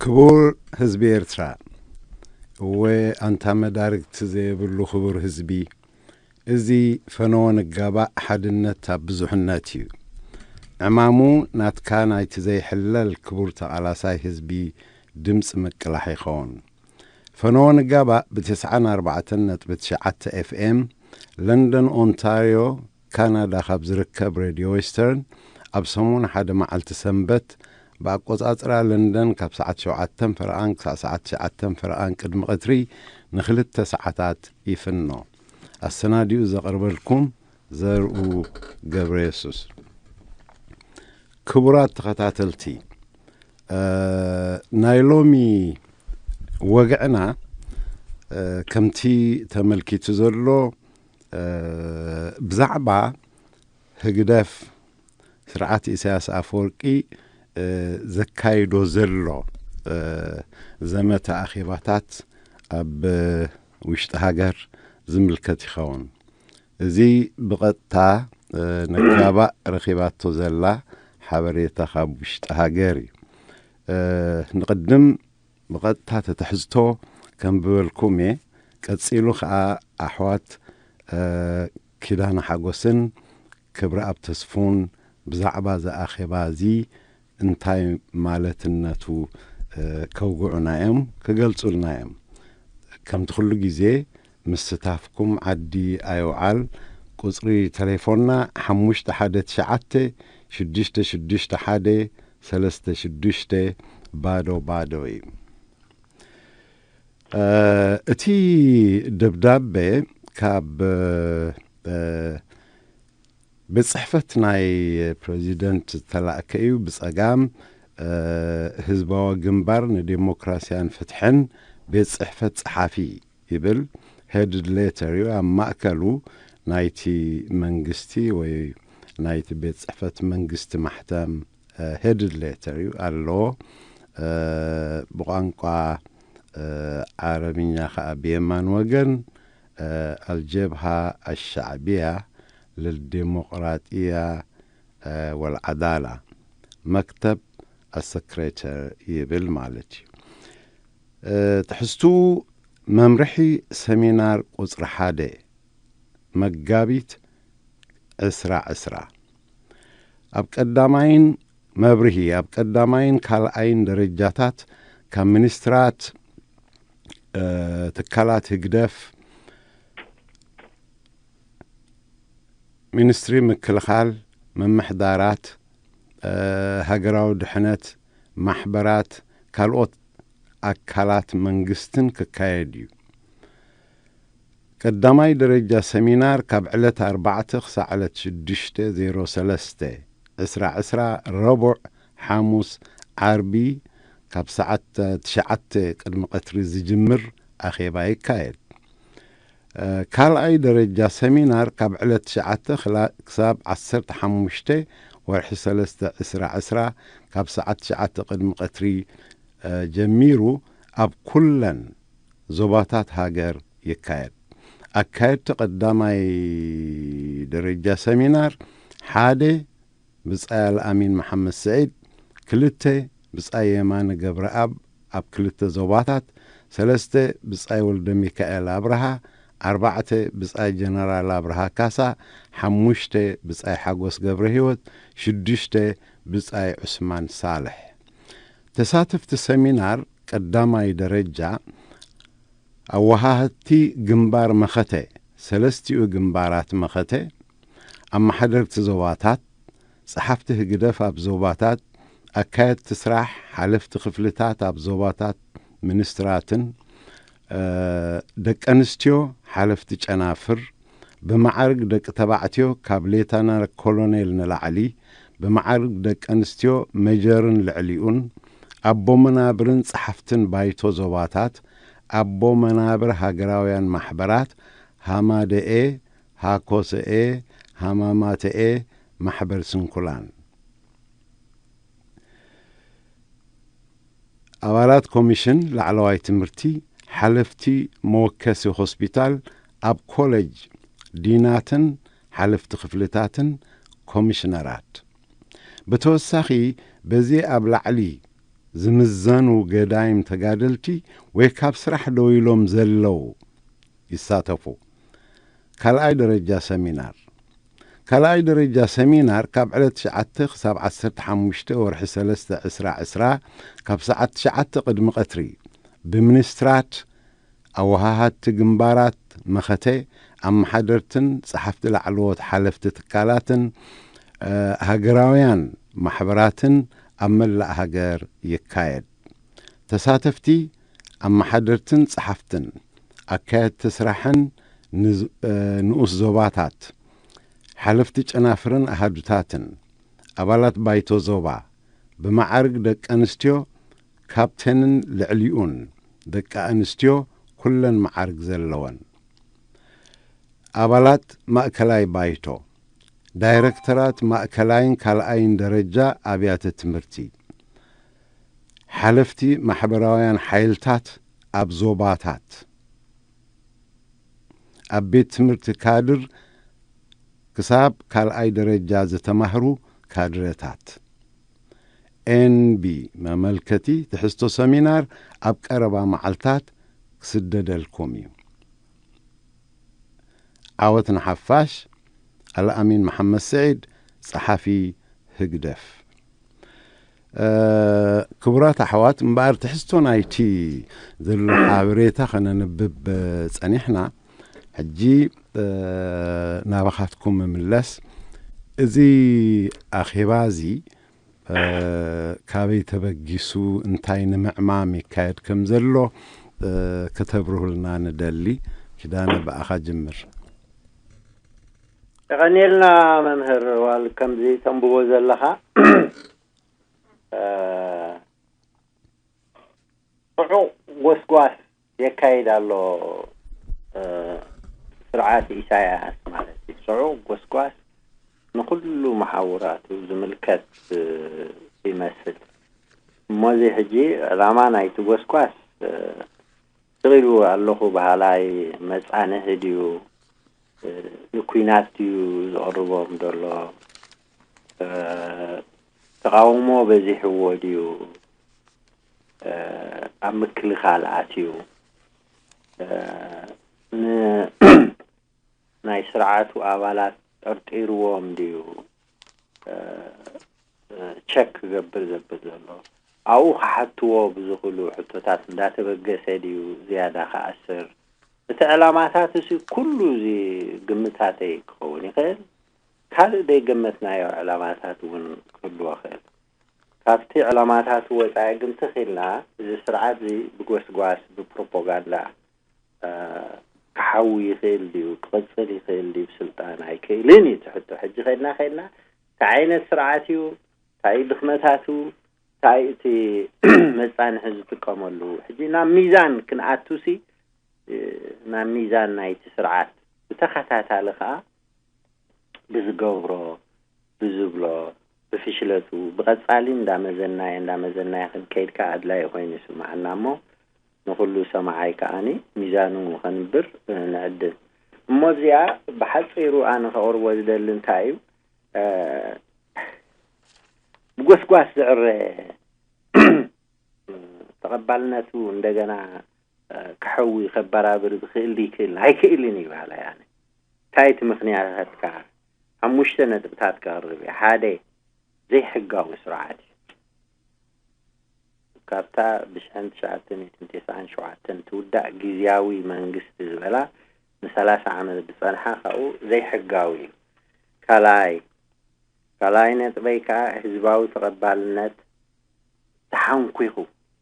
ክቡር ህዝቢ ኤርትራ፣ እወ፣ ኣንታ መዳርግቲ ዘየብሉ ክቡር ህዝቢ፣ እዚ ፈነወ ንጋባእ ሓድነት ኣብ ብዙሕነት እዩ። ዕማሙ ናትካ ናይቲ ዘይሕለል ክቡር ተቓላሳይ ህዝቢ ድምፂ ምቅላሕ ይኸውን። ፈነወ ንጋባእ ብ94.9 ኤፍኤም፣ ለንደን ኦንታርዮ፣ ካናዳ ካብ ዝርከብ ሬድዮ ዌስተርን ኣብ ሰሙን ሓደ መዓልቲ ሰንበት ብኣቆጻጽራ ለንደን ካብ ሰዓት ሸውዓተን ፈረቓን ክሳዕ ሰዓት ትሽዓተን ፈረቓን ቅድሚ ቀትሪ ንኽልተ ሰዓታት ይፍኖ። ኣሰናዲኡ ዘቕርበልኩም ዘርኡ ገብረ የሱስ። ክቡራት ተኸታተልቲ፣ እ፣ ናይ ሎሚ ወግዕና፣ እ፣ ከምቲ ተመልኪቱ ዘሎ፣ እ፣ ብዛዕባ ህግደፍ ስርዓት ኢሳያስ ኣፈወርቂ፣ እ፣ ዘካይዶ ዘሎ፣ እ፣ ዘመተ ኣኼባታት ኣብ ውሽጢ ሃገር ዝምልከት ይኸውን። እዚ ብቐጥታ፣ እ፣ ነጋባእ ረኺባቶ ዘላ ሓበሬታ ካብ ውሽጢ ሃገር እዩ። እ፣ ንቕድም ብቐጥታ ተትሕዝቶ ከንብበልኩም እየ። ቀጺሉ ኸኣ ኣሕዋት፣ እ፣ ኪዳነ ሓጎስን ክብረኣብ ተስፉን ብዛዕባ እዚ ኣኼባ እዚ እንታይ ማለትነቱ፣ እ፣ ከውግዑና እዮም፣ ክገልጹልና እዮም። ከምቲ ኩሉ ግዜ ምስታፍኩም ዓዲ ኣይውዓል። ቁጽሪ ተሌፎንና ሓሙሽተ ሓደ ትሽዓተ ሽዱሽተ ሽዱሽተ ሓደ ሰለስተ ሽዱሽተ ባዶ ባዶ እዩ። እ፣ እቲ ደብዳቤ ካብ፣ እ፣ ቤት ጽሕፈት ናይ ፕረዚደንት ዝተላእከ እዩ። ብጸጋም፣ እ፣ ህዝባዊ ግንባር ንዴሞክራስያን ፍትሕን ቤት ጽሕፈት ጸሓፊ ይብል። ሄድድ ሌተር እዩ። ኣብ ማእከሉ ናይቲ መንግስቲ ወይ ናይቲ ቤት ጽሕፈት መንግስቲ ማሕተም፣ እ፣ ሄድድ ሌተር እዩ ኣለዎ። እ፣ ብቋንቋ፣ እ፣ ዓረብኛ ኸኣ ብየማን ወገን፣ እ፣ ኣልጀብሃ ኣሻዕብያ ልልዴሞቅራጥያ፣ እ፣ ወልዓዳላ መክተብ ኣሰክሬተር ይብል ማለት እዩ። እ፣ ትሕዝቱ መምርሒ ሰሚናር ቁጽሪ ሓደ መጋቢት ዕስራ ዕስራ። ኣብ ቀዳማይን መብርሂ፣ ኣብ ቀዳማይን ካልኣይን ደረጃታት ካብ ሚኒስትራት፣ እ፣ ትካላት ህግደፍ፣ ሚኒስትሪ ምክልኻል፣ ምምሕዳራት፣ እ፣ ሃገራዊ ድሕነት፣ ማሕበራት፣ ካልኦት ኣካላት መንግስትን ክካየድ እዩ። ቀዳማይ ደረጃ ሰሚናር ካብ ዕለት ኣርባዕተ ክሳዕ ዕለት ሽዱሽተ ዜሮ ሰለስተ ዕስራ ዕስራ፣ ረቡዕ፣ ሓሙስ፣ ዓርቢ፣ ካብ ሰዓት ትሽዓተ ቅድሚ ቀትሪ ዝጅምር ኣኼባ ይካየድ። እ፣ ካልኣይ ደረጃ ሰሚናር ካብ ዕለት ትሽዓተ ክላ-፣ ክሳብ ዓሰርተ ሓሙሽተ ወርሒ ሰለስተ ዕስራ ዕስራ፣ ካብ ሰዓት ትሽዓተ ቅድሚ ቀትሪ፣ እ፣ ጀሚሩ ኣብ ኩለን ዞባታት ሃገር ይካየድ። ኣካየድቲ ቀዳማይ ደረጃ ሰሚናር፣ ሓደ፣ ብጻይ ኣልኣሚን መሓመድ ስዒድ፣ ክልተ፣ ብጻይ የማነ ገብረኣብ ኣብ ክልተ ዞባታት፣ ሰለስተ፣ ብጻይ ወልደ ሚካኤል ኣብርሃ፣ ኣርባዕተ፣ ብጻይ ጀነራል ኣብርሃ ካሳ፣ ሓሙሽተ፣ ብጻይ ሓጎስ ገብረ ህይወት፣ ሽዱሽተ፣ ብጻይ ዑስማን ሳልሕ። ተሳተፍቲ ሰሚናር ቀዳማይ ደረጃ፣ ኣወሃህድቲ ግንባር መኸተ፣ ሰለስቲኡ ግንባራት መኸተ፣ ኣመሓደርቲ ዞባታት፣ ጸሓፍቲ ህግደፍ ኣብ ዞባታት፣ ኣካየድቲ ስራሕ፣ ሓለፍቲ ክፍልታት ኣብ ዞባታት ሚኒስትራትን፣ እ፣ ደቂ ኣንስትዮ ሓለፍቲ ጨናፍር፣ ብመዓርግ ደቂ ተባዕትዮ ካብ ሌተናል ኮሎኔል ንላዕሊ፣ ብመዓርግ ደቂ ኣንስትዮ ሜጀርን ልዕሊኡን፣ ኣቦ መናብርን ጸሓፍትን ባይቶ ዞባታት፣ ኣቦ መናብር ሃገራውያን ማሕበራት፣ ሃማደኤ፣ ሃኮሰኤ፣ ሃማማተኤ፣ ማሕበር ስንኩላን። ኣባላት ኮሚሽን ላዕለዋይ ትምህርቲ፣ ሓለፍቲ መወከሲ ሆስፒታል፣ ኣብ ኮሌጅ ዲናትን ሓለፍቲ ክፍልታትን ኮሚሽነራት። ብተወሳኺ በዚ ኣብ ላዕሊ ዝምዘኑ ገዳይም ተጋደልቲ ወይ ካብ ስራሕ ደው ኢሎም ዘለዉ ይሳተፉ። ካልኣይ ደረጃ ሰሚናር። ካልኣይ ደረጃ ሰሚናር ካብ ዕለት ትሽዓተ ክሳብ ዓሰርተ ሓሙሽተ ወርሒ ሰለስተ ዕስራ ዕስራ፣ ካብ ሰዓት ትሽዓተ ቅድሚ ቀትሪ፣ ብሚኒስትራት፣ ኣወሃሃድቲ ግንባራት መኸተ፣ ኣመሓደርትን ጸሓፍቲ ላዕለዎት ሓለፍቲ ትካላትን፣ እ፣ ሃገራውያን ማሕበራትን ኣብ መላእ ሃገር ይካየድ። ተሳተፍቲ፣ ኣመሓደርትን ጸሓፍትን፣ ኣካየድቲ ስራሕን ንዝ-፣ እ፣ ንኡስ ዞባታት፣ ሓለፍቲ ጨናፍርን ኣሃዱታትን፣ ኣባላት ባይቶ ዞባ፣ ብመዓርግ ደቂ ኣንስትዮ ካፕቴንን ልዕሊኡን፣ ደቂ ኣንስትዮ ኩለን መዓርግ ዘለወን፣ ኣባላት ማእከላይ ባይቶ፣ ዳይረክተራት ማእከላይን ካልኣይን ደረጃ ኣብያተ ትምህርቲ፣ ሓለፍቲ ማሕበራውያን ሓይልታት ኣብ ዞባታት፣ ኣብ ቤት ትምህርቲ ካድር ክሳብ ካልኣይ ደረጃ ዝተማህሩ ካድረታት። ኤንቢ፣ መመልከቲ ትሕዝቶ ሰሚናር ኣብ ቀረባ መዓልታት ክስደደልኩም እዩ። ዓወት ንሓፋሽ። ኣልኣሚን መሓመድ ስዒድ፣ ጸሓፊ ህግደፍ። እ፣ ክቡራት ኣሕዋት፣ እምበኣር ትሕዝቶ ናይቲ ዘሎ ሓበሬታ ከነንብብ ጸኒሕና። ሕጂ፣ እ፣ ናባኻትኩም ምምለስ። እዚ ኣኼባ እዚ፣ እ፣ ካበይ ተበጊሱ፣ እንታይ ንምዕማም ይካየድ ከም ዘሎ፣ እ፣ ከተብርሁልና ንደሊ። ኪዳነ፣ ብኣኻ ጅምር። የቐንየልና መምህር ዋል፣ ከምዚ ተንብቦ ዘለኻ፣ እ፣ ጽዑቕ ጎስጓስ የካይድ ኣሎ፣ እ፣ ስርዓት ኢሳያስ ማለት እዩ። ጽዑቕ ጎስጓስ ንኹሉ መሓውራቱ ዝምልከት፣ እ፣ ይመስል። እሞ እዚ ሕጂ ዕላማ ናይቲ ጎስጓስ፣ እ፣ ስቕ ኢሉ ኣለኹ በሃላይ መጻንሒ ድዩ? እ፣ ንኲናት ድዩ ዘቕርቦም ዘሎ? እ፣ ተቓውሞ በዚሕዎ ድዩ? እ፣ ኣብ ምክልኻል ኣትዩ? እ፣ ን-፣ ናይ ስርዓቱ ኣባላት ጠርጢርዎም ድዩ፣ እ፣ እ፣ ቸክ ክገብር ዘብል ዘሎ? ኣብኡ ክሓትዎ ብዝኽእሉ ሕቶታት እንዳተበገሰ ድዩ ዝያዳ ክኣስር? እቲ ዕላማታት እዚ ኩሉ እዚ ግምታተይ ክኸውን ይኽእል። ካልእ ዘይገመትናዮ ዕላማታት እውን ክህልዎ ይኽእል። ካብቲ ዕላማታት ወጻኢ ግን ትኽ ኢልና፣ እዚ ስርዓት እዚ ብጎስጓስ፣ ብፕሮፓጋንዳ፣ እ፣ ክሓዊ ይኽእል ድዩ? ክቕጽል ይኽእል ድዩ? ብስልጣን ኣይክእልን እዩ እቲ ሕቶ። ሕጂ ከድና ከድና፣ እንታይ ዓይነት ስርዓት እዩ? እንታይ እዩ ድኽመታቱ? እንታይ እቲ መጻንሒ ዝጥቀመሉ? ሕጂ ናብ ሚዛን ክንኣቱሲ፣ እ፣ ናብ ሚዛን ናይቲ ስርዓት ብተኸታታሊ ከኣ ብዝገብሮ፣ ብዝብሎ፣ ብፍሽለቱ፣ ብቐጻሊ እንዳመዘናየ፣ እንዳመዘናየ ክንከይድ ከኣ ኣድላዪ ኮይኑ ይስምዓና እሞ፣ ንኹሉ ሰማዓይ ከኣኒ ሚዛኑ ከንብር፣ እ፣ ንዕድም። እሞ እዚኣ ብሓጺሩ ኣነ ከቕርቦ ዝደሊ እንታይ እዩ፣ እ፣ ብጎስጓስ ዝዕረ ተቐባልነቱ እንደገና፣ እ፣ ክሐዊ፣ ከበራብር ዝኽእል ድዩ ይክእል? ኣይክእልን እዩ በሃላይ ኣነ። እንታይ እቲ ምኽንያታትካ? ሓሙሽተ ነጥብታት ከቕርብ እየ። ሓደ፣ ዘይሕጋዊ ስርዓት እዩ። ካብታ ብሽሕን ትሽዓተ ሚእትን ተስዓን ሸውዓተን ትውዳእ ግዝያዊ መንግስቲ ዝበላ ንሰላሳ ዓመት ዝጸንሓ ካብኡ ዘይሕጋዊ እዩ። ካልኣይ፣ ካልኣይ ነጥበይ ከኣ ህዝባዊ ተቐባልነት ተሓንኲኹ።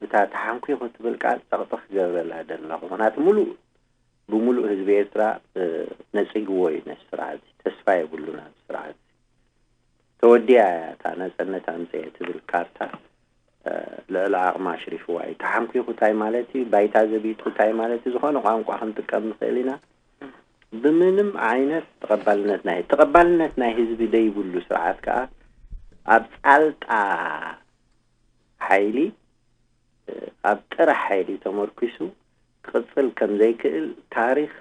እታ ተሓንኲኹ ትብል ቃል ጸቕጢ ክገብረላ ደለኹ። ምኽንያቱ ምሉእ ብምሉእ ህዝቢ ኤርትራ፣ እ፣ ነጺግዎ እዩ ነቲ ስርዓት እዚ። ተስፋ የብሉን ኣብዚ ስርዓት እዚ። ተወዲኣ እያ እታ ናጽነት ኣምጽኤ ትብል ካርታ፣ እ፣ ልዕሊ ዓቕማ ኣሽሪፍዋ እዩ። ተሓንኲኹ እንታይ ማለት እዩ? ባይታ ዘቢጡ እንታይ ማለት እዩ? ዝኾነ ቋንቋ ክንጥቀም ንኽእል ኢና። ብምንም ዓይነት ተቐባልነት ናይ፣ ተቐባልነት ናይ ህዝቢ ደይብሉ ስርዓት ከኣ ኣብ ጻልጣ ሓይሊ፣ ኣብ ጥረ ሓይሊ ተመርኲሱ ክቕጽል ከም ዘይክእል ታሪኽ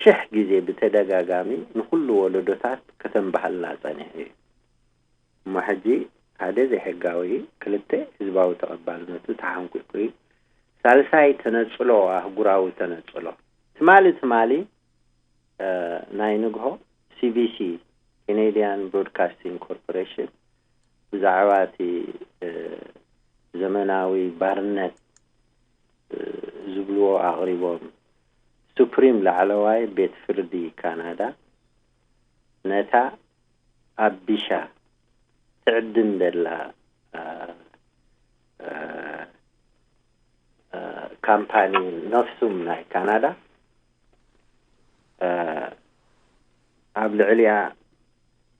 ሽሕ ግዜ ብተደጋጋሚ ንኹሉ ወለዶታት ከተንብሃልና ጸኒሑ እዩ። እሞ ሕጂ ሓደ ዘይሕጋዊ እዩ፣ ክልተ ህዝባዊ ተቐባልነቱ ተሓንቂቑ እዩ፣ ሳልሳይ ተነጽሎ፣ ኣህጉራዊ ተነጽሎ። ትማሊ ትማሊ ናይ ንግሆ ሲ ቢ ሲ፣ Canadian Broadcasting Corporation፣ ብዛዕባ እቲ ዘመናዊ ባርነት ዝብልዎ ኣቕሪቦም። ሱፕሪም ላዕለዋይ ቤት ፍርዲ ካናዳ ነታ ኣብ ቢሻ ትዕድም ዘላ ካምፓኒ ነፍሱም ናይ ካናዳ ኣብ ልዕሊኣ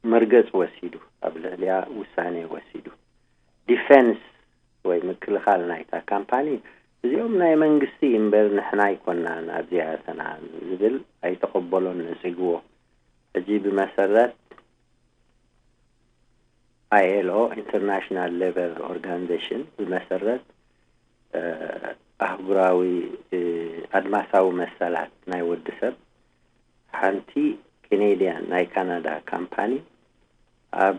መርገጽ ወሲዱ፣ ኣብ ልዕሊኣ ውሳኔ ወሲዱ። ዲፌንስ ወይ ምክልኻል ናይታ ካምፓኒ፣ እዚኦም ናይ መንግስቲ እምበር ንሕና ኣይኮናን ኣብዚኣተና ዝብል ኣይተቐበሎን፣ ነጺግዎ። ሕጂ ብመሰረት ኣይ ኤል ኦ፣ ኢንተርናሽናል ሌበር ኦርጋኒዜሽን፣ ብመሰረት ኣህጉራዊ ኣድማሳዊ መሰላት ናይ ወዲ ሰብ፣ ሓንቲ ኬኔድያን ናይ ካናዳ ካምፓኒ ኣብ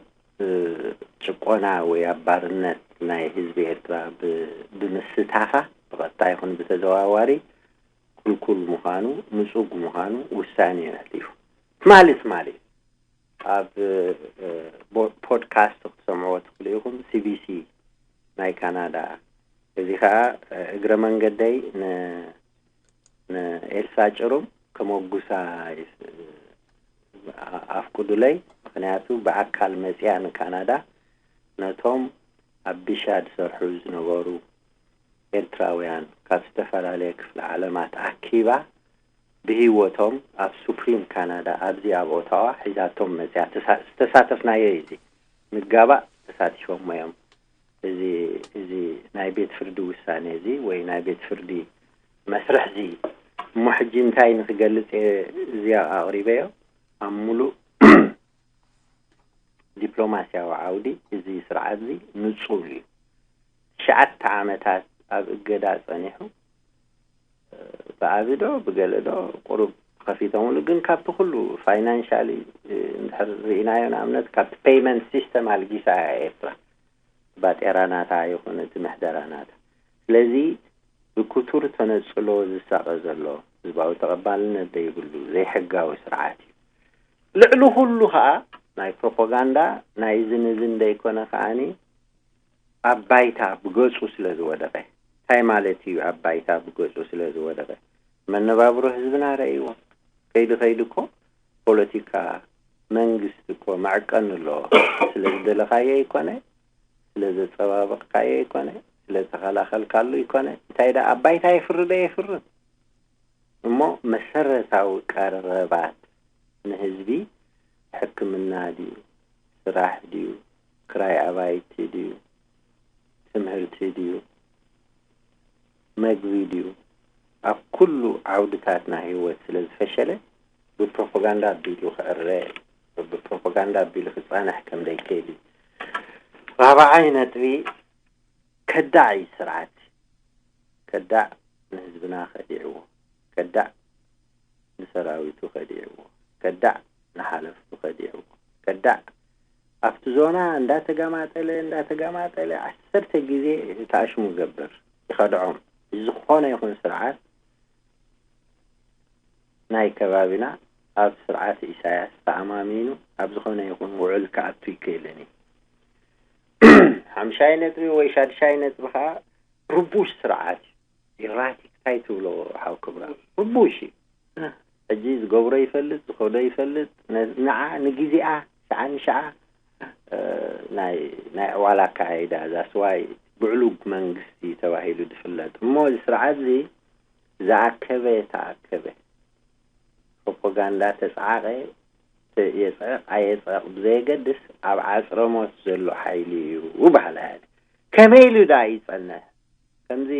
ጭቆና ወይ ኣብ ባርነት ናይ ህዝቢ ኤርትራ ብምስታፋ፣ ብቐጥታ ይኹን ብተዘዋዋሪ፣ ክልኩል ምዃኑ፣ ንጹግ ምዃኑ ውሳኔ ኣሕሊፉ። ትማሊ ትማሊ ኣብ ፖድካስት ክትሰምዕዎ ትኽእሉ ኢኹም፣ ሲ ቢ ሲ ናይ ካናዳ። እዚ ኸኣ እግረ መንገደይ ንኤልሳ ጭሩም ከመጉሳ ኣፍቅዱለይ። ምኽንያቱ ብኣካል መጺኣ ንካናዳ ነቶም ኣብ ቢሻ ዝሰርሑ ዝነበሩ ኤርትራውያን ካብ ዝተፈላለየ ክፍለ ዓለማት ኣኪባ ብህይወቶም ኣብ ሱፕሪም ካናዳ ኣብዚ ኣብ ኦታዋ ሒዛቶም መጺኣ። ዝተሳተፍናዮ እዩ። እዚ ንጋባእ ተሳቲፎሞ እዮም። እዚ እዚ ናይ ቤት ፍርዲ ውሳኔ እዚ ወይ ናይ ቤት ፍርዲ መስርሕ እዚ እሞ ሕጂ እንታይ ንክገልጽ እየ እዚኣ ኣቕሪበዮ? ኣብ ሙሉእ ዲፕሎማስያዊ ዓውዲ እዚ ስርዓት እዚ ንጹር እዩ። ትሽዓተ ዓመታት ኣብ እገዳ ጸኒሑ ብኣቢ ዶ ብገለ ዶ ቁሩብ ከፊቶምሉ፣ ግን ካብቲ ኩሉ ፋይናንሻሊ እንድሕር ርኢናዮ፣ ንኣብነት ካብቲ ፔይመንት ሲስተም ኣልጊሳ እያ ኤርትራ፣ ባጤራ ናታ ይኹን እቲ ምሕደራ ናታ። ስለዚ ብክቱር ተነጽሎ ዝሳቐ ዘሎ ህዝባዊ ተቐባልነት ዘይብሉ ዘይሕጋዊ ስርዓት እዩ። ልዕሊ ኩሉ ኸኣ ናይ ፕሮፓጋንዳ ናይ ዝን ዝን ዘይኮነ ከኣኒ ኣብ ባይታ ብገጹ ስለ ዝወደቐ። እንታይ ማለት እዩ? ኣብ ባይታ ብገጹ ስለ ዝወደቐ፣ መነባብሮ ህዝብና ረእይዎ። ከይዲ ከይዲ እኮ ፖለቲካ መንግስቲ እኮ መዕቀኒ ኣለዎ። ስለ ዝደለኻዮ ይኮነ፣ ስለ ዘጸባበቕካዮ ይኮነ፣ ስለ ዝተኸላኸልካሉ ይኮነ፣ እንታይ ደኣ ኣብ ባይታ የፍርዶ የፍርን። እሞ መሰረታዊ ቀረባት ንህዝቢ፣ ሕክምና ድዩ፣ ስራሕ ድዩ፣ ክራይ ኣባይቲ ድዩ፣ ትምህርቲ ድዩ፣ መግቢ ድዩ፣ ኣብ ኩሉ ዓውድታትና ህይወት ስለ ዝፈሸለ፣ ብፕሮፓጋንዳ ኣቢሉ ክዕረ፣ ብፕሮፓጋንዳ ኣቢሉ ክጻናሕ ከም ዘይክእል እዩ። ራብዓይ ነጥቢ፣ ከዳዕ እዩ ስርዓት። ከዳዕ ንህዝብና ከዲዕዎ፣ ከዳዕ ንሰራዊቱ ከዲዕዎ፣ ከዳዕ ንሓለፍቱ ከዲዕዎ፣ ከዳዕ ኣብቲ ዞና እንዳተጋማጠለ እንዳተጋማጠለ ዓሰርተ ግዜ ተኣሽሙ ገብር ይኸድዖም። ዝኾነ ይኹን ስርዓት ናይ ከባቢና ኣብ ስርዓት ኢሳያስ ተኣማሚኑ ኣብ ዝኾነ ይኹን ውዕል ክኣቱ ይክእልን እዩ። ሓምሻይ ነጥቢ ወይ ሻድሻይ ነጥቢ ከዓ ርቡሽ ስርዓት እዩ። ኢራቲክ እንታይ ትብሎ ሓው ክብራ? ርቡሽ እዩ። ሕጂ ዝገብሮ ይፈልጥ፣ ዝኸዶ ይፈልጥ። ነ- ንዓ ንግዜኣ ሸዓ ንሸዓ እ፣ ናይ ናይ ዕዋላ ኣካያይዳ ዛስዋይ ብዕሉግ መንግስቲ ተባሂሉ ዝፍለጥ። እሞ እዚ ስርዓት እዚ ዝኣከበ ተኣከበ፣ ፕሮፓጋንዳ ተጻዓቐ፣ ተ- የጽዕቕ ኣየጽዕቕ ብዘየገድስ ኣብ ዓጽረሞት ዘሎ ሓይሊ እዩ በሃላይ። ከመይ ኢሉ ዳ ይጸንሕ? ከምዚ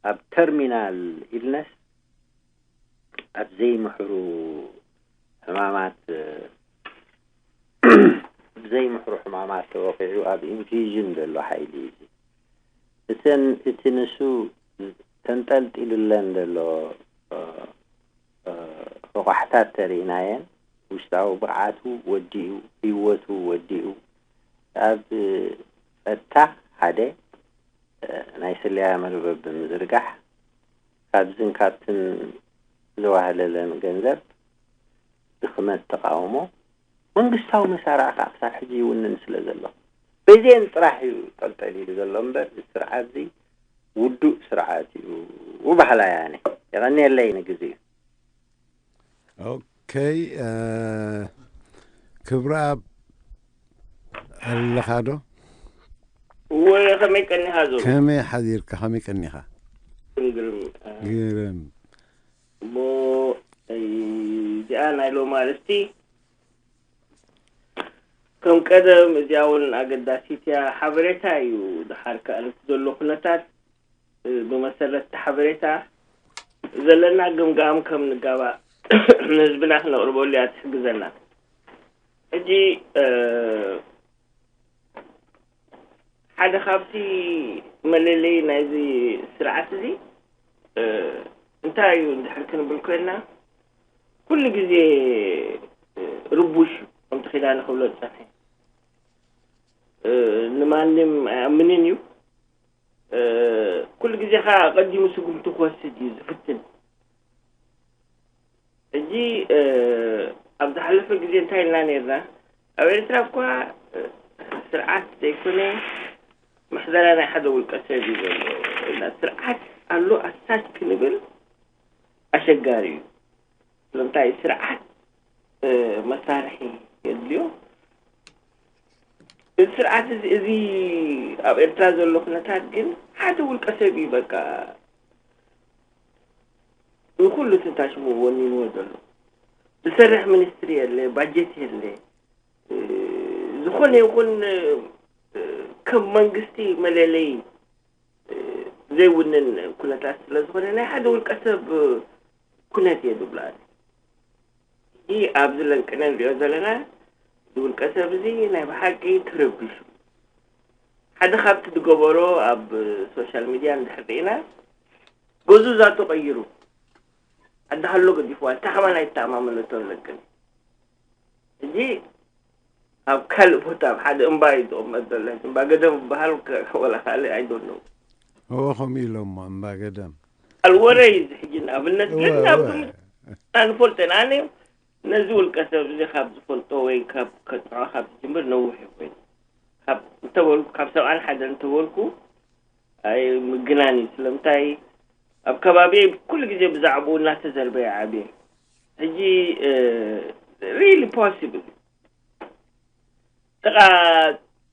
ኣብ ተርሚናል ኢልነስ፣ ኣብ ዘይምሕሩ ሕማማት፣ ኣብ ዘይምሕሩ ሕማማት ተወቒዑ ኣብ ኢንፊውዥን ዘሎ ሓይሊ እዩ። እተን እቲ ንሱ ተንጠልጢሉለን ዘሎ እ፣ እ፣ ረቋሕታት ተሪእናየን፣ ውሽጣዊ ብቕዓቱ ወዲኡ፣ ህይወቱ ወዲኡ፣ ኣብ ጸጥታ ሓደ፣ እ፣ ናይ ስለያ መርበብ ብምዝርጋሕ፣ ካብዝን ካብትን ዝዋህለለን ገንዘብ፣ ድኽመት፣ ተቓውሞ፣ መንግስታዊ መሳርዕ ከኣ ክሳብ ሕጂ ይውንን ስለ ዘሎ፣ በዚአን ጥራሕ እዩ ጠልጠሊሉ ዘሎ እምበር፣ እዚ ስርዓት እዚ ውዱእ ስርዓት እዩ በሃላይ ኣነ። የቐንየለይ ንግዜኡ። ኦኬ፣ እ፣ ክብረኣብ ኣለኻ ዶ? እወ፣ ከመይ ቀኒኻ ዞም? ከመይ ሓዲርካ? ከመይ ቀኒኻ? ግርም፣ ግርም። ግርም። እሞ፣ እዚኣ ናይ ሎማ ኣርእስቲ ከም ቀደም እዚኣ እውን ኣገዳሲት እያ። ሓበሬታ እዩ። ደሓር ከኣ ነቲ ዘሎ ኩነታት፣ እ፣ ብመሰረት እቲ ሓበሬታ ዘለና ግምጋም ከም ንጋባእ ንህዝብና ክነቕርበሉ እያ ትሕግዘና። ሕጂ፣ እ፣ ሓደ ካብቲ መለለዪ ናይዚ ስርዓት እዚ፣ እ፣ እንታይ እዩ እንድሕር ክንብል ኮይንና፣ ኩሉ ግዜ፣ እ፣ ርቡሽ እዩ። ከምቲ ኪዳነ ክብሎ ዝጸንሐ፣ እ፣ ንማንም ኣይኣምንን እዩ። እ፣ ኩሉ ግዜ ኸኣ ኣቐዲሙ ስጉምቲ ክወስድ እዩ ዝፍትን። ሕጂ፣ እ፣ ኣብ ዝሓለፈ ግዜ እንታይ ኢልና ነይርና? ኣብ ኤርትራ እኳ፣ እ፣ ስርዓት ዘይኮነ፣ ምሕደራ ናይ ሓደ ውልቀ ሰብ እዩ ዘሎ። እና ስርዓት ኣሎ ኣሳች ክንብል ኣሸጋሪ እዩ። ስለምንታይ? ስርዓት፣ እ፣ መሳርሒ የድልዮ። እዚ ስርዓት እዚ፣ እዚ ኣብ ኤርትራ ዘሎ ኩነታት ግን ሓደ ውልቀ ሰብ እዩ በቃ ንኹሉ ትንታሽሙ ወኒንዎ ዘሎ። ዝሰርሕ ሚኒስትሪ የለ፣ ባጀት የለ። እ፣ ዝኾነ ይኹን፣ እ፣ ከም መንግስቲ መለለዪ፣ እ፣ ዘይውንን ኩነታት ስለ ዝኾነ ናይ ሓደ ውልቀ ሰብ ኩነት እየ ዝብሎ ኣነ። እዚ ኣብዚ ለንቅነ ንሪኦ ዘለና እዚ ውልቀ ሰብ እዚ ናይ ብሓቂ ተረቢሹ። ሓደ ካብቲ ዝገበሮ ኣብ ሶሻል ሚድያ እንድሕር ርኢና፣ ገዝኡ ዛቱ ቀይሩ፣ ዓዲ ሃሎ ገዲፍዋ፣ እንታይ ከማን ኣይተኣማመነቶን ለንቅነ። ሕጂ ኣብ ካልእ ቦታ ኣብ ሓደ እምባ እዩ ዝቕመጥ ዘሎ። እምባ ገደም ዝበሃል ከ-፣ ወላ ካልእ፣ I don't know። እዎ፣ ከምኡ ኢሎሞ፣ እምባ ገደም። ኣልወረ እዩ እዚ ሕጂ ንኣብነት፣ ግን እወ፣ ናብ እወ። ግምት ንፈልጦ ኢና። ኣነ ነዚ ውልቀ ሰብ እዚ ካብ ዝፈልጦ ወይ ካብ ከጥዖ ካብ ዝጅምር ነዊሕ እዩ ኮይኑ። ካብ እንተበልኩ፣ ካብ ሰብዓን ሓደን እንተበልኩ፣ ኣይ ምግናን እዩ። ስለምንታይ? ኣብ ከባቢየይ ኩሉ ግዜ ብዛዕባኡ እናተዘርበ እዩ ዓብየ። ሕጂ፣ እ፣ really possible እዩ። ጥቓ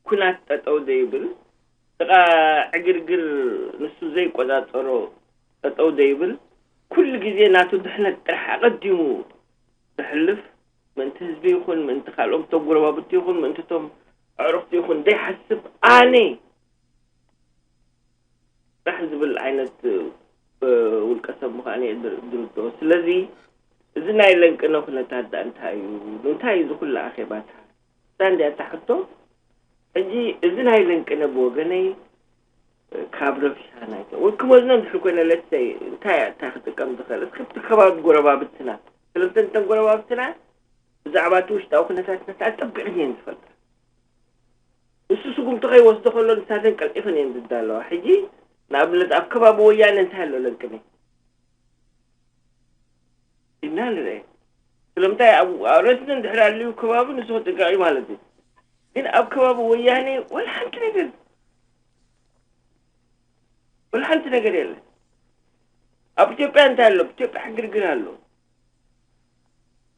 ኩናት ጠጠው ዘይብል፣ ጥቓ ዕግርግር ንሱ ዘይቆጻጸሮ ጠጠው ዘይብል፣ ኩሉ ግዜ ናቱ ድሕነት ጥራሕ ኣቐዲሙ ዘሕልፍ፣ ምእንቲ ህዝቢ ይኹን፣ ምእንቲ ካልኦም ተጎረባብቲ ይኹን፣ ምእንቲ እቶም ኣዕሩኽቲ ይኹን ዘይሓስብ፣ ኣነ ጥራሕ ዝብል ዓይነት፣ እ፣ ውልቀ ሰብ ምዃኑ እየ ዝር-፣ ዝርድኦ። ስለዚ እዚ ናይ ለንቅነ ኩነታት ደኣ እንታይ እዩ? እንታይ እዩ እዚ ኩሉ ኣኼባታት? እዛ እንድያ እታ ሕቶ። ሕጂ እዚ ናይ ለንቅነ ብወገነይ፣ እ፣ ካብ ረብሻ ናይ ወይ ክመዝኖ እንድሕር ኮይነ፣ let's say፣ እንታይ እያ እታ ክጥቀም ዝኽእል? እስኪ እቲ ከባቢ ጎረባብትና፣ ስለምንታይ እንተን ጎረባብትና ብዛዕባ እቲ ውሽጣዊ ኩነታት ነታ ጠቢቐን እየን ዝፈልጣ። ንሱ ስጉምቲ ከይወስዶ ከሎ ንሳተን ቀልጢፈን እየን ዝዳለዋ። ሕጂ ንኣብነት ኣብ ከባቢ ወያነ እንታይ ኣሎ ለንቅነ? ኢልና ንርአ። ስለምንታይ ኣብ፣ ኣብ ረስኒ እንድሕር ኣልዩ ከባቢ ንሱ ክጥንቀቕ እዩ ማለት እዩ። ግን ኣብ ከባቢ ወያነ ወላ ሓንቲ ነገር፣ ወላ ሓንቲ ነገር የለን። ኣብ ኢትዮጵያ እንታይ ኣሎ? ኣብ ኢትዮጵያ ሕግርግር ኣሎ።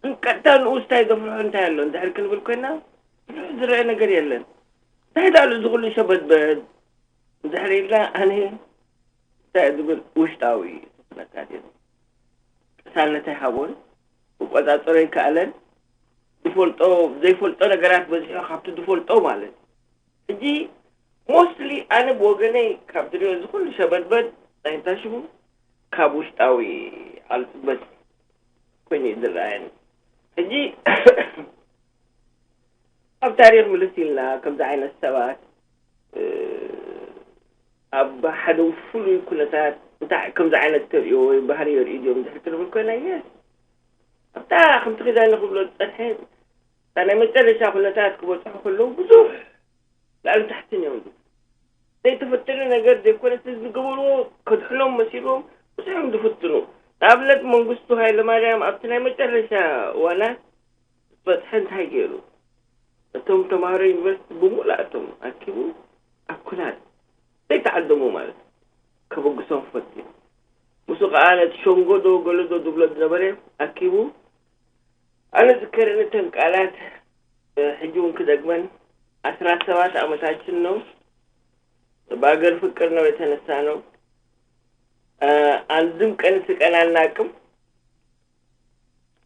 ግን ቀጥታ ንኡስ እንታይ ዘፍርሖ እንታይ ኣሎ እንድሕር ክንብል ኮይና፣ ብዙሕ ዝረአ ነገር የለን። እንታይ ዳሉ እዚ ኩሉ ሸበድበድ እንድሕር ኢልና፣ ኣነ እንታይ ዝብል ውሽጣዊ ኩነታት እዩ። ቅሳነት ኣይሃቦን፣ ክቆጻጸሮ ኣይከኣለን። ዝፈልጦ፣ ዘይፈልጦ ነገራት በዚሑ ካብቲ ዝፈልጦ ማለት እዩ። ሕጂ ሞስትሊ ኣነ ብወገነይ ካብ ዝሪኦ እዚ ኩሉ ሸበድበድ ናይ እንታይ ሽሙ ካብ ውሽጣዊ ኣልጽበት ኮይኑ እዩ ዝረኣየኒ። ሕጂ ኣብ ታሪኽ ምልስ ኢልና ከምዚ ዓይነት ሰባት፣ እ፣ ኣብ ሓደ ፍሉይ ኩነታት እንታይ ከምዚ ዓይነት ተርእዮ ወይ ባህሪ የርእዩ ድዮም እንድሕር ክንብል ኮይና፣ የስ፣ ኣብታ ከምቲ ኪዳነ ክብሎ ዝጸንሐ እታ ናይ መጨረሻ ኩነታት ክበጽሑ ከለዉ ብዙሕ ላዕሊ ታሕትን እዮም። ዘይተፈተነ ነገር ዘይኮነስ ዝገበርዎ ከድሕኖም መሲልዎም ብዙሕ እዮም ዝፍትኑ። ንኣብነት መንግስቱ ሃይለማርያም ኣብቲ ናይ መጨረሻ እዋናት ዝበፅሐ እንታይ ገይሩ? እቶም ተምሃሮ ዩኒቨርሲቲ ብምሉኣቶም ኣኪቡ ኣብ ኩናት ዘይተዓደሙ ማለት ከበግሶም ፈትዩ። ምስኡ ከዓ ነቲ ሸንጎ ዶ ገለ ዶ ዝብሎ ዝነበረ ኣኪቡ ኣነ ዝከረኒ እተን ቃላት ሕጂ እውን ክደግመን። ኣስራት ሰባት ዓመታችን ነው። በአገር ፍቅር ነው የተነሳ ነው። አንድም ቀን ስቀን አናቅም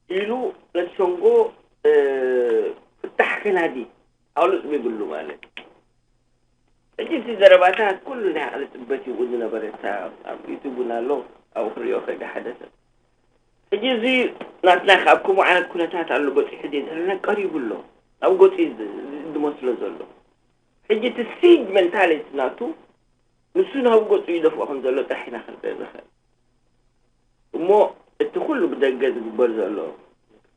ኢሉ ነቲ ሸንጎ ፍታሕ ከናዲ ኣውልፅ ይብሉ ማለት እዩ። ሕጂ እቲ ዘረባታት ኩሉ ናይ ዓቕሊ ጥበት እዩ ዝነበረ። ኣብ ዩቱብ እውን ኣሎ፣ ኣብኡ ክሪኦ ከይደ ሓደ ሰብ። ሕጂ እዚ ናትና ካብ ከምኡ ዓይነት ኩነታት ኣሎ በፂሑ ድየ ዝሕልና ቀሪቡ ኣሎ። ኣብ ገፂ ዝመስሎ ዘሎ ሕጂ እቲ ሲጅ ሜንታሊቲ ናቱ ንሱ ናብ ገፁ ይደፍኦ ከም ዘሎ ጥራሕ ኢና ክንርኢ ንኽእል። እሞ እቲ ኩሉ ብደገ ዝግበር ዘሎ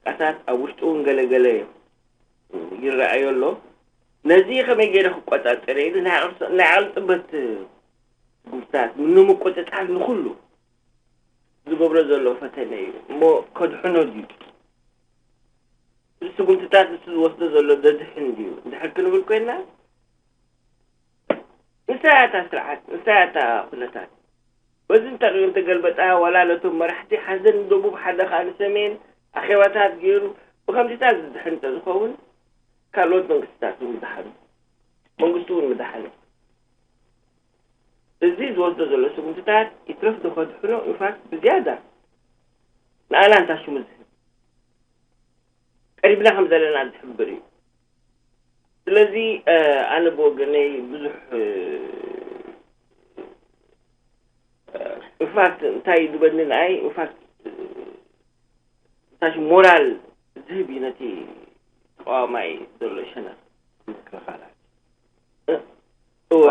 ቃታት ኣብ ውሽጡ እውን ገለገለ ይረኣዮ ኣሎ። ነዚ ከመይ ገይረ ክቆፃፀር ኢሉ ናይ ዓቕሊ ጥበት ጉብታት ንምቁፅፃር ንኩሉ ዝገብሮ ዘሎ ፈተነ እዩ። እሞ ከድሕኖ ድዩ? ስጉምትታት ንሱ ዝወስዶ ዘሎ ዘድሕን ድዩ እንድሕር ክንብል ኮይና ንሳያታ ስርዓት ንሳያታ ኩነታት በዚ እንተሪኡ እንተገልበጣ ዋላ ነቶም መራሕቲ ሓዘን ንደቡብ ሓደ ከዓ ንሰሜን ኣኼባታት ገይሩ ብከምዚታት ዝድሕን እንተዝኸውን ካልኦት መንግስትታት እውን ምድሓኑ መንግስቱ እውን ምድሓኑ። እዚ ዝወስዶ ዘሎ ስጉምትታት ይትረፍ ዶ ከድሕኖ ኢንፋክት ብዝያዳ ንኣና እንታ ሽሙ ዝህብ ቀሪብና ከም ዘለና ዝሕብር እዩ። ስለዚ ኣነ ብወገነይ ብዙሕ ኢንፋክት እንታይ ዝበኒ ንኣይ ኢንፋክት እንታይ ሞራል ዝህብ እዩ ነቲ ተቃዋማይ ዘሎ ሸነኽ ምክልኻላት እወ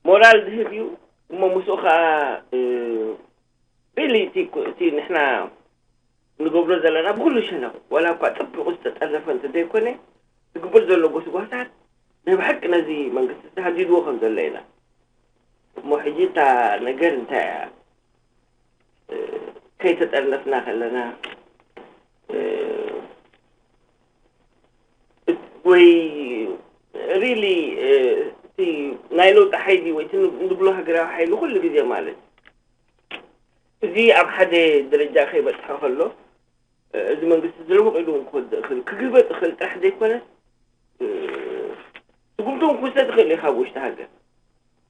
ሞራል ዝህብ እዩ። እሞ ምስኡ ከዓ ሪሊ እቲ ንሕና ንገብሮ ዘለና ብኩሉ ሸነኽ ዋላ እኳ ጥብቁ ዝተጠለፈ እንተዘይኮነ ዝግበር ዘሎ ጎስጓሳት ናይ ብሓቂ ነዚ መንግስቲ ተሃዲድዎ ከም ዘሎ ኢና። እሞ ሕጂ እታ ነገር እንታይ እያ? ከይተጠርነፍና ከለና ወይ ሪሊ እቲ ናይ ለውጢ ሓይሊ ወይ ንብሎ ሃገራዊ ሓይሊ ኩሉ ግዜ ማለት እዚ ኣብ ሓደ ደረጃ ከይበፅሐ ከሎ እዚ መንግስቲ ዝለውቕ ኢሉ እውን ክወድእ ክእል ክግልበጥ ይኽእል ጥራሕ ዘይኮነ ስጉምቲ እውን ክውሰድ ይኽእል እዩ ካብ ውሽጢ ሃገር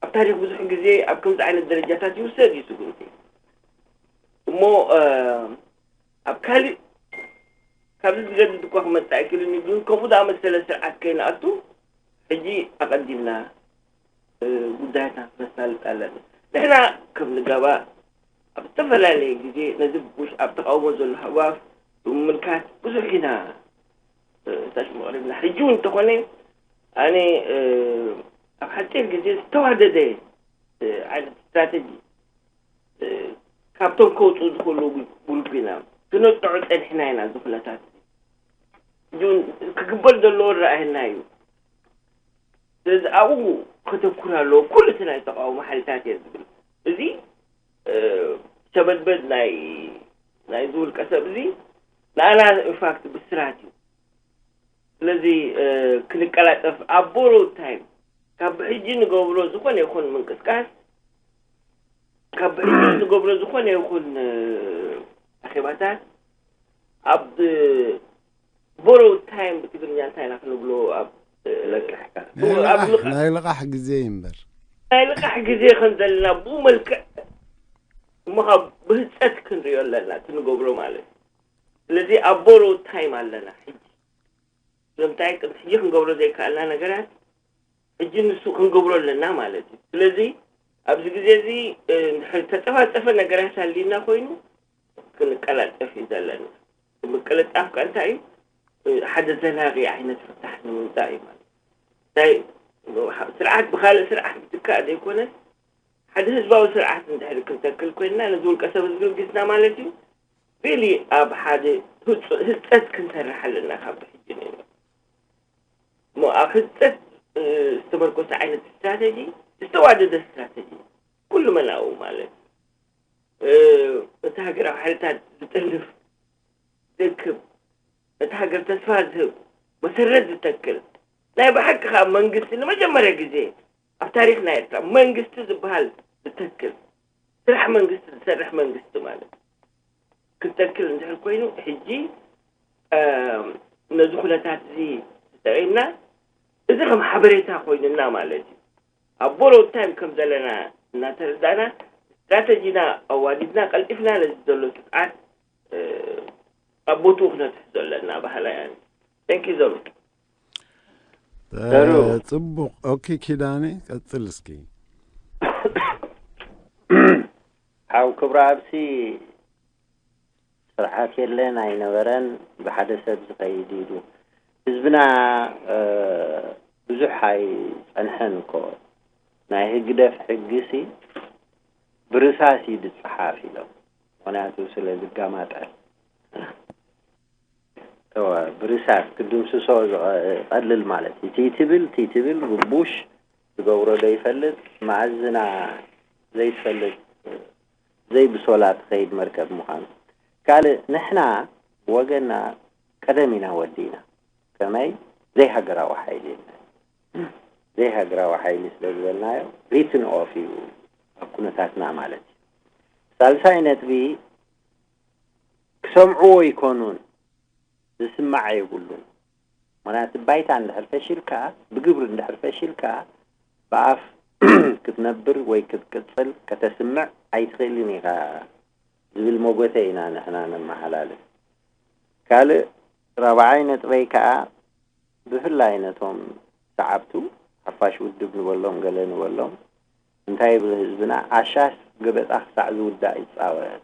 ኣብ ታሪክ ብዙሕ ግዜ ኣብ ከምዚ ዓይነት ደረጃታት ይውሰድ እዩ ስጉምቲ እሞ ኣብ ካሊእ ካብዚ ዝገድድ እኳ ክመፅእ ኣይክእልን እዩ ግን ከምኡ ዝኣመሰለ ስርዓት ከይንኣቱ ሕጂ ኣቐዲምና ጉዳያትና ክነሳልጥ ኣለና። ንሕና ከም ንጋባ ኣብ ዝተፈላለየ ግዜ ነዚ ብሽ ኣብ ተቃውሞ ዘሎ ሃዋፍ ብምምልካት ብዙሕ ኢና ታሽ መቕሪብና። ሕጂ እውን እንተኾነ ኣነ ኣብ ሓፂር ግዜ ዝተዋደደ ዓይነት ስትራተጂ ካብቶም ከውፅኡ ዝኽእሉ ግሩፕ ኢና ክነፅዖ ፀኒሕና ኢና እዚ ኩነታት እዚ ክግበር ዘለዎ ረኣየና እዩ። ስለዚ ኣብኡ ከተኩር ኣለዎ ኩሉ እቲ ናይ ተቃውሞ ሓይልታት እየ ዝብል። እዚ ሸበድበድ ናይ ናይዚ ውልቀ ሰብ እዚ ንኣና ኢንፋክት ብስራት እዩ። ስለዚ ክንቀላጠፍ ኣብ ቦሮ ታይም ካብ ብሕጂ ንገብሮ ዝኾነ ይኹን ምንቅስቃስ ካብ ብሕጂ ንገብሮ ዝኾነ ይኹን ኣኼባታት ኣብ ቦሮ ታይም ብትግርኛ እንታይ ኢና ክንብሎ ኣብ ናይ ልቓሕ ግዜ እዩ እምበር ናይ ልቓሕ ግዜ ከም ዘለና ብኡ መልክዕ እሞ ካብ ብህፀት ክንሪኦ ኣለና እቲ ንገብሮ ማለት እዩ። ስለዚ ኣብ ቦሮ ታይም ኣለና ሕጂ ስለምንታይ ቅድሚ ሕጂ ክንገብሮ ዘይከኣልና ነገራት ሕጂ ንሱ ክንገብሮ ኣለና ማለት እዩ። ስለዚ ኣብዚ ግዜ እዚ ተጠፋጠፈ ነገራት ኣሊና ኮይኑ ክንቀላጠፍ እዩ ዘለና። ምቅልጣፍ ከ እንታይ እዩ? ሓደ ዘላቂ ዓይነት ፍታሕ ንምምፃእ እዩ ማለት እንታይ ስርዓት ብካልእ ስርዓት ዝትካእ ዘይኮነ ሓደ ህዝባዊ ስርዓት እንድሕር ክንተክል ኮይንና ነዚ ውልቀ ሰብ ዝግልግስና ማለት እዩ። ሪሊ ኣብ ሓደ ህፀት ክንሰርሕ ኣለና ካብ ብሕጂ ነይሩ እሞ ኣብ ህፀት ዝተመርኮሰ ዓይነት ስትራተጂ፣ ዝተዋደደ ስትራተጂ ኩሉ መላኡ ማለት እቲ ሃገራዊ ሓይልታት ዝጠልፍ ዝእክብ፣ እቲ ሃገር ተስፋ ዝህብ መሰረት ዝተክል ናይ ብሓቂ ከዓ መንግስቲ ንመጀመርያ ግዜ ኣብ ታሪክ ናይ ኤርትራ መንግስቲ ዝበሃል ዝተክል ስራሕ መንግስቲ ዝሰርሕ መንግስቲ ማለት እዩ። ክንተክል እንድሕር ኮይኑ ሕጂ ነዚ ኩነታት እዚ ተጠቂምና እዚ ከም ሓበሬታ ኮይኑና ማለት እዩ። ኣብ ቦሮድ ታይም ከም ዘለና እናተረዳእና ስትራተጂና ኣዋዲድና ቀልጢፍና ነዚ ዘሎ ስግዓት ኣብ ቦትኡ ክነትሕዞ ኣለና ባህላ እያ። Thank you ዞም ጽቡቕ። ኦኬ ኪዳነ ቀጽል እስኪ። ሓው ክብረኣብሲ ስርዓት የለን ኣይነበረን፣ ብሓደ ሰብ ዝኸይድ ኢሉ ህዝብና ብዙሕ ኣይጸንሐን እኮ። ናይ ህግደፍ ሕጊሲ ብርሳስ እዩ ዝጸሓፍ ኢሎም፣ ምኽንያቱ ስለ ዝጋማጠል ብርሳስ ክድምስሶ ዝቐልል ማለት እዩ። ቲ ትብል ቲ ትብል ግቡሽ ዝገብሮ ዘይፈልጥ መኣዝና ዘይትፈልጥ ዘይብሶላ ትኸይድ መርከብ ምዃኑ። ካልእ ንሕና ብወገንና ቀደም ኢና ወዲእና። ከመይ ዘይሃገራዊ ሓይሊ ዘይሃገራዊ ሓይሊ ስለ ዝበልናዮ ሪትን ኦፍ እዩ ኣብ ኩነታትና ማለት እዩ። ሳልሳይ ነጥቢ ክሰምዕዎ ይኮኑን ዝስማዕ የብሉን። ምክንያቱ ባይታ እንድሕር ፈሺልካ ብግብሪ እንድሕር ፈሺልካ ብኣፍ ክትነብር ወይ ክትቅፅል ከተስምዕ ኣይትኽእልን ኢኻ ዝብል መጎተ ኢና ንሕና ነመሓላልፍ። ካልእ ራብዓይ ነጥበይ ከዓ ብፍላይ ነቶም ሰዓብቱ ሓፋሽ ውድብ ንበሎም ገለ ንበሎም እንታይ ይብል ህዝብና ዓሻስ ገበጣ ክሳዕ ዝውዳእ ይፃወት።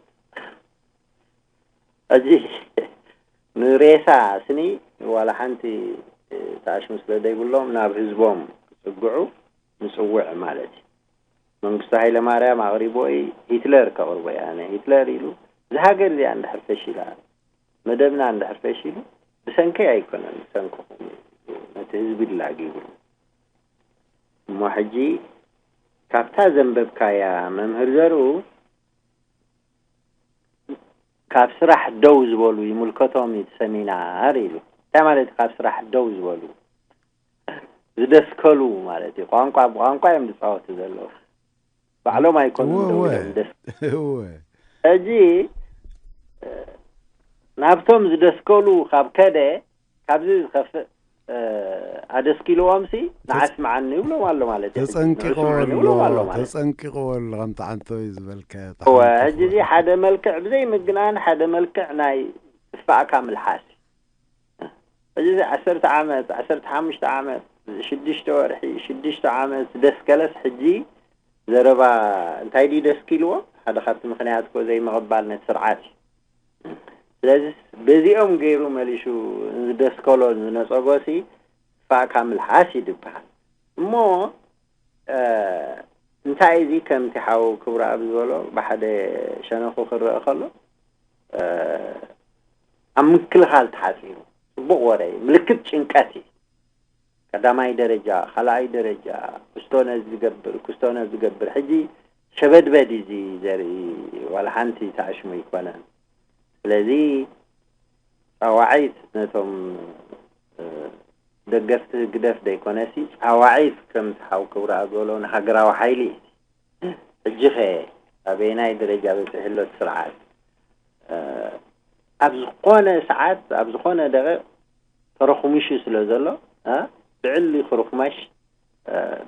ሕጂ ንሬሳ ስኒ ዋላ ሓንቲ ተኣሽሙ ስለ ዘይብሎም ናብ ህዝቦም ክፅግዑ ንፅውዕ ማለት እዩ። መንግስቱ ሃይለ ማርያም ኣቕሪቦ እዩ ሂትለር ከቕርቦ እየ ኣነ ሂትለር ኢሉ እዛ ሃገር እዚኣ እንድሕር ፈሺላ መደብና እንድሕር ፈሺሉ ብሰንከይ ኣይኮነን ብሰንክኹም እዩ ነቲ ህዝቢ ድላጊቡ እሞ ሕጂ ካብታ ዘንበብካያ መምህር ዘርኡ ካብ ስራሕ ደው ዝበሉ ይምልከቶም እዩ እቲ ሰሚናር ኢሉ እንታይ ማለት ካብ ስራሕ ደው ዝበሉ ዝደስከሉ ማለት እዩ ቋንቋ ብቋንቋ እዮም ዝፃወቱ ዘለዉ ባዕሎም ኣይኮኑን ደው ኢሎም ደስ ሕጂ ናብቶም ዝደስከሉ ካብ ከደ ካብዚ ዝኸፍእ ኣደስኪልዎም ሲ ንዓስ መዓኒ ይብሎም ኣሎ ማለት እዩ ተጸንቂቆ ኣሎ ተጸንቂቆ ኣሎ ከምቲ ዓንቶ እዩ ዝበልካዮ እወ ሕጂ እዚ ሓደ መልክዕ ብዘይ ምግናን ሓደ መልክዕ ናይ ትፋእካ ምልሓስ እዩ እዚ ዓሰርተ ዓመት ዓሰርተ ሓሙሽተ ዓመት ሽዱሽተ ወርሒ ሽዱሽተ ዓመት ደስከለስ ሕጂ ዘረባ እንታይ ድዩ ደስኪልዎ ሓደ ካብቲ ምክንያት ኮ ዘይምቕባል ነቲ ስርዓት እዩ ስለዚ በዚኦም ገይሩ መሊሹ ዝደስከሎ ዝነፀጎ ሲ ፋእካ ምልሓስ እዩ ዝበሃል እሞ እንታይ እዚ ከምቲ ሓው ክብረኣብ ዝበሎ ብሓደ ሸነኹ ክረአ ከሎ ኣብ ምክልኻል ተሓፂሩ ፅቡቕ ወረ እዩ ምልክት ጭንቀት እዩ ቀዳማይ ደረጃ ካልኣይ ደረጃ ክስቶ ነዚ ዝገብር ክስቶ ነዚ ዝገብር ሕጂ ሸበድበድ እዚ ዘርኢ ዋላ ሓንቲ ተኣሽሙ ኣይኮነን ስለዚ ፃዋዒት ነቶም ደገፍቲ ህግደፍ ዘይኮነሲ ፃዋዒት ከምቲ ሓው ክብረኣብ ዝበሎ ንሃገራዊ ሓይሊ እዩ ሕጂ ኸ ኣበየናይ ደረጃ በፂሑ ኣሎ እቲ ስርዓት ኣብ ዝኾነ ሰዓት ኣብ ዝኾነ ደቂቕ ተረኹሚሹ ስለ ዘሎ ብዕሊ ክርኹመሽ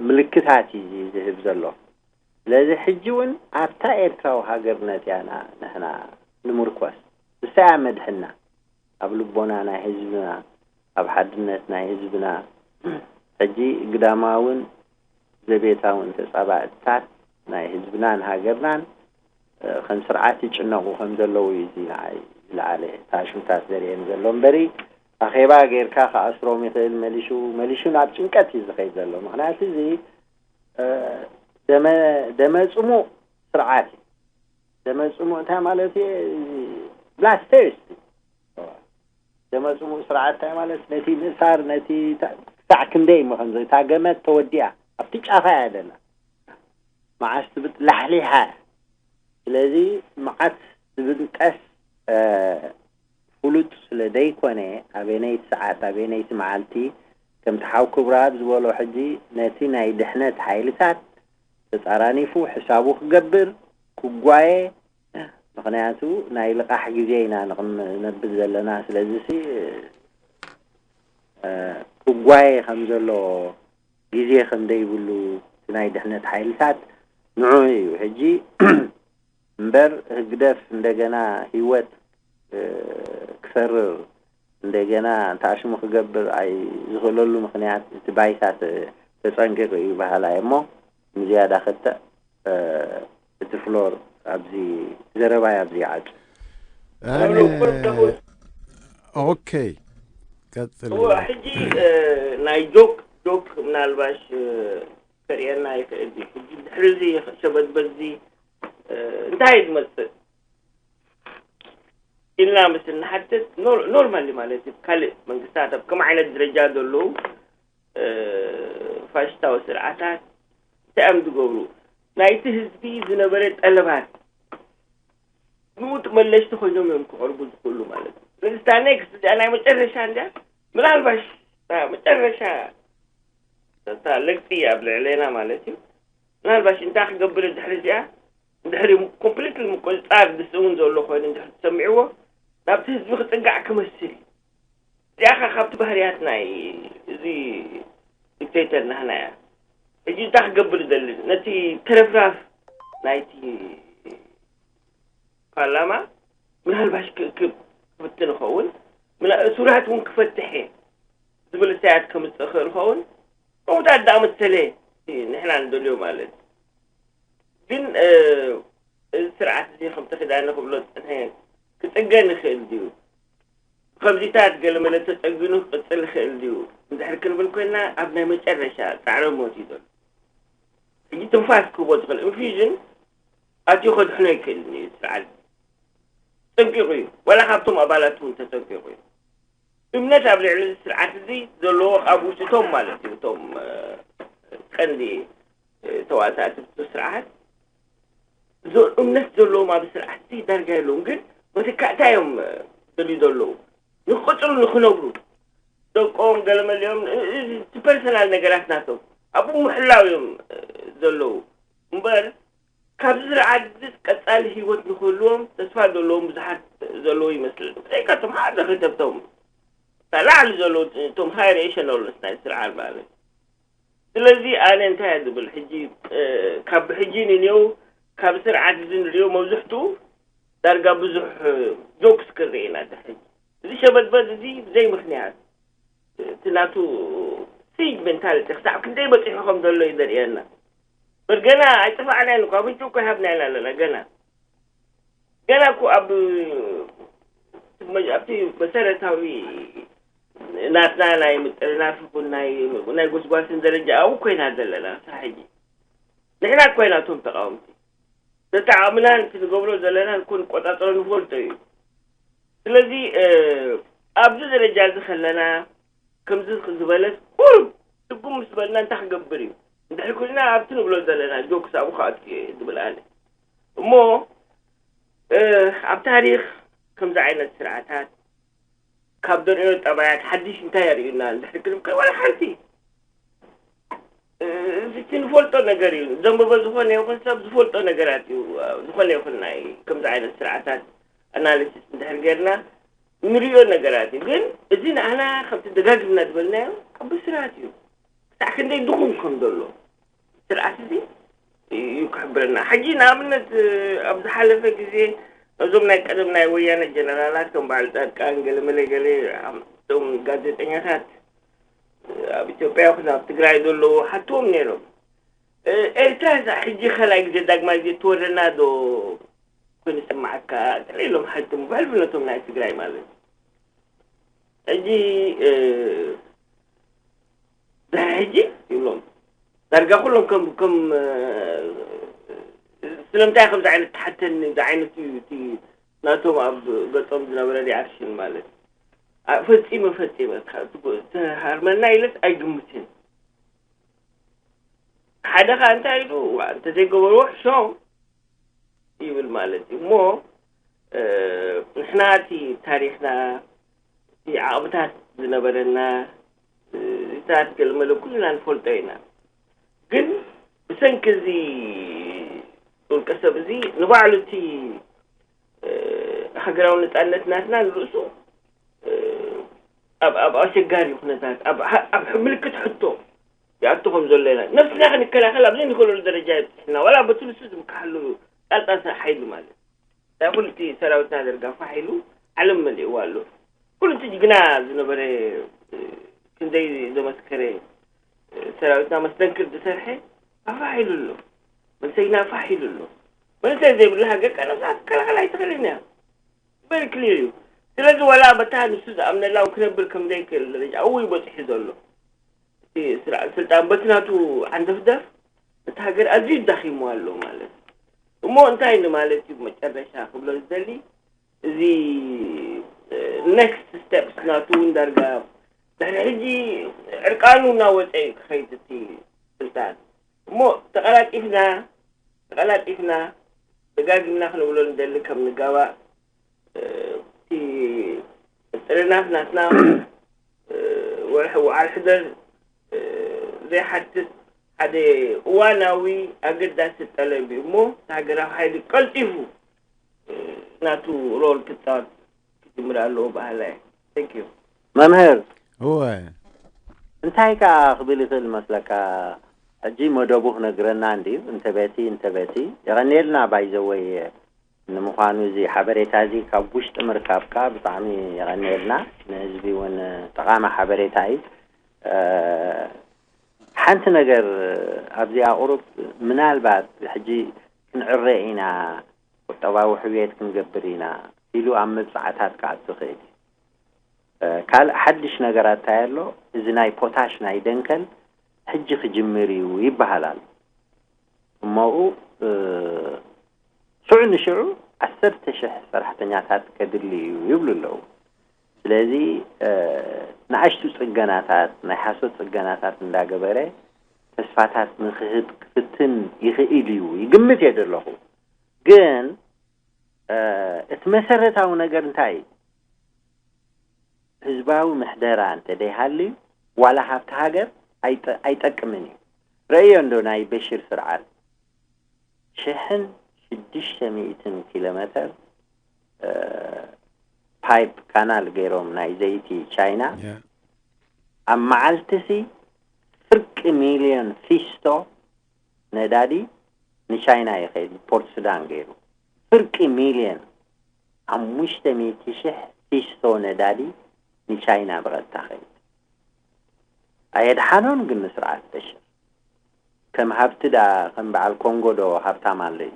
ምልክታት እዩ ዝህብ ዘሎ ስለዚ ሕጂ እውን ኣብታ ኤርትራዊ ሃገርነት እያ ንሕና ንምርኮስ ንሳ እያ መድሕና ኣብ ልቦና ናይ ህዝብና ኣብ ሓድነት ናይ ህዝብና ሕጂ ግዳማውን ዘቤታውን ተፃባእትታት ናይ ህዝብናን ሃገርናን ከም ስርዓት ይጭነቑ ከም ዘለዉ እዩ እዚ ንዓይ ዝለዓለ ታሽምታት ዘርእየን ዘሎ እምበሪ ኣኼባ ጌርካ ክኣስሮም ይኽእል መሊሹ መሊሹ ናብ ጭንቀት እዩ ዝኸይድ ዘሎ ምክንያቱ እዚ ደመ ደመ ፅሙቕ ስርዓት እዩ ደመ ፅሙቕ እንታይ ማለት እዩ ብላስቴሪስት ደመ ፅሙቕ ስርዓት እንታይ ማለት ነቲ ምእሳር ነቲ ክሳዕ ክንደይ እሞ ከምዚ እታ ገመድ ተወዲኣ ኣብቲ ጫፋ እያ ደላ። መዓስ ትብጥ ላሕሊሓ። ስለዚ መዓት ዝብንቀስ ፍሉጥ ስለ ዘይኮነ ኣበየነይቲ ሰዓት ኣበየነይቲ መዓልቲ ከምቲ ሓው ክብረኣብ ዝበሎ ሕጂ ነቲ ናይ ድሕነት ሓይልታት ተጻራኒፉ ሕሳቡ ክገብር ክጓየ። ምኽንያቱ ናይ ልቓሕ ግዜ ኢና ንቕም- ነብል ዘለና። ስለዚ ሲ ክጓየ ከም ዘሎ ግዜ ከም ዘይብሉ እቲ ናይ ድሕነት ሓይልታት ንዑ እዩ ሕጂ እምበር ህግደፍ እንደገና ህይወት ክሰርር እንደገና እንተኣሽሙ ክገብር ኣይ ዝኽእለሉ ምኽንያት እቲ ባይታ ተጸንቂቑ እዩ በሃላይ እሞ ንዝያዳ ክትዕ እቲ ፍሎር ኣብዚ ዘረባይ ኣብዚ ይዓጹ። ኦኬ ቀጽል። ሕጂ ናይ ጆክ ጆክ ምናልባሽ ከርእየና ይኽእል እዩ። ሕጂ ድሕሪ እዚ ሸበድበዚ እንታይ እዩ ዝመፅእ ኢልና ምስ እንሓትት ኖርማሊ ማለት እዩ። ካልእ መንግስታት ኣብ ከም ዓይነት ደረጃ ዘለዉ ፋሽስታዊ ስርዓታት እንታይ እዮም ዝገብሩ? ናይቲ ህዝቢ ዝነበረ ጠለባት ንኡ መለስቲ ኮይኖም እዮም ክቐርቡ ዝኽእሉ ማለት እዩ። ስለዚ እታ ኔክስት እዚኣ ናይ መጨረሻ እንዲያ ምናልባሽ እታ መጨረሻ እታ ለግፂ ኣብ ልዕሌና ማለት እዩ። ምናልባሽ እንታይ ክገብር ድሕሪ እዚኣ ድሕሪ ኮምፕሊትሊ ምቁፅፃር ንሱ እውን ዘሎ ኮይኑ እንድሕር ተሰሚዕዎ ናብቲ ህዝቢ ክፅጋዕ ክመስል እዩ። እዚኣ ኸ ካብቲ ባህርያት ናይ እዚ ዲክቴተር ናህና እያ። ሕጂ እንታይ ክገብር ይደሊ ነቲ ተረፍራፍ ናይቲ ፓርላማ ምናልባሽ ክእክብ ክፍትን ይኸውን፣ እሱራት እውን ክፈትሕ እየ ዝብል እሳያት ከምፅእ ክእል ይኸውን። ከምኡታት ዳኣ መሰለ ንሕና ንደልዮ ማለት ግን እዚ ስርዓት እዚ ከምቲ ክዳነ ክብሎ ዝፀንሐ ክፅገን ይኽእል ድዩ? ከምዚታት ገለመለ ተፀጊኑ ክቅፅል ይኽእል ድዩ እንድሕር ክንብል ኮይና ኣብ ናይ መጨረሻ ፃዕረ ሞት እዩ ዘሎ። ሕጂ ትንፋስ ክህቦ ዝኽእል ኢንፊዥን ኣትዩ ከድሕኖ ኣይክእልን እዩ። ስርዓት ተፀንቂቑ እዩ። ዋላ ካብቶም ኣባላት እውን ተፀንቂቑ እዩ። እምነት ኣብ ልዕሊ እዚ ስርዓት እዚ ዘለዎ ኣብ ውሽጦም ማለት እዩ። እቶም ቀንዲ ተዋሳእቲ ስርዓት እምነት ዘለዎም ኣብ ስርዓት እዚ ዳርጋ የለዎም። ግን መተካእታ እዮም ደልዩ ዘለዉ ንክቅፅሉ ንክነብሩ ደቆም ገለመሊኦም እቲ ፐርሰናል ነገራት ናቶም ኣብኡ ምሕላው እዮም ዘለዉ እምበር ካብዚ ስርዓት እዚ ቀፃሊ ህይወት ንክህልዎም ተስፋ ዘለዎም ብዙሓት ዘለዉ ይመስለኒ። ብዘይካቶም ሓደ ክልተብቶም ላዕሊ ዘለዉ እቶም ሃይ ሬሽነልስ ናይ ስርዓት ማለት። ስለዚ ኣነ እንታይ እየ ዝብል ሕጂ ካብ ሕጂ ንንየው ካብ ስርዓት እዚ ንሪኦ መብዝሕትኡ ዳርጋ ብዙሕ ጆክስ ክርኢ ኢና ድሕሪ ሕጂ እዚ ሸበድበድ እዚ ብዘይ ምክንያት እቲ ናቱ ሲጅ ሜንታሊቲ ክሳብ ክንደይ በፂሑ ከም ዘሎ እዩ ዘርእየና። በር ገና ኣይጠፋዕናን እኮ ኣፍንጭ እኮ ይሃብና ኢና ኣለና ገና ገና እኮ ኣብ ኣብቲ መሰረታዊ ናትና ናይ ምጥርናፍ ይኹን ናይ ናይ ጎስጓስን ደረጃ ኣብኡ ኮይና ዘለና ክሳብ ሕጂ ንሕና ኮይና እቶም ተቃወምቲ ተጠዓምናን እቲ ንገብሮ ዘለናን እኮ ንቆፃፀሮ ንፈልጦ እዩ። ስለዚ ኣብዚ ደረጃ እዚ ከለና ከምዚ ዝበለስ ቁሩብ ትርጉም ምስ በልና እንታይ ክገብር እዩ እንድሕር ኩልና ኣብቲ ንብሎ ዘለና ጆክስ ኣብኡ ከኣቱ እየ ዝብል ኣነ እሞ ኣብ ታሪክ ከምዚ ዓይነት ስርዓታት ካብ ደርእዮ ጠባያት ሓድሽ እንታይ የርእዩና እንድሕር ክብል ከ ዋላ ሓንቲ እቲ ንፈልጦ ነገር እዩ ዘንበበ ዝኾነ ይኹን ሰብ ዝፈልጦ ነገራት እዩ። ዝኾነ ይኹን ናይ ከምዚ ዓይነት ስርዓታት ኣናሊሲስ እንድሕር ጌርና ንሪኦ ነገራት እዩ። ግን እዚ ንኣና ከምቲ ደጋግምና ዝበልናዮ ዓቢ ስርዓት እዩ። ክሳዕ ክንደይ ድኹም ከም ዘሎ ስርዓት እዚ እዩ ክሕብረና። ሕጂ ንኣብነት ኣብ ዝሓለፈ ግዜ ነዞም ናይ ቀደም ናይ ወያነ ጀነራላት ከም በዓል ፃድቃን ገለ መለ ገለ እቶም ጋዜጠኛታት ኣብ ኢትዮጵያ ይኹን ኣብ ትግራይ ዘለዉ ሓትዎም ነይሮም። ኤርትራ እዛ ሕጂ ካልኣይ ግዜ ዳግማይ ግዜ ትወረና ዶ ኮይኑ ይስማዓካ? ገለ ኢሎም ሓትሙ ብሕልፊ ነቶም ናይ ትግራይ ማለት እዩ። ሕጂ ድሕሪ ሕጂ ይብሎም ዳርጋ ኩሎም ከም ከም ስለምንታይ ከምዚ ዓይነት ተሓተኒ እዚ ዓይነት እዩ እቲ ናቶም ኣብ ገጾም ዝነበረ ሪኣክሽን ማለት ፈፂመ ፈፂመ ተሃርመና ኢለስ ኣይግምትን። ሓደ ከዓ እንታይ ኢሉ እንተዘይገበርዎ ሕሾም ይብል ማለት እዩ። እሞ ንሕና እቲ ታሪኽና፣ እቲ ዓቕምታት ዝነበረና፣ እዚታት ገለመለ ኩልና ንፈልጦ ኢና። ግን ብሰንኪ እዚ ውልቀ ሰብ እዚ ንባዕሉ እቲ ሃገራዊ ነፃነት ናትና ንርእሱ ኣብ ኣብ ኣሸጋሪ ኩነታት ኣብ ኣብ ምልክት ሕቶ ይኣቱ ከም ዘሎ ኢና። ነብስና ክንከላኸል ኣብ ዘይንኽእለሉ ደረጃ ይብፅሕና። ዋላ በቲ ንሱ ዝምክሓሉ ጣልጣ ሓይሊ ማለት ናይ ኩሉ እቲ ሰራዊትና ደርጋ ፋሕ ኢሉ ዓለም መሊእዋ ኣሎ። ኩሉ እቲ ጅግና ዝነበረ ክንደይ ዘመስከረ ሰራዊትና መስተንክር ዝሰርሐ ፋሕ ኢሉ ኣሎ። መንሰይና ፋሕ ኢሉ ኣሎ። መንሰይ ዘይብሉ ሃገር ከነሳ ክከላኸል ኣይትኽእልን እያ። ቨሪ ክሊር እዩ። ስለዚ ዋላ በታ ንሱ ዝኣምነላ እውን ክነብር ከም ዘይክእል ደረጃ እው ይበፅሑ ዘሎ እቲ ስርዓት ስልጣን በቲ ናቱ ዓንደፍደፍ እቲ ሃገር ኣዝዩ ዳኺሙ ኣሎ ማለት እዩ። እሞ እንታይ ንማለት እዩ መጨረሻ ክብሎ ዝደሊ እዚ ኔክስት ስቴፕስ ናቱ እውን ዳርጋ ድሕሪ ሕጂ ዕርቃኑ እናወፀ እዩ ክኸይድ እቲ ስልጣን። እሞ ተቐላጢፍና ተቐላጢፍና ደጋጊምና ክንብሎ ንደሊ ከም ንጋባእ እቲ ጥርናፍ ናትና ወርሒ ወዓል ሕደር ዘይሓትት ሓደ እዋናዊ ኣገዳሲ ጠለብ እዩ እሞ እቲ ሃገራዊ ሓይሊ ቀልጢፉ ናቱ ሮል ክፃወት ክጅምር ኣለዎ በሃላይ። Thank you። መምህር እወ እንታይ ከዓ ክብል ይኽእል መስለካ? ሕጂ መደቡ ክነግረና እንድዩ። እንተበቲ እንተበቲ የቐንየልና ባይዘወይ። ንምዃኑ እዚ ሓበሬታ እዚ ካብ ውሽጢ ምርካብካ ብጣዕሚ የቐንየልና። ንህዝቢ እውን ጠቓሚ ሓበሬታ እዩ። ሓንቲ ነገር ኣብዚኣ ቁሩብ ምናልባት ሕጂ ክንዕረ ኢና፣ ቁጠባዊ ሕውየት ክንገብር ኢና ኢሉ ኣብ መብፃዕታት ክኣቱ ይኽእል እዩ። ካልእ ሓድሽ ነገራት እንታይ ኣሎ? እዚ ናይ ፖታሽ ናይ ደንከል ሕጂ ክጅምር እዩ ይበሃል ኣሎ። እሞኡ ሽዑ ንሽዑ ዓሰርተ ሽሕ ሰራሕተኛታት ከድሊ እዩ ይብሉ ኣለዉ። ስለዚ ንኣሽቱ ፅገናታት፣ ናይ ሓሶት ፅገናታት እንዳገበረ ተስፋታት ንክህብ ክፍትን ይኽእል እዩ ይግምት እየ ዘለኹ። ግን እቲ መሰረታዊ ነገር እንታይ እዩ? ህዝባዊ ምሕደራ እንተደይሃልዩ ዋላ ሃብቲ ሃገር ኣይጠቅምን እዩ። ረእዮ እንዶ ናይ በሽር ስርዓት ሽሕን ሽዱሽተ ሚእትን ኪሎ ሜተር ፓይፕ ካናል ገይሮም ናይ ዘይቲ ቻይና ኣብ መዓልቲ ሲ ፍርቂ ሚልዮን ፊስቶ ነዳዲ ንቻይና ይኸይድ ፖርት ሱዳን ገይሩ ፍርቂ ሚልዮን ሓሙሽተ ሚእቲ ሽሕ ፊስቶ ነዳዲ ንቻይና ብቐጥታ ኸይድ ኣየድሓኖን ግን ንስርዓት በሽር ከም ሃብቲ ዳ ከም በዓል ኮንጎ ዶ ሃብታም ኣሎ እዩ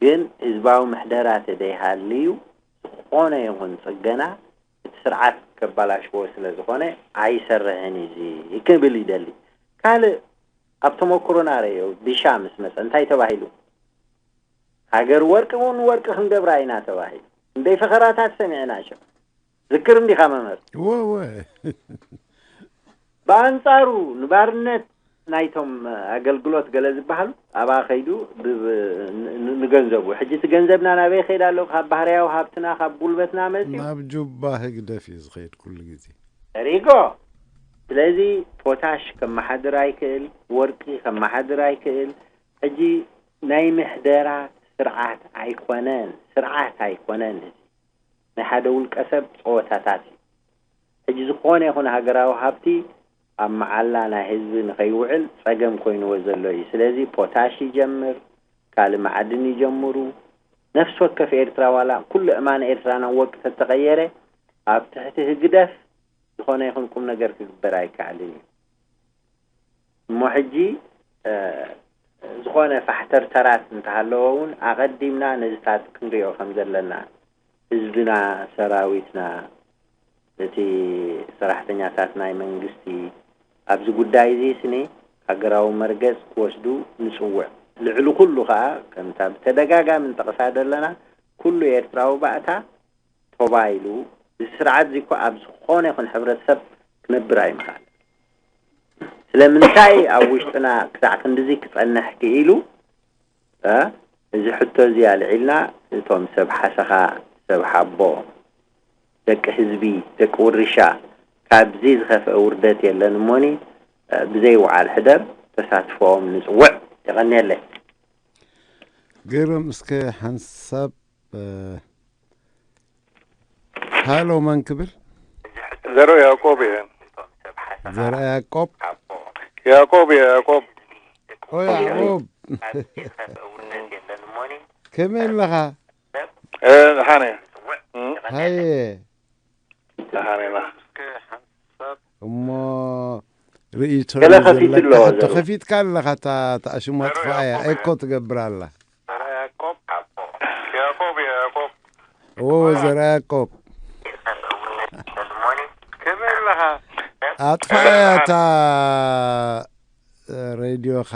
ግን ህዝባዊ ምሕደራ ተደይሃልዩ ዝኾነ ይኹን ፅገና እቲ ስርዓት ከባላሽዎ ስለ ዝኾነ ኣይሰርሕን እዩ ክብል ይደሊ። ካልእ ኣብ ተመክሮና ረዮ ቢሻ ምስ መፀ እንታይ ተባሂሉ? ሃገር ወርቂ እውን ወርቂ ክንገብራ ኢና ተባሂሉ። እንደይ ፈኸራታት ሰሚዕና ሽዑ ዝክር እንዲኻ መምህር? እወ እወ። ብኣንጻሩ ንባርነት ናይቶም ኣገልግሎት ገለ ዝበሃሉ ኣብኣ ከይዱ ንገንዘቡ ሕጂ እቲ ገንዘብና ናበይ ከይድ ኣሎ? ካብ ባህርያዊ ሃብትና ካብ ጉልበትና መፅዩ ናብ ጁባ ህግደፍ እዩ ዝኸይድ ኩሉ ግዜ። ሪጎ ስለዚ ፖታሽ ከመሓድር ኣይክእል፣ ወርቂ ከመሓድር ኣይክእል። ሕጂ ናይ ምሕደራ ስርዓት ኣይኮነን፣ ስርዓት ኣይኮነን። እዚ ናይ ሓደ ውልቀ ሰብ ፀወታታት እዩ። ሕጂ ዝኾነ ይኹን ሃገራዊ ሃብቲ ኣብ መዓላ ናይ ህዝቢ ንኸይውዕል ፀገም ኮይንዎ ዘሎ እዩ። ስለዚ ፖታሽ ይጀምር፣ ካልእ መዓድን ይጀምሩ። ነፍሲ ወከፍ ኤርትራ ዋላ ኩሉ እማን ኤርትራ ናብ ወርቂ ተተቐየረ ኣብ ትሕቲ ህግደፍ ዝኾነ ይኹን ቁም ነገር ክግበር ኣይከኣልን እዩ። እሞ ሕጂ ዝኾነ ፋሕተርተራት እንተሃለዎ እውን ኣቐዲምና ነዚታት ክንሪኦ ከም ዘለና ህዝብና፣ ሰራዊትና፣ እቲ ሰራሕተኛታት ናይ መንግስቲ ኣብዚ ጉዳይ እዚ ስኒ ሃገራዊ መርገፅ ክወስዱ ንፅውዕ። ልዕሊ ኩሉ ከዓ ከምታ ብተደጋጋሚ ንጠቕሳ ዘለና ኩሉ ኤርትራዊ ባእታ ቶባ ኢሉ እዚ ስርዓት እዚ እኮ ኣብ ዝኾነ ይኹን ሕብረተሰብ ክነብር ኣይምኽኣል። ስለምንታይ ኣብ ውሽጥና ክሳዕ ክንድዚ ክጸንሕ ክኢሉ? እ? እዚ ሕቶ እዚ ኣልዒልና፣ እቶም ሰብ ሓሰኻ፣ ሰብ ሓቦ፣ ደቂ ህዝቢ፣ ደቂ ውርሻ፣ ካብዚ ዝኸፍአ ውርደት የለን እሞኒ፣ እ፣ ብዘይ ውዓል ሕደር ተሳትፎኦም ንጽውዕ። የቐንየለይ። ግርም፣ እስከ ሓንሳብ፣ እ፣ ሃሎ፣ መን ክብል? ዘርኡ ያዕቆብ እየ። ዘርኣ ያዕቆብ። ያዕቆብ እየ፣ ያዕቆብ። ኦ፣ ያዕቆብ። ከመይ ኣለኻ? እ፣ ደሓን እየ። እ፣ ሃየ። ደሓን ኢና። እሞ ርእይቶ ገለ እዩ ከፊቱ ዘለካ ኣለዎ ሕቶ ዘርኡ። ከፊትካ ኣለኻ፣ እታ፣ እታ ኣሽሙ ኣጥፍኣያ፣ ኤኮ ትገብር ኣላ። ዘርኣ ያዕቆብ። ያዕቆብ እየ፣ ያዕቆብ። ኦ፣ ዘርኣ ያዕቆብ። ከመይ ኣለኻ? ኣጥፍኣያ እታ ሬድዮኻ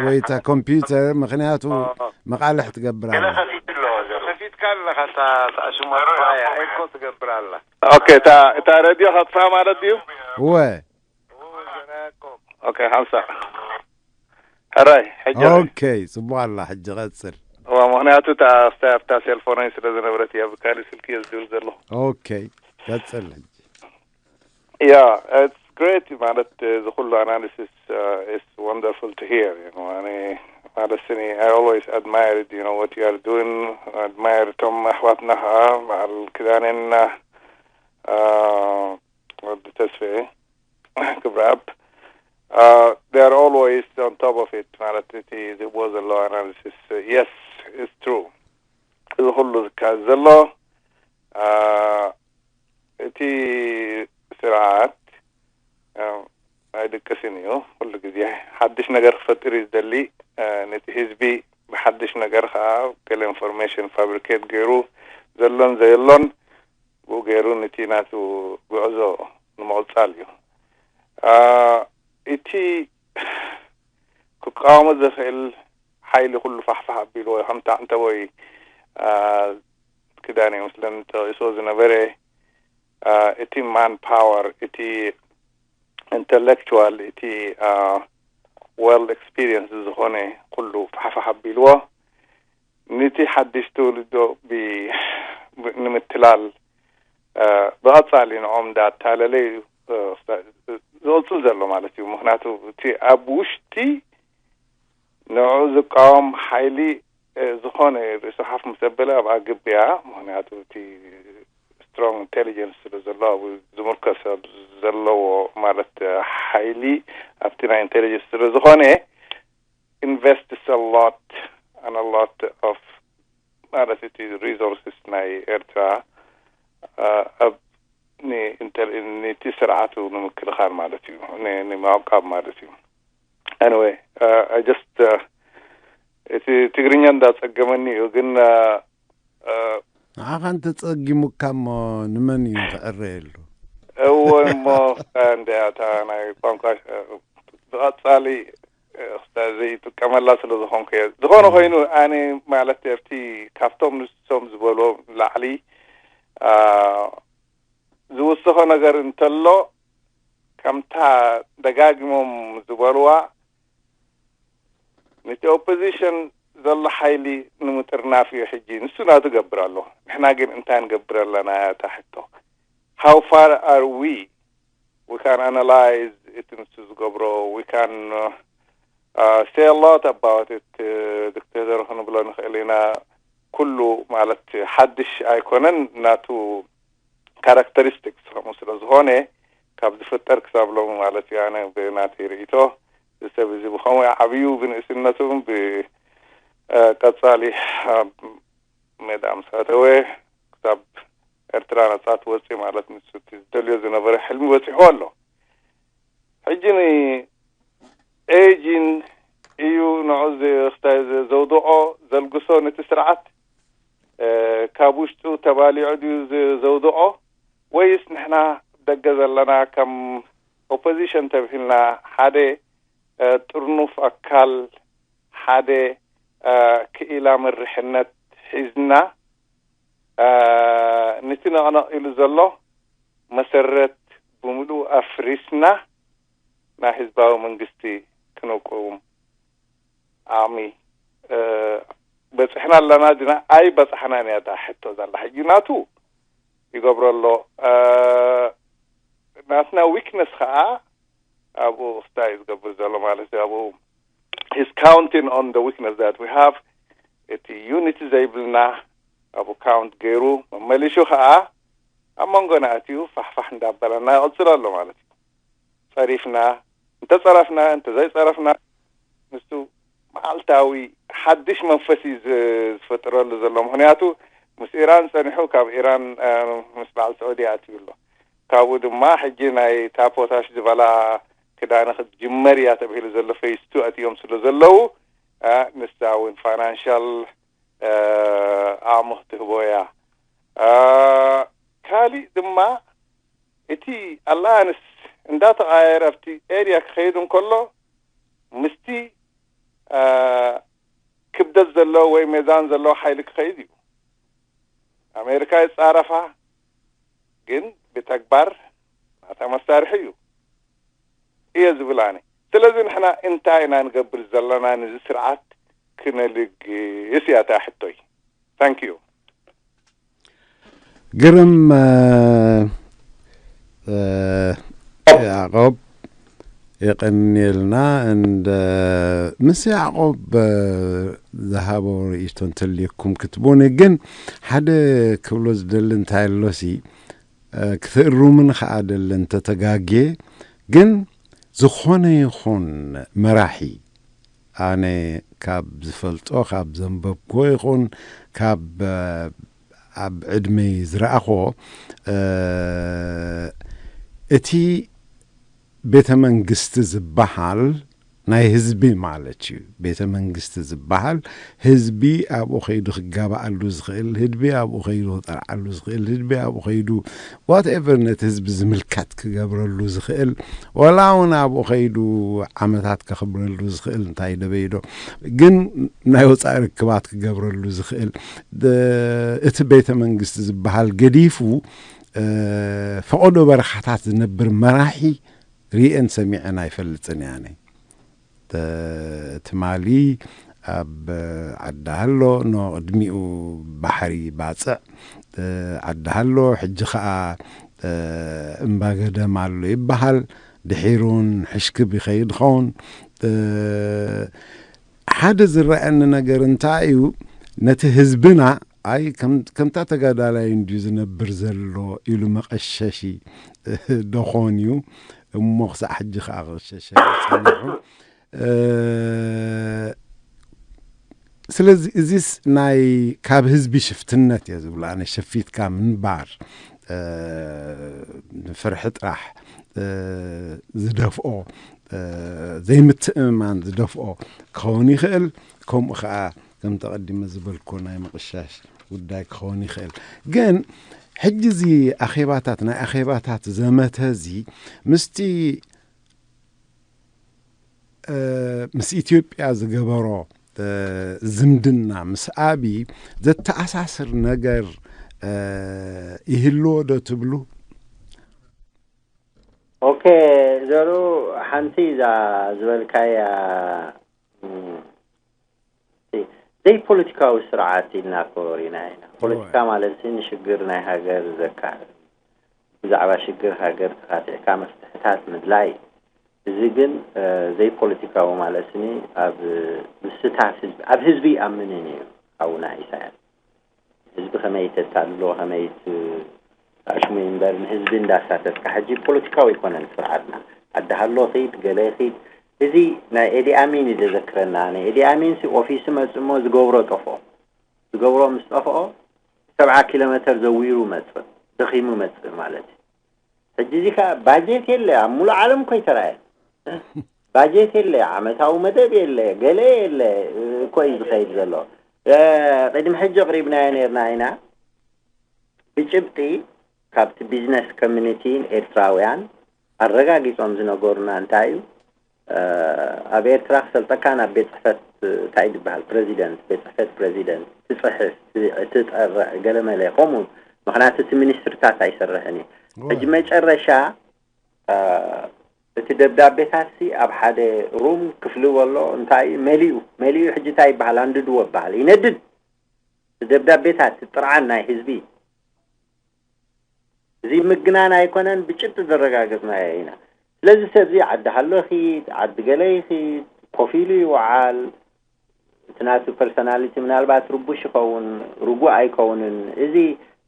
ወይ እታ ኮምፒውተር፣ ምኽንያቱ መቓልሕ ትገብር ኣላ። ከፊትካ ኣለኻ፣ እታ፣ እታ ኣሽሙ ኣጥፍኣያ፣ ኤኮ ትገብር ኣላ። ኦኬ፣ እታ፣ እታ ሬድዮ ከጥፍኣ ማለት ድዩ? እወ። ኦኬ፣ ሓምሳ። ሕራይ፣ ሕጂ። ኦኬ፣ ጽቡቕ ኣላ። ሕጂ ቀጽል። እዋ፣ ምኽንያቱ እታ፣ ኣብታ፣ ኣብታ ሴልፎነይ ስለ ዝነበረት እያ፣ ብካሊእ ስልኪ እየ ዝድውል ዘለኹ። ኦኬ፣ ቀጽል ሕጂ። Yeah, it's great ማለት፣ እዚ ኩሉ ኣናሊሲስ፣ uh, it's wonderful to hear, you know. ኣነ ማለት ስኒ፣ I always admired, you know, what you are doing. Admire እቶም ኣሕዋትና ከዓ፣ በዓል ክዳኔን፣ uh, ወዲ ተስፌ ክብረኣብ፣ uh, they are always on top of it ማለት፣ እቲ ዝህብዎ ዘለዉ ኣናሊሲስ፣ yes, it's true። እዚ ኩሉ ዝካየድ ዘሎ፣ uh፣ እቲ ስርዓት፣ uh፣ ኣይድቅስን እዩ። ኩሉ ግዜ ሓድሽ ነገር ክፈጥር እዩ ዝደሊ። Uh፣ ነቲ ህዝቢ ብሓድሽ ነገር ከዓ ገለ ኢንፎርሜሽን ፋብሪኬት ገይሩ፣ ዘሎን ዘየሎን ብኡ ገይሩ ነቲ ናቱ ጉዕዞ ንምቕጻል እዩ። Uh፣ እቲ ክቃወሞ ዝኽእል ሓይሊ ኩሉ ፋሕፋሕ ኣቢልዎ እዩ። ከምቲ ዓንተቦይ፣ uh፣ ክዳን እዩ ምስለን ጠቒስዎ ዝነበረ፣ uh፣ እቲ ማን ፓወር፣ እቲ ኢንተሌክቹዋል፣ እቲ፣ uh፣ ዌል ኤክስፒሪየንስ ዝኾነ ኩሉ ፋሕፋሕ ኣቢልዎ፣ ነቲ ሓድሽ ትውልዶ ብ-፣ ብ-፣ ንምትላል፣ uh፣ ብቐጻሊ ንዖም እንዳታለለ እዩ፣ uh፣ ዝቕጽል ዘሎ ማለት እዩ። ምኽንያቱ እቲ ኣብ ውሽጢ ንዑ ዝቃወም ሓይሊ፣ uh፣ ዝኾነ ርእሱ ሓፍ ምስ ኣበለ ኣብኣ ግብያ። ምኽንያቱ እቲ ስትሮንግ ኢንቴሊጀንስ ስለ ዘሎ፣ ኣብኡ ዝምርከስ ኣብ ዘለዎ ማለት፣ uh፣ ሓይሊ ኣብቲ ናይ ኢንቴሊጀንስ ስለ ዝኾነ፣ invests a lot and a lot of ማለት እቲ ሪሶርስስ ናይ ኤርትራ፣ uh፣ ኣብ ን-፣ ኢንተር-፣ ነቲ ስርዓቱ ንምክልኻል ማለት እዩ፣ ን-፣ ንምዕቃብ ማለት እዩ። Anyway, uh, I just, uh፣ እቲ ትግርኛ እንዳጸገመኒ እዩ፣ ግን፣ uh፣ uh፣ ንዓኻ እንተጸጊሙካ እሞ ንመን እዩ ክዕረየሉ? እወ እሞ፣ uh፣ እንደ እታ ናይ ቋንቋ፣ uh፣ ብቐጻሊ፣ uh፣ ዘይጥቀመላ ስለ ዝኾንኩ እየ። ዝኾነ ኮይኑ ኣነ ማለት ኣብቲ ካብቶም ንሶም ዝበሎ ላዕሊ፣ uh፣ ዝውስኾ ነገር እንተሎ፣ ከምታ ደጋጊሞም ዝበልዋ፣ ነቲ ኦፖዚሽን ዘሎ ሓይሊ ንምጥርናፍ እዩ ሕጂ። ንሱ ናቱ ገብር ኣሎ። ንሕና ግን እንታይ ንገብር ኣለና እያ እታ ሕቶ። How far are we? We can analyze እቲ ንሱ ዝገብሮ። We can, uh, uh, say a lot about it, uh፣ ዶክተር ዘርኡ ክንብሎ ንኽእል ኢና። ኩሉ ማለት ሓድሽ ኣይኮነን። ናቱ ካራክተሪስቲክስ ከምኡ ስለ ዝኾነ፣ ካብ ዝፍጠር ክሳብ ሎሚ ማለት እዩ፣ ኣነ ብናተይ ርእይቶ፣ እዚ ሰብ እዚ ብኸምኡ ዓብዩ ብንእስነቱ ብ-፣ እ፣ ቀጻሊ ኣብ ሜዳ ምስ ኣተወ፣ ክሳብ ኤርትራ ነጻ ትወጽእ ማለት ንሱ እቲ ዝደልዮ ዝነበረ ሕልሚ በጺሕዎ ኣሎ። ሕጂ ንኤጂን እዩ ንዑ ዝ-፣ ክስታይ ዘ-፣ ዘውድቖ ዘልግሶ ነቲ ስርዓት፣ እ፣ ካብ ውሽጡ ተባሊዑ ድዩ ዝ-፣ ዘውድቖ፣ ወይስ ንሕና ደገ ዘለና ከም ኦፖዚሽን ተብሂልና ሓደ፣ እ፣ ጥርኑፍ ኣካል፣ ሓደ፣ እ፣ ክኢላ መሪሕነት ሒዝና ንቲ ነቕነቕ ኢሉ ዘሎ መሰረት ብምሉእ ኣፍሪስና ናይ ህዝባዊ መንግስቲ ክነቁም ዓቕሚ በፅሕና ኣለና ድና ኣይበፃሕናን እያ እታ ሕቶ ዘላ። ሕጂ ናቱ ይገብሮ ኣሎ። ናትና ዊክነስ ከዓ ኣብኡ ክስታይ እዩ ዝገብር ዘሎ ማለት እዩ። ኣብኡ he's counting on the weakness that we have። እቲ ዩኒቲ ዘይብልና ኣብኡ ካውንት ገይሩ መመሊሹ ከዓ ኣብ መንጎና ኣትዩ ፋሕፋሕ እንዳበለና ይቕፅል ኣሎ ማለት እዩ። ፀሪፍና እንተፀረፍና እንተዘይፀረፍና ንሱ መዓልታዊ ሓድሽ መንፈስ እዩ ዝፈጥረሉ ዘሎ። ምክንያቱ ምስ ኢራን ፀኒሑ ካብ ኢራን ምስ በዓል ስዑዲ ኣትዩ ኣሎ። ካብኡ ድማ ሕጂ ናይ ታፖታሽ ዝበላ ክዳነ ክትጅመር እያ ተባሂሉ ዘሎ ፌስቱ ኣትዮም ስለ ዘለዉ ንሳ እውን ፋይናንሻል ዓቕሚ ክትህቦ እያ። ካሊእ ድማ እቲ ኣላያንስ እንዳተቓየረ ኣብቲ ኤርያ ክኸይድ እንከሎ ምስቲ ክብደት ዘለዎ ወይ ሜዛን ዘለዎ ሓይሊ ክኸይድ እዩ። ኣሜሪካ ይፃረፋ ግን ብተግባር ናታ መሳርሒ እዩ እየ ዝብል ኣነ። ስለዚ ንሕና እንታይ ኢና ንገብር ዘለና ንዚ ስርዓት ክነልግስ እያ እታ ሕቶይ። Thank you። ግርም ያዕቆብ የቐንየልና። እንደ ምስ ያዕቆብ ዝሃቦ ርእይቶ እንተልየኩም ክትቡኒ ግን ሓደ ክብሎ ዝደሊ እንታይ ኣሎሲ ክትእሩምን ከዓ ደሊ እንተተጋጌ ግን ዝኾነ ይኹን መራሒ ኣነ ካብ ዝፈልጦ ካብ ዘንበብኮ ይኹን ካብ ኣብ ዕድመይ ዝረኣኾ እቲ ቤተ መንግስቲ ዝበሃል ናይ ህዝቢ ማለት እዩ። ቤተ መንግስቲ ዝበሃል ህዝቢ ኣብኡ ከይዱ ክጋባኣሉ ዝኽእል፣ ህዝቢ ኣብኡ ከይዱ ክጠርዓሉ ዝኽእል፣ ህዝቢ ኣብኡ ከይዱ ዋትኤቨር ነቲ ህዝቢ ዝምልከት ክገብረሉ ዝኽእል፣ ዋላ እውን ኣብኡ ከይዱ ዓመታት ከኽብረሉ ዝኽእል እንታይ ደበይዶ ግን ናይ ወፃኢ ርክባት ክገብረሉ ዝኽእል እቲ ቤተ መንግስቲ ዝበሃል ገዲፉ ፈቐዶ በረኻታት ዝነብር መራሒ ርእየን ሰሚዐን ኣይፈልጥን እየ ኣነ። ትማሊ ኣብ ዓዲ ሃሎ ኖ ቅድሚኡ ባሕሪ ባፅዕ ዓዲ ሃሎ ሕጂ ከዓ እምባ ገደም ኣሎ ይበሃል። ድሒሩን ሕሽክብ ይኸይድ ኸውን ሓደ ዝረኣየኒ ነገር እንታይ እዩ ነቲ ህዝብና ኣይ ከምታ ተጋዳላይ እንድዩ ዝነብር ዘሎ ኢሉ መቐሸሺ ደኾን እዩ እሞ ክሳዕ ሕጂ ከዓ ክቕሸሸ ጸኒሑ ስለዚ እዚስ ናይ ካብ ህዝቢ ሽፍትነት እየ ዝብሎ ኣነ ሸፊትካ ምንባር ንፍርሒ ጥራሕ ዝደፍኦ ዘይምትእምማን ዝደፍኦ ክኸውን ይኽእል ከምኡ ከዓ ከም ተቐዲመ ዝበልኮ ናይ ምቕሻሽ ጉዳይ ክኸውን ይኽእል ግን ሕጂ እዚ ኣኼባታት ናይ ኣኼባታት ዘመተ እዚ ምስቲ ምስ ኢትዮጵያ ዝገበሮ ዝምድና ምስ ኣቢ ዘተኣሳስር ነገር ይህልዎ ዶ ትብሉ? ኦኬ ዘሩ ሓንቲ እዛ ዝበልካያ ዘይፖለቲካዊ ስርዓት ኢልና ኮሪና ኢና። ፖለቲካ ማለት ንሽግር ናይ ሃገር ዘካ ብዛዕባ ሽግር ሃገር ተኻቲዕካ መፍትሕታት ምድላይ እዚ ግን ዘይፖለቲካዊ ማለት ስኒ ኣብ ምስታፍ ህዝቢ ኣብ ህዝቢ ይኣምንን እዩ ሓውና ኢሳያስ ህዝቢ ከመይ ተታልሎ ከመይ ኣሽሙ እምበር ንህዝቢ እንዳሳተፍካ ሕጂ ፖለቲካዊ ኣይኮነን ስርዓትና ኣዳሃሎ ኺድ ገለ ኺድ እዚ ናይ ኤዲ ኣሚን እዩ ዘዘክረና ናይ ኤዲ ኣሚን ሲ ኦፊሱ መጽሞ ዝገብሮ ጠፍኦ ዝገብሮ ምስ ጠፍኦ ሰብዓ ኪሎ ሜተር ዘዊሩ መጽእ ደኺሙ መጽእ ማለት እዩ ሕጂ እዚ ከዓ ባጀት የለ ኣብ ሙሉእ ዓለም እኮ ይተራየ ባጀት የለ ዓመታዊ መደብ የለ ገለ የለ እኮ እዩ ዝኸይድ ዘሎ ቅድሚ ሕጂ ኣቕሪብናዮ ነርና ኢና ብጭብጢ ካብቲ ቢዝነስ ኮሚኒቲን ኤርትራውያን ኣረጋጊጾም ዝነገሩና እንታይ እዩ ኣብ ኤርትራ ክሰልጠካ ናብ ቤት ጽሕፈት እንታይ ዝበሃል፣ ፕረዚደንት፣ ቤት ጽሕፈት ፕረዚደንት ትጽሕፍ፣ ትጠርዕ፣ ገለመለ ከምኡ። ምኽንያቱ እቲ ሚኒስትርታት ኣይሰርሕን እዩ። ሕጂ መጨረሻ እቲ ደብዳቤታትሲ ኣብ ሓደ ሩም ክፍሊ በሎ እንታይ መሊኡ መሊኡ ሕጂ እንታይ ይበሃል፣ ኣንድድዎ ይበሃል፣ ይነድድ። እቲ ደብዳቤታት፣ ጥርዓን ናይ ህዝቢ፣ እዚ ምግናን ኣይኮነን፣ ብጭብጢ ዘረጋገጽናዮ ኢና። ስለዚ ሰብዚ ዓዲ ሃሎ ይኺድ፣ ዓዲ ገለ ይኺድ፣ ኮፍ ኢሉ ይውዓል። እቲ ናቱ ፐርሶናሊቲ ምናልባት ርቡሽ ይኸውን፣ ርጉእ ኣይከውንን። እዚ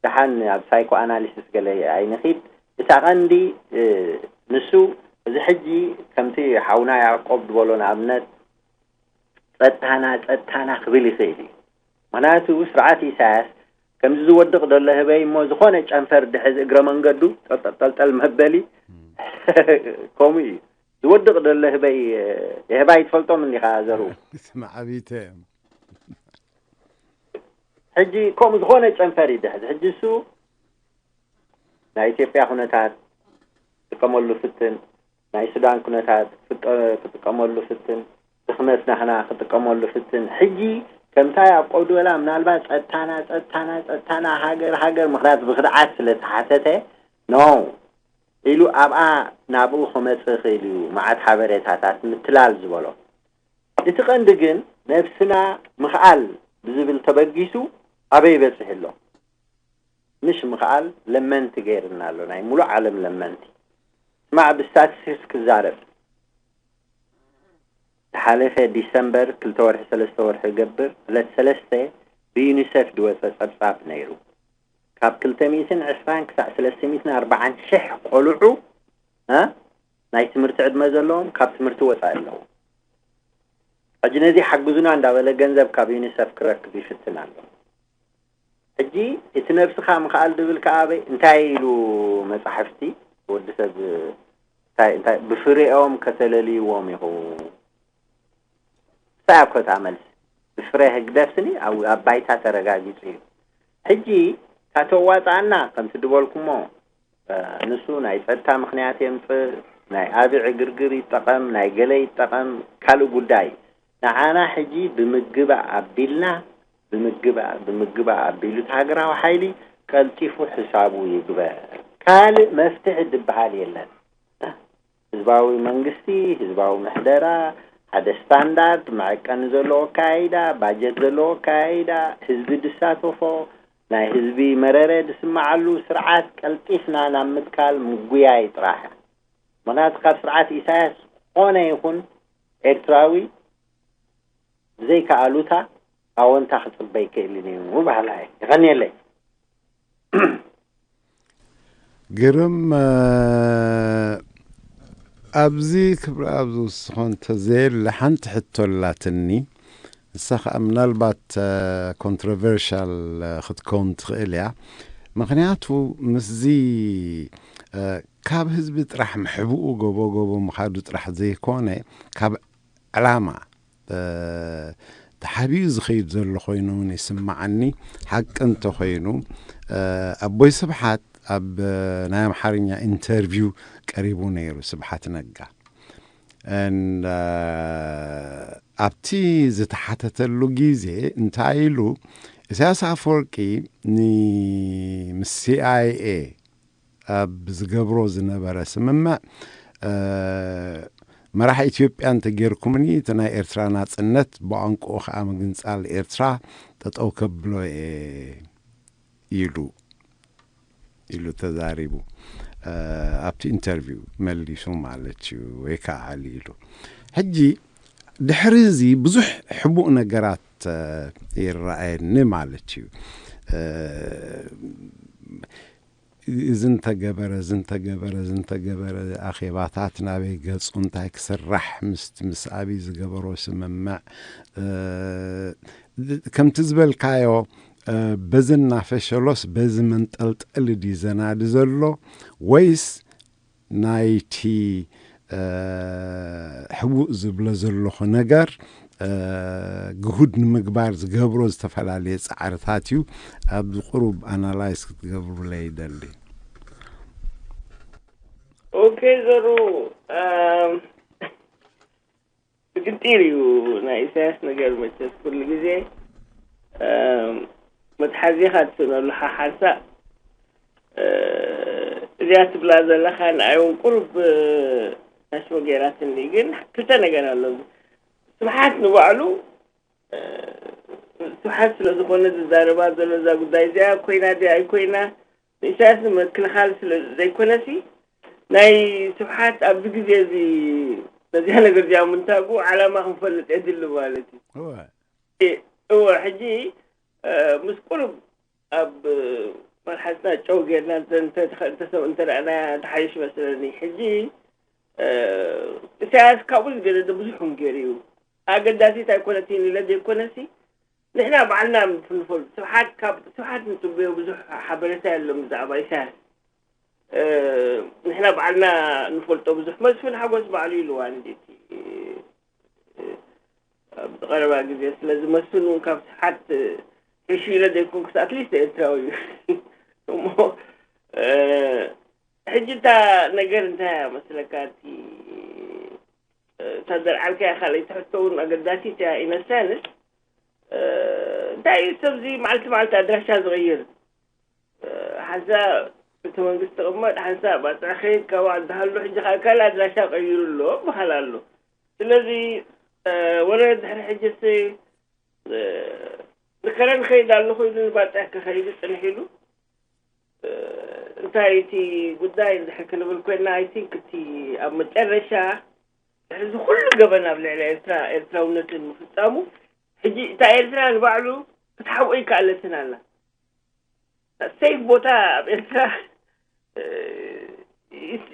ደሓን ኣብ ሳይኮ ኣናሊሲስ ገለ ኣይንኺድ። እታ ቀንዲ ንሱ እዚ ሕጂ ከምቲ ሓውና ያዕቆብ ዝበሎ ንኣብነት ጸጥታና ጸጥታና ክብል ይኽእል እዩ። ምኽንያቱ ስርዓት ኢሳያስ ከምዚ ዝወድቕ ዘሎ ህበይ እሞ ዝኾነ ጨንፈር ድሕዝ እግረ መንገዱ ጠልጠልጠልጠል መበሊ ከምኡ እዩ ዝወድቕ ዘሎ ህበይ። የህባይ ትፈልጦም እንዲኻ ዘሩ ስማዕ ዓብይተ እዮም። ሕጂ ከምኡ ዝኾነ ጨንፈር ይድሕዝ። ሕጂ እሱ ናይ ኢትዮጵያ ኩነታት ክጥቀመሉ ፍትን፣ ናይ ሱዳን ኩነታት ክጥቀመሉ ፍትን፣ ድኽመት ናህና ክጥቀመሉ ፍትን። ሕጂ ከምታይ ኣብ ቀውዲ በላ ምናልባት ጸጥታና ጸጥታና ጸጥታና ሃገር ሃገር ምኽንያት ብክድዓት ስለ ተሓተተ ኖ ኢሉ ኣብኣ ናብኡ ክመጽእ ይኽእል እዩ። መዓት ሓበሬታታት ምትላል ዝበሎ እቲ ቀንዲ ግን ነብስና ምኽኣል ብዝብል ተበጊሱ ኣበይ ይበጽሕ ኣሎ? ምሽ ምኽኣል ለመንቲ ገይርና ኣሎ፣ ናይ ሙሉእ ዓለም ለመንቲ። ስማዕ ብስታትስቲክስ ክዛረብ ዝሓለፈ ዲሰምበር ክልተ ወርሒ ሰለስተ ወርሒ ገብር ዕለት ሰለስተ ብዩኒሰፍ ዝወፀ ፀብፃብ ነይሩ። ካብ ክልተ ሚእትን ዕስራን ክሳዕ ሰለስተ ሚእትን ኣርባዓን ሽሕ ቆልዑ እ ናይ ትምህርቲ ዕድመ ዘለዎም ካብ ትምህርቲ ወፃኢ ኣለዉ። ሕጂ ነዚ ሓግዙና እንዳበለ ገንዘብ ካብ ዩኒሰፍ ክረክብ ይፍትን ኣሎ። ሕጂ እቲ ነብስኻ ምኽኣል ድብል ከኣ ኣበይ እንታይ ኢሉ መጻሕፍቲ ወዲ ሰብ እንታይ እንታይ ብፍሬኦም ከተለልይዎም ኢኹ። እንታይ ኣኮ እታ መልሲ ብፍረ ህግደፍኒ ኣብ ኣብ ባይታ ተረጋጊጹ እዩ። ሕጂ እታ ተዋጻኣና ከምቲ ድበልኩሞ ንሱ ናይ ጸጥታ ምኽንያት የምጽእ፣ ናይ ኣቢ ዕግርግር ይጠቐም፣ ናይ ገለ ይጠቐም፣ ካልእ ጉዳይ። ንዓና ሕጂ ብምግባእ ኣቢልና፣ ብምግባእ፣ ብምግባእ ኣቢሉ እቲ ሃገራዊ ሓይሊ ቀልጢፉ ሕሳቡ ይግበር። ካልእ መፍትሒ ዝበሃል የለን። ህዝባዊ መንግስቲ፣ ህዝባዊ ምሕደራ፣ ሓደ ስታንዳርድ መዐቀኒ ዘለዎ ኣካያይዳ፣ ባጀት ዘለዎ ኣካያይዳ፣ ህዝቢ ዝሳተፎ፣ ናይ ህዝቢ መረረ ዝስምዓሉ ስርዓት ቀልጢፍና ናብ ምትካል ምጉያይ ጥራሕ። ምኽንያቱ ካብ ስርዓት ኢሳያስ ዝኾነ ይኹን ኤርትራዊ ብዘይካ ኣሉታ ኣወንታ ክጽበ ኣይክእልን እዩ በሃላይ። የቐንየለይ። ግርም። ኣብዚ ክብሪ ኣብ ዝውስኾ እንተዘየለ ሓንቲ ሕቶ ኣላትኒ። ንሳ ከዓ ምናልባት ኮንትሮቨርሻል ክትከውን ትኽእል እያ። ምኽንያቱ ምስዚ ካብ ህዝቢ ጥራሕ ምሕብኡ ጎቦ ጎቦ ምኻዱ ጥራሕ ዘይኮነ ካብ ዕላማ ተሓቢኡ ዝኸይድ ዘሎ ኮይኑ እውን ይስማዓኒ። ሓቂ እንተኾይኑ ኣቦይ ስብሓት ኣብ ናይ ኣምሓርኛ ኢንተርቪው ቀሪቡ ነይሩ። ስብሓት ነጋ ኣብቲ ዝተሓተተሉ ግዜ እንታይ ኢሉ? ኢሳያስ ኣፈወርቂ ምስ ሲኣይኤ ኣብ ዝገብሮ ዝነበረ ስምምዕ መራሕ ኢትዮጵያ እንተጌርኩምኒ እቲ ናይ ኤርትራ ናጽነት ብቋንቋኡ ከዓ ምግንጻል ኤርትራ ጠጠው ከብሎ እየ ኢሉ ኢሉ ተዛሪቡ። ኣብቲ ኢንተርቪው መሊሱ ማለት እዩ ወይ ከዓ ኣልኢሉ። ሕጂ ድሕሪ እዚ ብዙሕ ሕቡእ ነገራት ይረኣየኒ ማለት እዩ። እዚ እንተገበረ እዚ እንተገበረ እዚ እንተገበረ ኣኼባታት ናበይ ገፁ እንታይ ክስራሕ ምስቲ ምስ ኣብይ ዝገበሮ ስምምዕ ከምቲ ዝበልካዮ በዚ እናፈሸሎስ በዚ መንጠልጠሊ ድዩ ዘናዲ ዘሎ ወይስ ናይቲ ሕቡእ ዝብሎ ዘለኹ ነገር ግሁድ ንምግባር ዝገብሮ ዝተፈላለየ ፃዕርታት እዩ። ኣብዚ ቁሩብ ኣናላይዝ ክትገብሩለይ ይደሊ። ኦኬ ዘሩ ግዲር እዩ። ናይ ኢሳያስ ነገር መቸስ ኩሉ ግዜ መትሓዚኻ ትስእነሉ ሓሓንሳእ እዚኣ ትብላ ዘለኻ ንኣይ እውን ቁሩብ ናሽሞ ገይራትኒ። ግን ክልተ ነገር ኣሎ። ስብሓት ንባዕሉ ስብሓት ስለ ዝኾነ ዝዛረባ ዘሎ እዛ ጉዳይ እዚኣ ኮይና ድያ ኣይኮይና ንኢሳያስ ንምክልኻል ስለ ዘይኮነሲ ናይ ስብሓት ኣብዚ ግዜ እዚ ነዚኣ ነገር እዚኣ ምንታጉ ዓላማ ክንፈልጥ የድሊ ማለት እዩ። እወ ሕጂ ምስ ቁሩብ ኣብ መርሓትና ጨው ጌርና እንተ ረኣናያ ተሓይሽ መስለኒ። ሕጂ ኢሳያስ ካብኡ ዝገደደ ብዙሕ እውን ገይሩ እዩ። ኣገዳሲት ኣይኮነትን ኢለ ዘይኮነሲ ንሕና ባዕልና ንፈልጦ ስብሓት ካብ ስብሓት ንፅበዮ ብዙሕ ሓበሬታ የለን ብዛዕባ ኢሳያስ። ንሕና ባዕልና ንፈልጦ ብዙሕ መስፍን ሓጎስ ባዕሉ ኢልዋ እንዴት ኣብ ቀረባ ግዜ ስለዚ መስፍን እውን ካብ ስብሓት ሕሹ ኢለ ዘይኮንኩስ ኣትሊስት ኤርትራዊ እዩ እሞ ሕጂ እታ ነገር እንታይ እያ መስለካ እቲ እታ ዘልዓልካያ ካልኣይቲ ሕቶ እውን ኣገዳሲት እያ ኢነሳንስ እንታይ እዩ ሰብዚ መዓልቲ መዓልቲ ኣድራሻ ዝቕይር ሓንሳ እቲ መንግስቲ ተቐመጥ ሓንሳ ባፅዕ ከይድ ካብኡ ኣድሃሎ ሕጂ ከዓ ካልእ ኣድራሻ ቀይሩ ኣሎ በሃል ኣሎ ስለዚ ወረ ድሕሪ ሕጂ ንከረን ከይድ ኣለኹ ኢሉ ንባፅዕ ክኸይዱ ፅንሕ ኢሉ እንታይ እቲ ጉዳይ እንድሕር ክንብል ኮይና ኣይ ቲንክ እቲ ኣብ መጨረሻ ድሕሪ እዚ ኩሉ ገበን ኣብ ልዕሊ ኤርትራ ኤርትራውነትን ምፍፃሙ ሕጂ እታ ኤርትራ ንባዕሉ ክትሓብኦ ይከኣለትን ኣላ ሴፍ ቦታ ኣብ ኤርትራ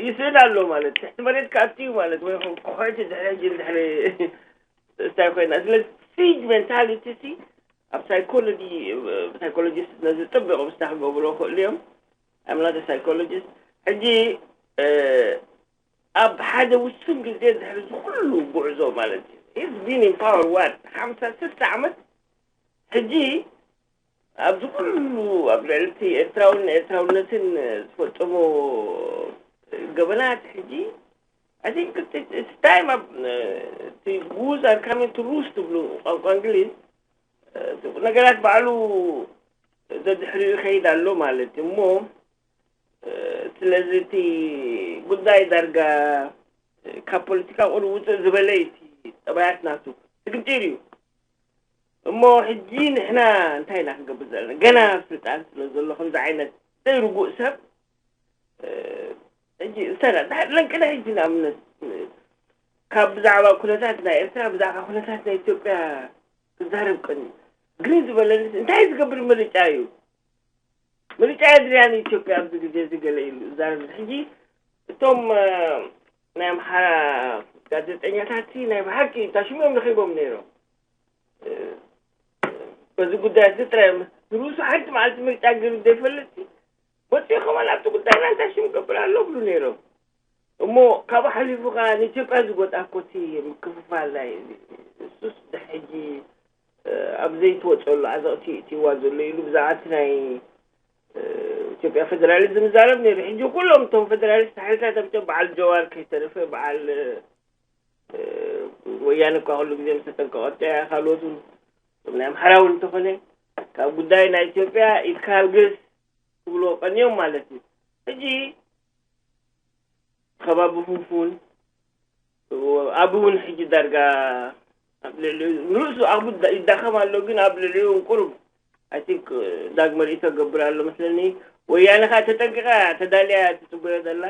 ይስእል ኣሎ ማለት ትሕቲ መሬት ክኣቲ እዩ ማለት ወይ ከኹዕቲ ድሕሪ ሕጂ ድሕሪ እንታይ ኮይና ስለዚ ሲጅ ሜንታሊቲ ሲ ኣብ ሳይኮሎጂ ሳይኮሎጂስት ነዚ ጥብቕ ምስታ ክገብሮ ክእሉ እዮም ኣምላተ ሳይኮሎጂስት ሕጂ ኣብ ሓደ ውሱን ግዜ ድሕሪ ዝኩሉ ጉዕዞ ማለት እዩ ቢን ኢን ፓወር ዋት ሓምሳ ስልሳ ዓመት ሕጂ ኣብዚ ኩሉ ኣብ ልዕሊ እቲ ኤርትራውን ኤርትራውነትን ዝፈጸሞ ገበናት ሕጂ I think it's time ኣብ እቲ ጉዝ are coming to roost ትብሉ ቋንቋ እንግሊዝ ነገራት ባዕሉ ዘድሕሪኡ ይኸይድ ኣሎ ማለት እዩ እሞ ስለዚ እቲ ጉዳይ ዳርጋ ካብ ፖለቲካ ቁሩብ ውፅእ ዝበለ እዩ እቲ ጠባያት ናቱ ስግንጢር እዩ እሞ ሕጂ ንሕና እንታይ ኢና ክንገብር ዘለና ገና ስልጣን ስለ ዘሎ ከምዚ ዓይነት ዘይርጉእ ሰብ ሕጂ እንተና ድሓር ለንቅነ ሕጂ ንኣብነት ካብ ብዛዕባ ኩነታት ናይ ኤርትራ ብዛዕባ ኩነታት ናይ ኢትዮጵያ ክዛረብ ቀኒ ግሪ ዝበለኒ እንታይ ዝገብር ምርጫ እዩ ምርጫ የድልያ ንኢትዮጵያ ኣብዚ ግዜ እዚ ገለ ኢሉ ዝዛረብ ሕጂ እቶም ናይ ኣምሓራ ጋዜጠኛታት ናይ ብሓቂ ታሽሞም ረኺቦም ነይሮም በዚ ጉዳይ እዚ ጥራይ ንርእሱ ሓንቲ መዓልቲ ምርጫ ገይሩ ዘይፈልጥ መፅኡ ከማን ኣብቲ ጉዳይና እንታይ ሽም ገብር ኣሎ ብሉ ነይሮም እሞ ካብኡ ሓሊፉ ከዓ ንኢትዮጵያ ዝጎድኣ ኮቲ ምክፍፋል ናይ እሱስ ድሕጂ ኣብ ዘይትወፀሉ ዓዘቕቲ እትዋ ዘሎ ኢሉ ብዛዕባ እቲ ናይ ኢትዮጵያ ፌደራሊዝም ይዛረብ ነይሩ ሕጂ ኩሎም እቶም ፌደራሊስት ሓይልታት ኣብቶም በዓል ጀዋር ከይተረፈ በዓል ወያነ እኳ ኩሉ ግዜ ምስ ተጠንቀቐቶ እያ ካልኦት እውን ናይ ኣምሓራ እውን እንተኾነ ካብ ጉዳይ ናይ ኢትዮጵያ ኢትካልግስ ክብልዎ ቀንዮም ማለት እዩ ሕጂ ከባቢ ፉንፉን ኣብ እውን ሕጂ ዳርጋ ኣብ ልዕሊ ንርእሱ ኣቡ ይዳኸም ኣሎ ግን ኣብ ልዕሊኡ ቁሩብ ኣይ ቲንክ ዳግመ ርእይቶ ገብር ኣሎ መስለኒ ወያነ ከዓ ተጠንቂቃ ተዳልያ ትፅበዮ ዘላ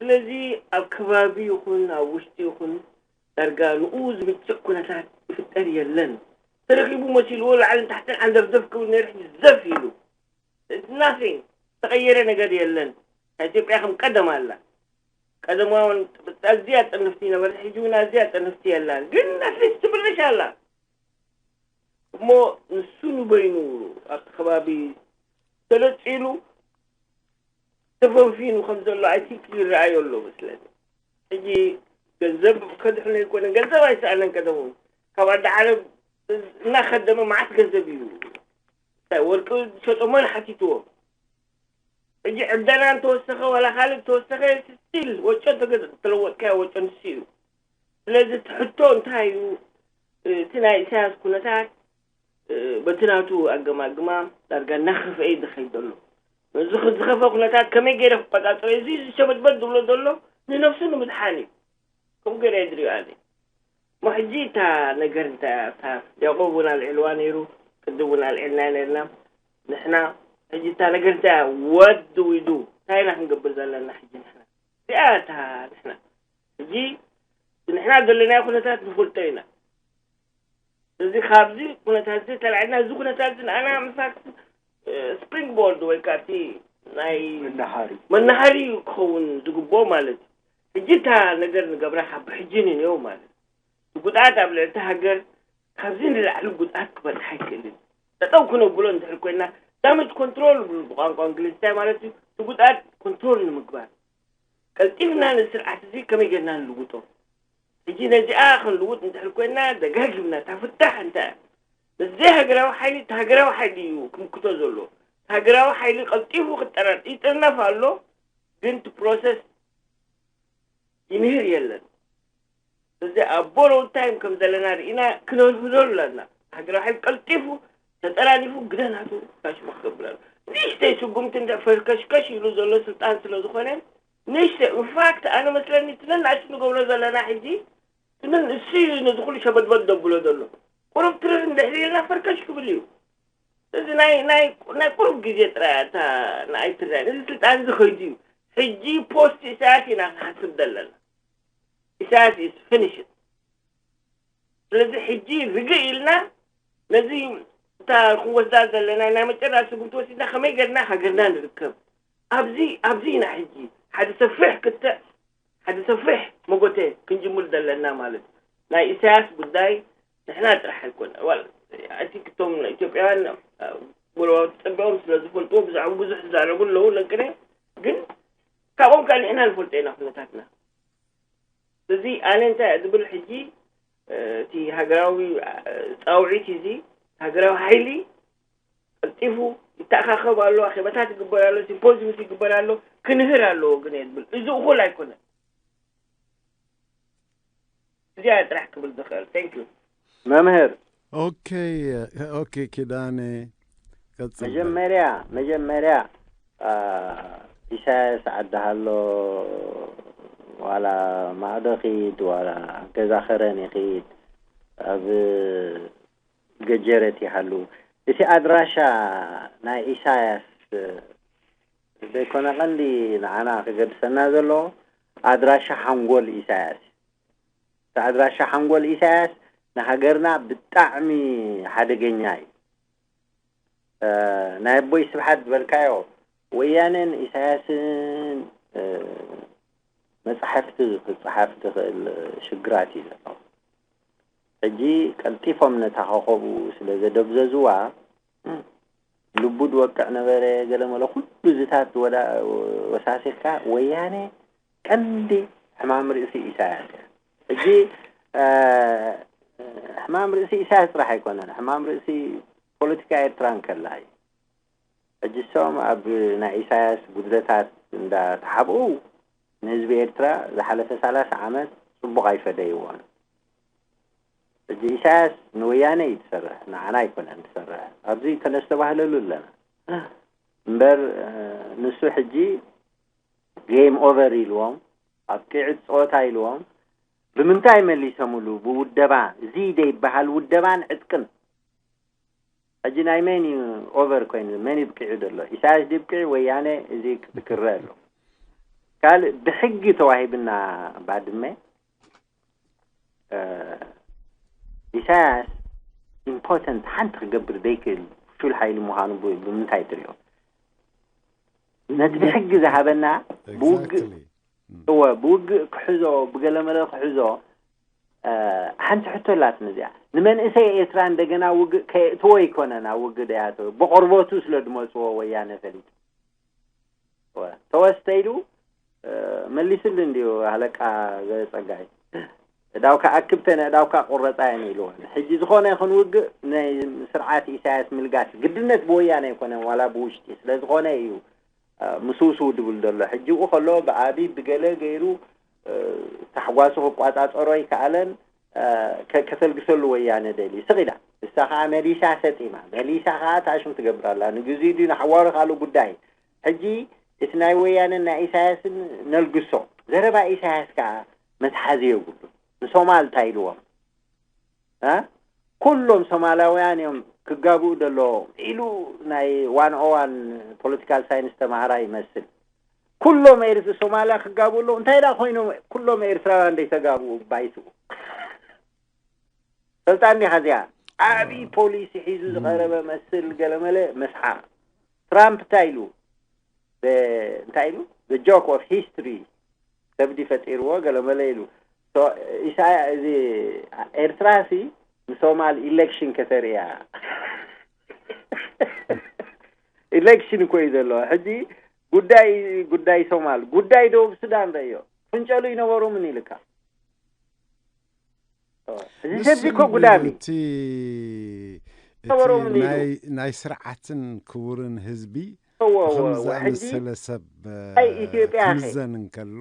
ስለዚ ኣብ ከባቢ ይኹን ኣብ ውሽጢ ይኹን ዳርጋ ንኡ ዝምችእ ኩነታት ይፍጠር የለን ተረኺቡ መሲልዎ ላዕልን ታሕትን ዓንደፍደፍ ክብል ነይሩ ሕጂ ዘፍ ኢሉ ናቲንግ ዝተቐየረ ነገር የለን ኢትዮጵያ ከም ቀደም ኣላ ቀደማ እውን ኣዝያ ፅንፍቲ ነበረት ሕጂ እውን ኣዝያ ፅንፍቲ የላን ግን ኣትሊስት ትብርሽ ኣላ እሞ ንሱ ንበይኑ ኣብቲ ከባቢ ተለፂሉ ተፈንፊኑ ከም ዘሎ ኣይ ቲንክ ይረኣዮ ኣሎ መስለኒ ሕጂ ገንዘብ ከድሕኖ ኣይኮነን ገንዘብ ኣይሰኣነን ቀደም እውን ካብ ኣዲ ዓረብ እናኸደመ መዓት ገንዘብ እዩ እንታይ ወርቂ ዝሸጦ መን ሓቲትዎ ሕጂ ዕደና እንተወሰኸ ዋላ ካልእ እንተወሰኸ ስቲል ወጮ እንተገ- እንተለወጥካዮ ወጮ ንሱ እዩ ስለዚ እቲ ሕቶ እንታይ እዩ? እቲ ናይ ኢሳያስ ኩነታት በቲ ናቱ ኣገማግማ ዳርጋ እናኸፍአ እዩ ዝኸይድ ዘሎ። እዚ ዝኸፈ ኩነታት ከመይ ገይረ ክቆጻጸሮ? እዚ ዝሸበድበድ ዝብሎ ዘሎ ንነፍሱ ንምድሓን እዩ። ከምኡ ገይረ እየ ዝሪኦ ኣነ። እሞ ሕጂ እታ ነገር እንታይ እያ? እታ ያዕቆብ እውን ኣልዒልዋ ነይሩ፣ ቅድም እውን ኣልዒልና ነርና። ንሕና ሕጂ እታ ነገር እንታይ እያ? What do we do? እንታይ ኢና ክንገብር ዘለና ሕጂ ንሕና? እዚኣ እታ ንሕና ሕጂ ንሕና ዘለናዮ ኩነታት ንፈልጦ ኢና። እዚ ካብዚ ኩነታት እዚ ተላዒልና፣ እዚ ኩነታት እዚ ንኣና ኢንፋክት ስፕሪንግ ቦርድ ወይ ከዓ እቲ ናይ መናሃሪ መናሃሪ ክኸውን ዝግብኦ ማለት እዩ። ሕጂ እታ ነገር ንገብራ ካብ ሕጂ ንንየው ማለት እዩ። እቲ ጉድኣት ኣብ ልዕሊ እታ ሃገር ካብዚ ንላዕሊ ጉድኣት ክበፅሕ ኣይክእልን። ጠጠው ክነብሎ እንድሕር ኮይና ዳሜጅ ኮንትሮል ብሉ ብቋንቋ እንግሊዝ እንታይ ማለት እዩ? እቲ ጉድኣት ኮንትሮል ንምግባር ቀልጢፍና ነዚ ስርዓት እዚ ከመይ ጌርና ንልውጦ? ሕጂ ነዚኣ ክንልውጥ እንድሕር ኮይና ደጋጊምና እታ ፍታሕ እንታይ እያ? ነዚ ሃገራዊ ሓይሊ እቲ ሃገራዊ ሓይሊ እዩ ክምክቶ ዘሎ። እቲ ሃገራዊ ሓይሊ ቀልጢፉ ክጠራር ይጥርነፍ ኣሎ፣ ግን እቲ ፕሮሰስ ይምህር የለን። እዚ ኣብ ቦሮው ታይም ከም ዘለና ርኢና ክነልህሎ ኣለና። ሃገራዊ ሓይሊ ቀልጢፉ ተጠራኒፉ ግደ ናቱ ካሽማ ክገብር ኣሎ። ንእሽተይ ስጉምቲ እንድሕር ፈርከሽከሽ ኢሉ ዘሎ ስልጣን ስለ ዝኾነ ንእሽተይ ኢንፋክት ኣነ መስለኒ እቲ ነናእሽቱ ንገብሮ ዘለና ሕጂ እቲ ነንእሱ እዩ ነዚ ኩሉ ሸበድበድ ደብሎ ዘሎ። ቁሩብ ትርር እንድሕር ኢልና ፈርከሽ ክብል እዩ። እዚ ናይ ናይ ናይ ቁሩብ ግዜ ጥራይ እያ እታ ንኣይ ትርዳእን። እዚ ስልጣን እዚ ከይዱ እዩ። ሕጂ ፖስት ኢሳያስ ኢና ክንሓስብ ዘለና። ኢሳያስ is finished። ስለዚ ሕጂ ርግእ ኢልና ነዚ እታ ክንወስዳ ዘለና ናይ መጨረሻ ስጉምቲ ወሲድና ከመይ ጌርና ሃገርና ንርከብ። ኣብዚ ኣብዚ ኢና ሕጂ ሓደ ሰፊሕ ክትዕ ሓደ ሰፊሕ መጎተ ክንጅምር ዘለና ማለት እዩ። ናይ ኢሳያስ ጉዳይ ንሕና ጥራሕ ኣይኮነ ዋል እቲ ክቶም ኢትዮጵያውያን ጎረባብቲ ጸቢቖም ስለ ዝፈልጥዎ ብዛዕባ ብዙሕ ዝዛረቡ ኣለዉ ለቅነ ግን ካብኦም ከኣ ንሕና ንፈልጦ ኢና ኩነታትና። እዚ ኣነ እንታይ እየ ዝብል ሕጂ እቲ ሃገራዊ ጻውዒት እዚ ሃገራዊ ሓይሊ ቀልጢፉ ይተኣኻኸብ ኣሎ፣ ኣኼባታት ይግበር ኣሎ፣ ሲምፖዚዩምስ ይግበር ኣሎ፣ ክንህር ኣለዎ ግን እየ ዝብል። እዚ እኹል ኣይኮነን። እዚኣ ጥራሕ ክብል ዝኽእል። Thank you። መምህር ኦኬ ኦኬ ኪዳነ ቀጽል በል። መጀመርያ መጀመርያ ኢሳያስ ዓዲ ሃሎ ዋላ ማዕዶ ኺድ ዋላ ገዛ ኸረን ይኺድ ኣብ ገጀረት ይሃሉ እቲ ኣድራሻ ናይ ኢሳያስ ዘይኮነ ቀንዲ ንዓና ክገድሰና ዘሎ ኣድራሻ ሓንጎል ኢሳያስ እቲ ኣድራሻ ሓንጎል ኢሳያስ ንሃገርና ብጣዕሚ ሓደገኛ እዩ ናይ ኣቦይ ስብሓት ዝበልካዮ ወያነን ኢሳያስን መፅሓፍቲ ክፀሓፍ ዝኽእል ሽግራት እዩ ዘሎ ሕጂ ቀልጢፎም ነታ ኮኸቡ ስለ ዘደብዘዝዋ ልቡ ዝወቅዕ ነበረ ገለ መለ ኩሉ ዝታት ወሳሲኽካ ወያነ ቀንዲ ሕማም ርእሲ ኢሳያስ እያ ሕጂ ሕማም ርእሲ ኢሳያስ ጥራሕ ኣይኮነን ሕማም ርእሲ ፖለቲካ ኤርትራ እንከላ እዩ ሕጂ እሶም ኣብ ናይ ኢሳያስ ጉድለታት እንዳተሓብኡ ንህዝቢ ኤርትራ ዝሓለፈ ሰላሳ ዓመት ጽቡቕ ኣይፈደይዎን ሕጂ ኢሳያስ ንወያነ እዩ ዝሰርሕ ንዓና ኣይኮነን ዝሰርሕ ኣብዚ ከነስተባህለሉ ኣለና እምበር ንሱ ሕጂ game over ኢልዎም ኣብቂዑ ጸወታ ኢልዎም ብምንታይ መሊሶምሉ ብውደባ እዚ ደይበሃል ውደባን ዕጥቅን ሕጂ ናይ መን እዩ over ኮይኑ መን ይብቂዑ ዘሎ ኢሳያስ ድብቂዑ ወያነ እዚ ክትክረ ኣሎ ካልእ ብሕጊ ተዋሂብና ባድመ ኢሳያስ important ሓንቲ ክገብር ዘይክእል ፍሹል ሓይሊ ምዃኑ ብምንታይ ትሪኦ ነቲ ብሕጊ ዝሃበና ብውግእ እወ ብውግእ ክሕዞ ብገለመለ ክሕዞ ሓንቲ ሕቶ ኣላትኒ እዚኣ ንመንእሰይ ኤርትራ እንደገና ውግእ ከየእትዎ ይኮነ ናብ ውግእ ደያተወ ብቆርበቱ ስለ ድመፅዎ ወያነ ፈሊጡ ተወስተ ኢሉ መሊስሉ እንዲዩ ሃለቃ ዘጸጋይ እዳውካ ኣክብተን እዳውካ ቁረጻየን ኢልወን ሕጂ ዝኾነ ይኹን ውግእ ናይ ስርዓት ኢሳያስ ምልጋስ ግድነት ብወያነ ኣይኮነን ዋላ ብውሽጢ ስለ ዝኾነ እዩ ምስውስው ድብል ዘሎ ሕጂ ኡ ከሎ ብኣቢ ብገለ ገይሩ ታሕጓሱ ክቋጻጸሮ ኣይከኣለን። ከተልግሰሉ ወያነ ደልዩ ስቕ ኢላ፣ ንሳ ኸዓ መሊሳ ሰጢማ፣ መሊሳ ኸዓ ታሽም ትገብር ኣላ። ንግዚኡ ድዩ ንሓዋሩ ካልእ ጉዳይ። ሕጂ እቲ ናይ ወያነን ናይ ኢሳያስን ነልግሶ። ዘረባ ኢሳያስ ከኣ መትሓዚ የብሉን። ንሶማል እንታይ ኢልዎም? እ? ኩሎም ሶማላውያን እዮም ክጋብኡ ዘለዎም ኢሉ ናይ ዋን ኦ ዋን ፖለቲካል ሳይንስ ተማሃራይ ይመስል። ኩሎም ኤርት-፣ ሶማልያ ክጋብኡ ኣለዉ። እንታይ ደኣ ኮይኖም ኩሎም ኤርትራውያን ዘይተጋብኡ ባይትኡ? ፈልጣ እንዲኻ እዚኣ። ዓብዪ ፖሊሲ ሒዙ ዝቐረበ መስል ገለመለ መስሓቕ። ትራምፕ እንታይ ኢሉ? ብ-፣ እንታይ ኢሉ? The joke of history። ከብዲ ፈጢርዎ ገለመለ ኢሉ። ሶ-፣ ኢሳያ-፣ እዚ ኤርትራ ሲ ንሶማል ኢሌክሽን ከተርእያ። ኢሌክሽን እኮ እዩ ዘሎ። ሕጂ ጉዳይ፣ ጉዳይ ሶማል፣ ጉዳይ ደቡብ ሱዳን ረእዮ። ፍንጨሉ ይነበሩ ምን ኢልካ? እዚ ንሱ ሰብ እኮ እዩ ጉዳሚ። እቲ፣ እቲ ነበሩ ምን ኢሉ? ናይ፣ ናይ ስርዓትን ክቡርን ህዝቢ እዎ፣ እዎ፣ ብኸምዚ እዎ። ሕጂ ዝኣመሰለ ሰብ፣ ኣይ ኢትዮጵያ ኸ? ክምዘን እንከሎ።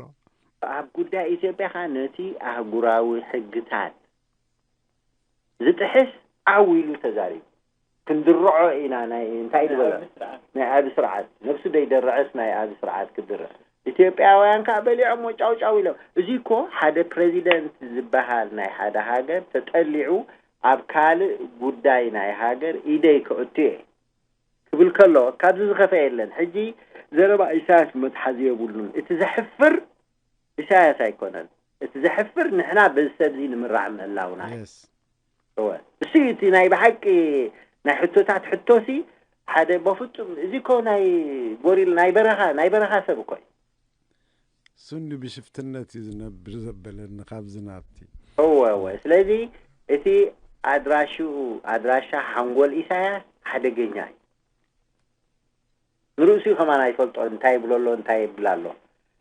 ኣብ ጉዳይ ኢትዮጵያ ኸ ነቲ ኣህጉራዊ ሕግታት ዝጥሕስ ዓው ኢሉ ተዛሪቡ። ክንድርዖ ኢና፣ ናይ እንታይ ዝበለ? ናይ ኣብ ስርዓት። ናይ ኣብ ስርዓት። ነብሱ ደይደርዐስ ናይ ኣብ ስርዓት ክድርዕ። ኢትዮጵያውያን ከኣ በሊዖሞ ጫው ጫው ኢሎም። እዚ እኮ ሓደ ፕሬዚደንት ዝበሃል ናይ ሓደ ሃገር ተጠሊዑ ኣብ ካልእ ጉዳይ ናይ ሃገር ኢደይ ክእቱ እየ ክብል ከሎ ካብዚ ዝኸፍአ የለን። ሕጂ ዘረባ ኢሳያስ መትሓዚ የብሉን። እቲ ዘሕፍር ኢሳያስ ኣይኮነን። እቲ ዘሕፍር ንሕና በዚ ሰብዚ ንምራዕ ምህላውና እዩ። የስ። እወ። እሱ እዩ እቲ ናይ ብሓቂ ናይ ሕቶታት ሕቶሲ ሓደ በፍጹም እዚ እኮ ናይ ጎሪል ናይ በረኻ፣ ናይ በረኻ ሰብ እኮ እዩ። እሱ እንዲ ብሽፍትነት እዩ ዝነብር ዘበለኒ ካብዚ ናብቲ። እወ፣ እወ። ስለዚ እቲ ኣድራሽኡ፣ ኣድራሻ ሓንጎል ኢሳያስ ሓደገኛ እዩ። ንርእሱ ከማን ኣይፈልጦ እንታይ ይብሎ ኣሎ እንታይ ይብል ኣሎ።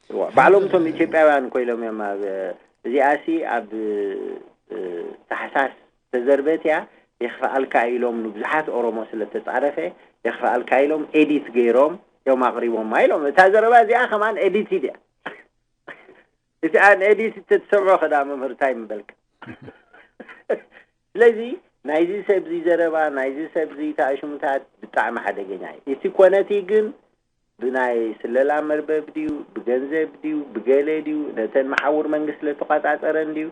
እዋ፣ ባዕሎም እቶም ኢትዮጵያውያን እኮ ኢሎም እዮም ኣብ እዚኣሲ ኣብ እ፣ ታሕሳስ ተዘርበት እያ የኽፍኣልካ ኢሎም ንብዙሓት ኦሮሞ ስለ ተጻረፈ የኽፍኣልካ ኢሎም ኤዲት ገይሮም እዮም ኣቕሪቦማ ኢሎም። እታ ዘረባ እዚኣ ከማን ኤዲት ድያ? እቲ ኣን ኤዲት ተትሰምዖ ከዳ መምህር እንታይ ምበልካ? ስለዚ ናይዚ ሰብዚ ዘረባ ናይዚ ሰብዚ ታእሽሙታት ብጣዕሚ ሓደገኛ እዩ። እቲ ኮነቲ ግን ብናይ ስለላ መርበብ ድዩ ብገንዘብ ድዩ ብገለ ድዩ ነተን መሓውር መንግስቲ ለተቋጻጸረን ድዩ?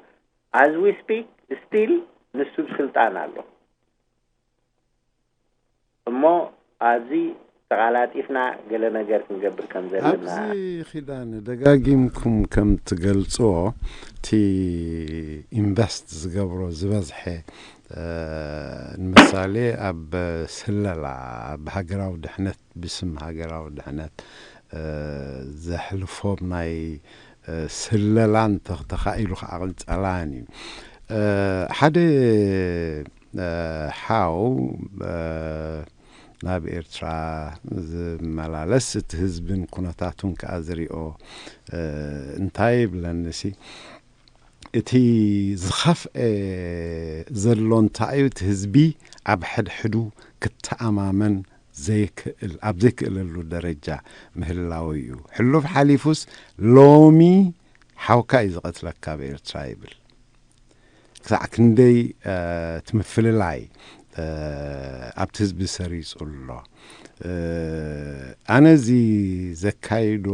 As we speak still ንሱ ብስልጣን ኣሎ። እሞ ኣብዚ ተቓላጢፍና ገለ ነገር ክንገብር ከም ዘለና ኣብዚ ኪዳነ ደጋጊምኩም ከም ትገልጾ እቲ ኢንቨስት ዝገብሮ ዝበዝሐ እ፣ ንምሳሌ ኣብ ስለላ ኣብ ሃገራዊ ድሕነት ብስም ሃገራዊ ድሕነት እ፣ ዘሕልፎም ናይ እ፣ ስለላን ተኽ-፣ ተኻኢሉ ከዓ ቅልጸላን እዩ። እ፣ ሓደ እ፣ ሓው እ፣ ናብ ኤርትራ ዝመላለስ እቲ ህዝብን ኩነታቱን ከዓ ዝሪኦ እ፣ እንታይ ይብለኒ ሲ እቲ ዝኸፍአ ዘሎ እንታይ እዩ እቲ ህዝቢ ኣብ ሕድሕዱ ክተኣማመን ዘይክእል ኣብ ዘይክእለሉ ደረጃ ምህላው እዩ። ሕሉፍ ሓሊፉስ ሎሚ ሓውካ እዩ ዝቐትለካ ኣብ ኤርትራ ይብል። ክሳዕ ክንደይ እቲ ምፍልላይ ኣብቲ ህዝቢ ሰሪጹ ኣሎ። ኣነ እዚ ዘካይዶ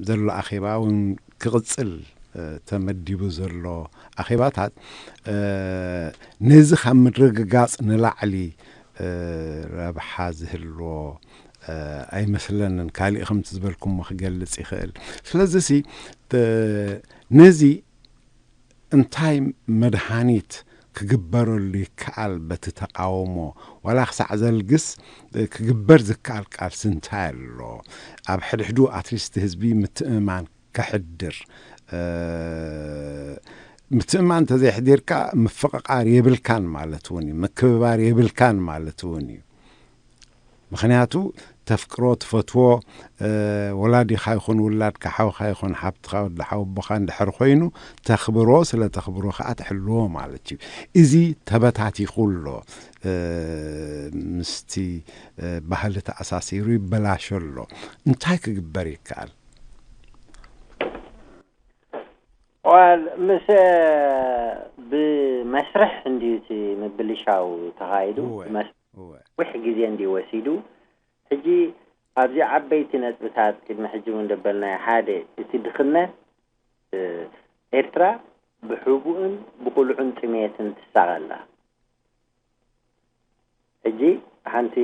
ዘሎ ኣኼባ እውን ክቕጽል ተመዲቡ ዘሎ ኣኼባታት ነዚ ካብ ምርግጋጽ ንላዕሊ ረብሓ ዝህልዎ ኣይመስለንን። ካሊእ ከምቲ ዝበልኩሞ ክገልጽ ይኽእል። ስለዚ ሲ ነዚ እንታይ መድሃኒት ክግበረሉ ይከኣል በቲ ተቃውሞ ዋላ ክሳዕ ዘልግስ ክግበር ዝከኣል ቃልሲ እንታይ ኣሎ? ኣብ ሕድሕዱ ኣትሊስት ህዝቢ ምትእምማን ከሕድር ምትእምማን እንተዘይሕዲርካ ምፍቕቓር የብልካን ማለት እውን እዩ። ምክብባር የብልካን ማለት እውን እዩ። ምኽንያቱ ተፍቅሮ ትፈትዎ ወላዲኻ ይኹን ውላድካ ሓውካ ይኹን ሓብትኻ ወዲ ሓወቦኻ እንድሕር ኮይኑ ተኽብሮ ስለ ተኽብሮ ከዓ ትሕልዎ ማለት እዩ። እዚ ተበታቲኹ ኣሎ ምስቲ ባህሊ ተኣሳሲሩ ይበላሾ ኣሎ። እንታይ ክግበር ይከኣል? ዋል ምስ ብመስርሕ እንድዩ እቲ ምብልሻው ተኻይዱ። እወ፣ ብመስ- እወ። ነዊሕ ግዜ እንድዩ ወሲዱ። ሕጂ ኣብዚ ዓበይቲ ነጥብታት ቅድሚ ሕጂ እውን ደበልናዮ፣ ሓደ እቲ ድኽነት፣ ኤርትራ ብሕቡእን ብቁልዑን ጥሜትን ትሳቐ ኣላ። ሕጂ ሓንቲ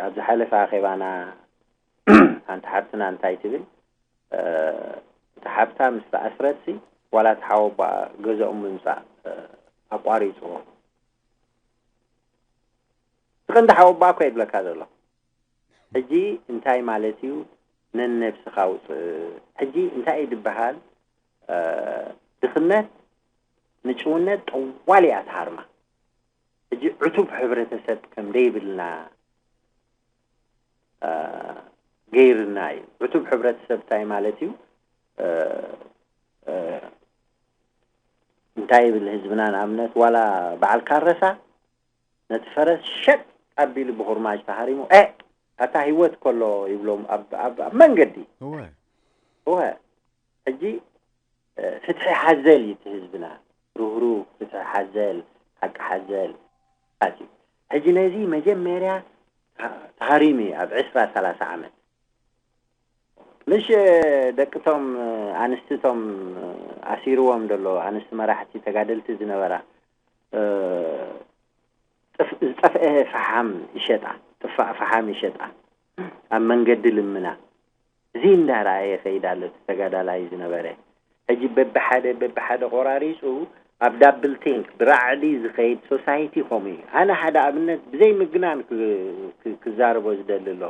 ኣብ ዝሓለፈ ኣኼባና ሓንቲ ሓብትና እንታይ ትብል? እቲ ሓብታ ምስ ተኣስረትሲ ዋላ እቲ ሓወቦኣ ገዛኦም ምምፃእ ኣቋሪፅዎ። እቲ ቀንዲ ሓወቦኣ እኮ ይብለካ ዘሎ። ሕጂ እንታይ ማለት እዩ? ነነብስኻ ውፅእ። ሕጂ እንታይ እዩ ዝበሃል? ድኽነት ንጭውነት ጠዋሊ እያ ትሃርማ። ሕጂ ዕቱብ ሕብረተሰብ ከም ደይብልና ገይርና እዩ። ዕቱብ ሕብረተሰብ እንታይ ማለት እዩ? እንታይ ይብል ህዝብና? ንኣብነት ዋላ በዓል ካረሳ ነቲ ፈረስ ሸጥ ኣቢሉ ብኹርማጅ ተሃሪሙ፣ እ ኣታ ህይወት ከሎ ይብሎም ኣብ መንገዲ። እወ። ሕጂ ፍትሒ ሓዘል እዩ እቲ ህዝብና። ርህሩህ፣ ፍትሒ ሓዘል፣ ሓቂ ሓዘል እዩ። ሕጂ ነዚ መጀመርያ ተሃሪሙ እዩ ኣብ ዕስራ ሰላሳ ዓመት። ምሽ ደቅቶም ኣንስትቶም ኣሲርዎም ዘሎ ኣንስቲ መራሕቲ ተጋደልቲ ዝነበራ ዝጠፍአ ፈሓም ይሸጣ፣ ጥፋእ ፈሓም ይሸጣ፣ ኣብ መንገዲ ልምና። እዚ እንዳረኣየ ይኸይድ ኣሎ እቲ ተጋዳላይ ዝነበረ። ሕጂ በብሓደ በብሓደ ቆራሪፁ ኣብ ዳብል ቲንክ ብራዕዲ ዝኸይድ ሶሳይቲ ከምኡ እዩ። ኣነ ሓደ ኣብነት ብዘይ ምግናን ክዛረቦ ዝደሊ ኣሎ።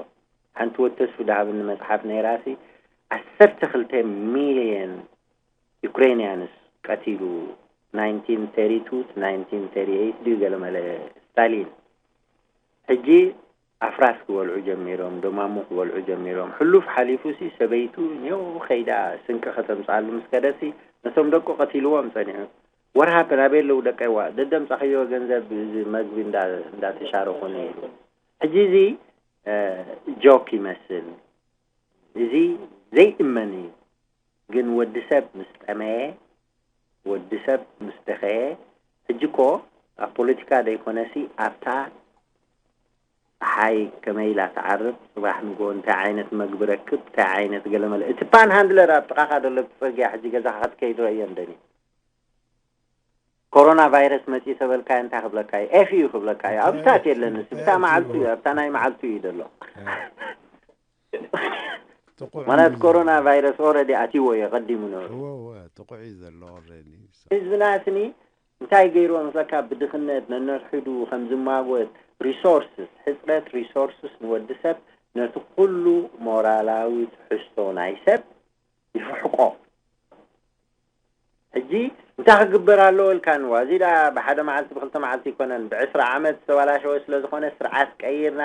ሓንቲ ወተስፉ ዳሃብኒ መፅሓፍ ነይራሲ ዓሰርተ ክልተ ሚልዮን ዩክሬንያንስ ቀቲሉ ናይንቲን ተርቲ ቱ ናይንቲን ተርቲ ኤይት ድዩ ገለመለ ስታሊን። ሕጂ ኣፍራስ ክበልዑ ጀሚሮም፣ ደማሙ ክበልዑ ጀሚሮም። ሕሉፍ ሓሊፉ ሲ ሰበይቱ ኔው ከይዳ ስንቂ ከተምፅኣሉ ምስ ከደሲ ነቶም ደቁ ቀቲልዎም ፀኒሑ። ወርሃ ናበይ ኣለዉ ደቀይዋ? ደደምፃኽዮ ገንዘብ እዚ መግቢ እንዳተሻረኹኒ ኢሉ። ሕጂ እዚ ጆክ ይመስል። እዚ ዘይእመን እዩ። ግን ወዲ ሰብ ምስ ጠመየ፣ ወዲ ሰብ ምስ ደኸየ፣ ሕጂ እኮ ኣብ ፖለቲካ ዘይኮነሲ ኣብታ ፀሓይ ከመይ ኢላ ትዓርብ፣ ፅባሕ ንግሆ እንታይ ዓይነት መግቢ ረክብ፣ እንታይ ዓይነት ገለመለ። እቲ ፓን ሃንድለር ኣብ ጥቓኻ ዘሎ እቲ ፅርግያ ሕጂ ገዛኻ ክትከይድ ረእዮ እንደኒ። ኮሮና ቫይረስ መፂኡ ተበልካዮ እንታይ ክብለካ እዩ? ኤፍ እዩ ክብለካ እዩ። ኣብታት የለን። ስብታ መዓልቱ እዩ፣ ኣብታ ናይ መዓልቱ እዩ ዘሎ። ማለት ኮሮና ቫይረስ ኦረዲ ኣትዎ እዩ ቀዲሙ ነሩ። እወ እወ ጥቁዕ እዩ ዘሎ ኦረዲ። ህዝብና ስኒ እንታይ ገይርዎ መስለካ? ብድኽነት ነነርሕዱ ከም ዝማጎት ሪሶርስስ፣ ሕፅረት ሪሶርስስ ንወዲ ሰብ ነቲ ኩሉ ሞራላዊ ትሕዝቶ ናይ ሰብ ይፍሕቆ። ሕጂ እንታይ ክግበር ኣለዎ ኢልካ ንዋ እዚ ዳ ብሓደ መዓልቲ ብክልተ መዓልቲ ይኮነን ብዕስራ ዓመት ዝተባላሸወ ስለዝኮነ ስርዓት ቀይርና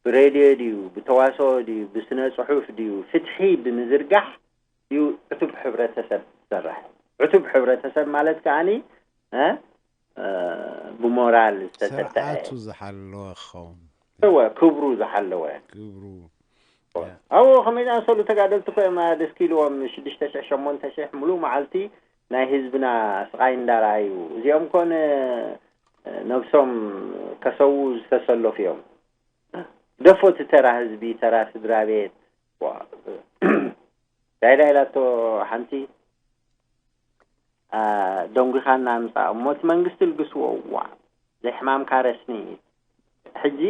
ብሬድዮ ድዩ ብተዋስኦ ድዩ ብስነ ፅሑፍ ድዩ ፍትሒ ብምዝርጋሕ እዩ ዕቱብ ሕብረተሰብ ዝሰርሕ። ዕቱብ ሕብረተሰብ ማለት ከዓኒ ብሞራል ዝተሰጠዐ ስርዓቱ ዝሓለወ ክኸውን እወ ክብሩ ዝሓለወ ክብሩ ኣብኡ ከመይ ዝኣመሰሉ ተጋደልቲ ኮ እዮም ኣደስኪልዎም ሽዱሽተ ሽሕ ሸሞንተ ሽሕ ሙሉእ መዓልቲ ናይ ህዝብና ስቃይ እንዳረኣዩ እዚኦም ኮን ነብሶም ከሰዉ ዝተሰለፉ እዮም። ደፎ እቲ ተራ ህዝቢ ተራ ስድራ ቤት ዳይዳ ኢላቶ ሓንቲ ደንጒኻና ምፃእ እሞ እቲ መንግስቲ ልግስዎ እዋ ዘይሕማምካ ረስኒ ሕጂ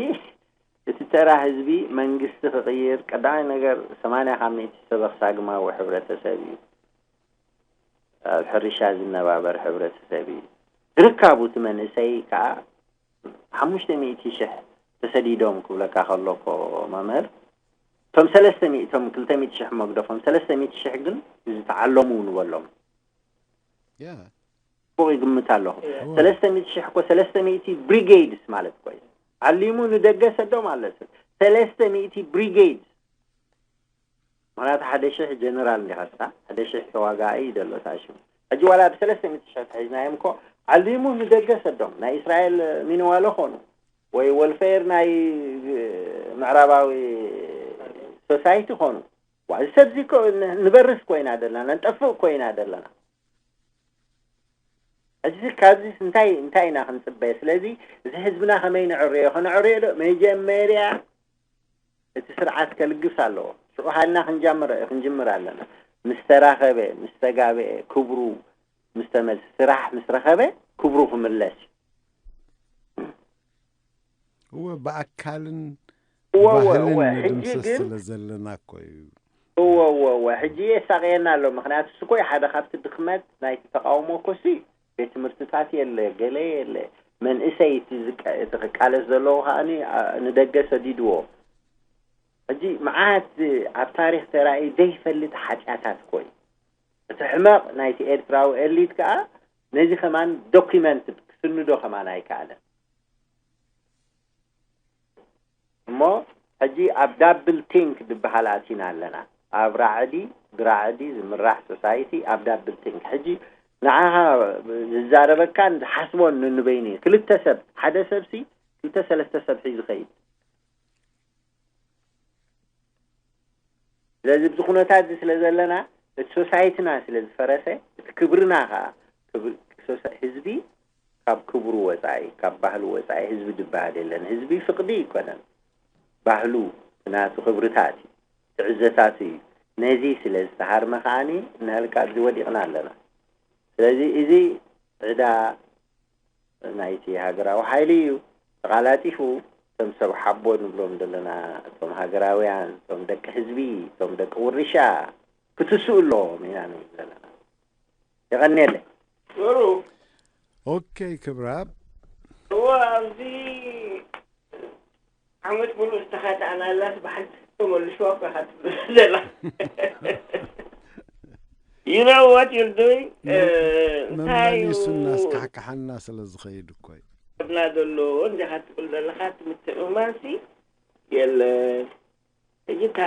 እቲ ተራ ህዝቢ መንግስቲ ክቕይር ቀዳማይ ነገር ሰማንያ ካብ ሚእቲ ሰበኽ ሳግማዊ ሕብረተሰብ እዩ። ኣብ ሕርሻ ዝነባበር ሕብረተሰብ እዩ። ዝርካቡ እቲ መንእሰይ ከዓ ሓሙሽተ ሚእቲ ሽሕ ተሰዲዶም ክብለካ ከሎ እኮ መምህር እቶም ሰለስተ ሚእቶም ክልተ ሚእቲ ሽሕ መግደፎም ሰለስተ ሚእቲ ሽሕ ግን ዝተዓለሙ ንበሎም ጽቡቕ ይግምት ኣለኹ። ሰለስተ ሚእቲ ሽሕ እኮ ሰለስተ ሚእቲ ብሪጌድስ ማለት እኮ እዩ። ዓሊሙ ንደገ ሰዶም ኣለስ ሰለስተ ሚእቲ ብሪጌድስ ምክንያቱ ሓደ ሽሕ ጀነራል እንዲኻ ስኻ ሓደ ሽሕ ተዋጋኢ እዩ ዘሎ እታ ሽም ሕጂ ዋላ ብሰለስተ ሚእቲ ሽሕ ተሒዝናዮም እኮ ዓሊሙ ንደገ ሰዶም ናይ እስራኤል ሚኒዋሎ ኾኑ ወይ ወልፌር ናይ ምዕራባዊ ሶሳይቲ ኾኑ ዋ እዚ ሰብዚ እኮ ንበርስ ኮይና ዘለና ነንጠፍእ ኮይና ዘለና ሕጂ ካብዚ እንታይ እንታይ ኢና ክንፅበ? ስለዚ እዚ ህዝብና ከመይ ነዕርዮ? ከነዕርዮ ዶ? መጀመርያ እቲ ስርዓት ከልግስ ኣለዎ። ሽዑ ሃልና ክንጀምር ክንጅምር ኣለና። ምስ ተራኸበ፣ ምስ ተጋብአ፣ ክብሩ ምስ ተመልስ፣ ስራሕ ምስ ረኸበ ክብሩ ክምለስ እዩ። እወ ብኣካልን እወ እወ ባህልን እወ ሕጂ ንድምሰስ ግን ስለ ዘለና እኮ እዩ። እወ እወ እወ ሕጂ የሳቀየና ኣሎ። ምክንያቱ እሱ እኮ ሓደ ካብቲ ድክመት ናይቲ ተቃውሞ እኮ እሱ እዩ። ቤት ትምህርትታት የለ፣ ገለ የለ። መንእሰይ እቲ ዝቃ- እቲ ክቃለስ ዘለዎ ከዓ ንደገ ሰዲድዎ። ሕጂ መዓት ኣብ ታሪክ ተራእዩ ዘይፈልጥ ሓጢኣታት እኮ እዩ። እቲ ሕመቕ ናይቲ ኤርትራዊ ኤሊት ከዓ ነዚ ከማን ዶኪመንት ክስንዶ ከማን ኣይከኣለን። እሞ ሕጂ ኣብ ዳብል ቲንክ ዝበሃል ኣቲና ኣለና። ኣብ ራዕዲ ብራዕዲ ዝምራሕ ሶሳይቲ ኣብ ዳብል ቲንክ። ሕጂ ንዓኻ ዝዛረበካን ዝሓስቦን ንንበይኑ እዩ። ክልተ ሰብ፣ ሓደ ሰብሲ ክልተ ሰለስተ ሰብ ሒዙ ኸይድ። ስለዚ ብዚ ኩነታት እዚ ስለ ዘለና፣ እቲ ሶሳይትና ስለ ዝፈረሰ፣ እቲ ክብርና ከዓ ክብ- ሶሳ- ህዝቢ ካብ ክብሩ ወፃኢ፣ ካብ ባህሉ ወፃኢ ህዝቢ ዝበሃል የለን። ህዝቢ ፍቅዲ ኣይኮነን፣ ባህሉ ናቱ ክብርታት እዩ፣ ትዕዘታቱ እዩ። ነዚ ስለ ዝተሃርመ ከዓኒ ንህልካ ኣብዚ ወዲቕና ኣለና። ስለዚ እዚ ዕዳ ናይቲ ሃገራዊ ሓይሊ እዩ። ተቓላጢፉ እቶም ሰብ ሓቦ ንብሎም ዘለና፣ እቶም ሃገራውያን፣ እቶም ደቂ ህዝቢ፣ እቶም ደቂ ውርሻ ክትስኡ ኣለዎም ኢና ንብል ዘለና። የቐንየለይ። ጥሩ ኦኬ ክብራብ እወ ኣብዚ ዓመት ሙሉእ ዝተኻተኣናላስ ብሓንቲ ተመልሽዋ እኮ ኢኻ ትብል ዘላ። You know what you're doing? እንታይ እዩ መመሊሱና ኣስካሕካሓና ስለ ዝኸይድ እኮ እዩ። እና ዘሎ እንዲኻ ትብል ዘለኻ እቲ ምትእምማንሲ የለን። ሕጂ እታ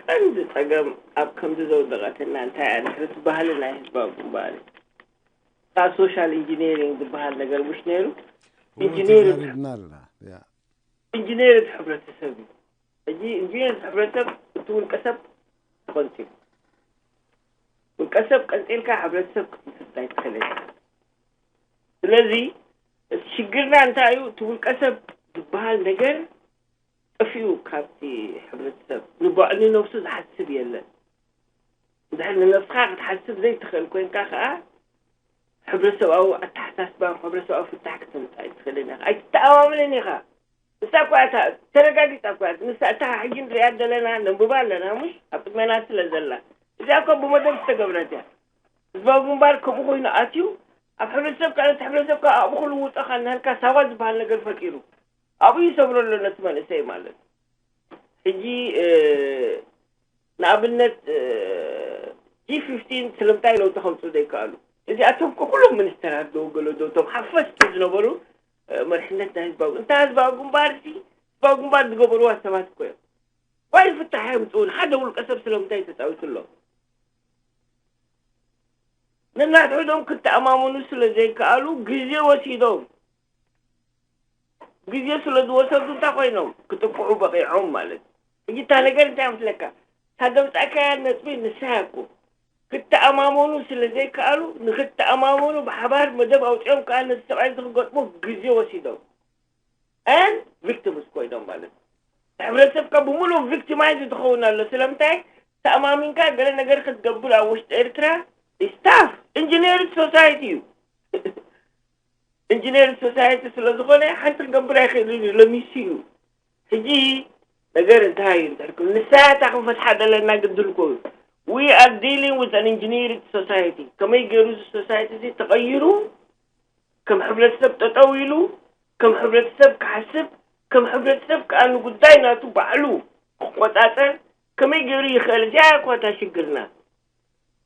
ቀንዲ ፀገም ኣብ ከምዚ ዘውደቐትና እንታይ እያ ድሕሪ እቲ ባህሊ ናይ ህዝባዊ ግንባር እዩ። እታ ሶሻል ኢንጂነሪንግ ዝበሃል ነገር ምሽ ነይሩ። ኢንጂነር ተዛሪብና ኣለና። ያ ኢንጂነር እቲ ሕብረተሰብ እዩ። ሕጂ ኢንጂነር እቲ ሕብረተሰብ እቲ ውልቀ ሰብ ተቐንፂሉ፣ ውልቀ ሰብ ቀንፂልካ ሕብረተሰብ ክትምስርት ኣይትኽእልን። ስለዚ እቲ ሽግርና እንታይ እዩ? እቲ ውልቀ ሰብ ዝበሃል ነገር ጠፊኡ ካብቲ ሕብረተሰብ። ንባዕሉ ንነብሱ ዝሓስብ የለን። እንድሕር ንነብስኻ ክትሓስብ ዘይትኽእል ኮይንካ ከዓ ሕብረተሰብኣዊ ኣተሓሳስባ፣ ሕብረተሰብኣዊ ፍታሕ ክተምፅእ ኣይትኽእልን ኢኻ። ኣይትተኣማመንን ኢኻ። ንሳ እኳ እታ ተረጋጊፃ እኳ እያ። ንሳ እታ ሕጂ ንሪኣ ዘለና ነንብባ ኣለና፣ ሙሽ ኣብ ቅድመና ስለ ዘላ። እዚኣ እኮ ብመደብ ዝተገብረት እያ። ህዝባዊ ግንባር ከምኡ ኮይኑ ኣትዩ ኣብ ሕብረተሰብ ካልኦት ሕብረተሰብ ከዓ ኣብኡ ክልውጦ ካብ ናልካ ሳዋ ዝበሃል ነገር ፈጢሩ ኣብኡ ይሰብሮ ኣሎ ነቲ መንእሰይ ማለት። ሕጂ ንኣብነት ጂ ፊፍቲን ስለምንታይ ለውጢ ከምፅኡ ዘይከኣሉ? እዚኣቶም እኮ ኩሎም ሚኒስተራት ዶ ገለ ዶ እቶም ሓፈስቲ ዝነበሩ መርሕነት ናይ ህዝባዊ እንታ ህዝባዊ ግንባር ሲ ህዝባዊ ግንባር ዝገበርዋ ሰባት እኮ እዮም። ዋይ ፍታሕ የምፅኡ ንሓደ ውልቀ ሰብ ስለምንታይ ተፃዊቱ ኣሎ? ነናትሕዶም ክተኣማመኑ ስለ ዘይከኣሉ ግዜ ወሲዶም ግዜ ስለ ዝወሰዱ እንታይ ኮይኖም ክጥቅዑ በቂዖም ማለት እዩ። ሕጂ እታ ነገር እንታይ መስለካ? እታ ዘምፃእካያ ነጥቢ ንሳ እኮ ክተኣማመኑ ስለ ዘይከኣሉ ንክተኣማመኑ ብሓባር መደብ ኣውፂኦም ከዓ ነቲ ሰብኣይ እዚ ክገጥሞ ግዜ ወሲዶም። And victims ኮይኖም ማለት እዩ። ሕብረተሰብካ ብምሉእ victimize ትኸውን ኣሎ። ስለምንታይ? ተኣማሚንካ ገለ ነገር ክትገብር ኣብ ውሽጢ ኤርትራ is tough። Engineered society እዩ። Engineered society ስለ ዝኾነ ሓንቲ ክገብር ኣይኽእልን እዩ፣ ለሚሱ እዩ። ሕጂ ነገር እንታይ እዩ እንድሕር ክብል ንሳ እታ ክንፈትሓ ዘለና ግድል እኮ እዩ። We are dealing with an engineered society። ከመይ ገይሩ እዚ society እዚ ተቐይሩ ከም ሕብረተሰብ ጠጠው ኢሉ ከም ሕብረተሰብ ክሓስብ ከም ሕብረተሰብ ከዓ ንጉዳይ ናቱ ባዕሉ ክቆፃፀር ከመይ ገይሩ ይኽእል? እዚኣ እኳ እታ ሽግርና።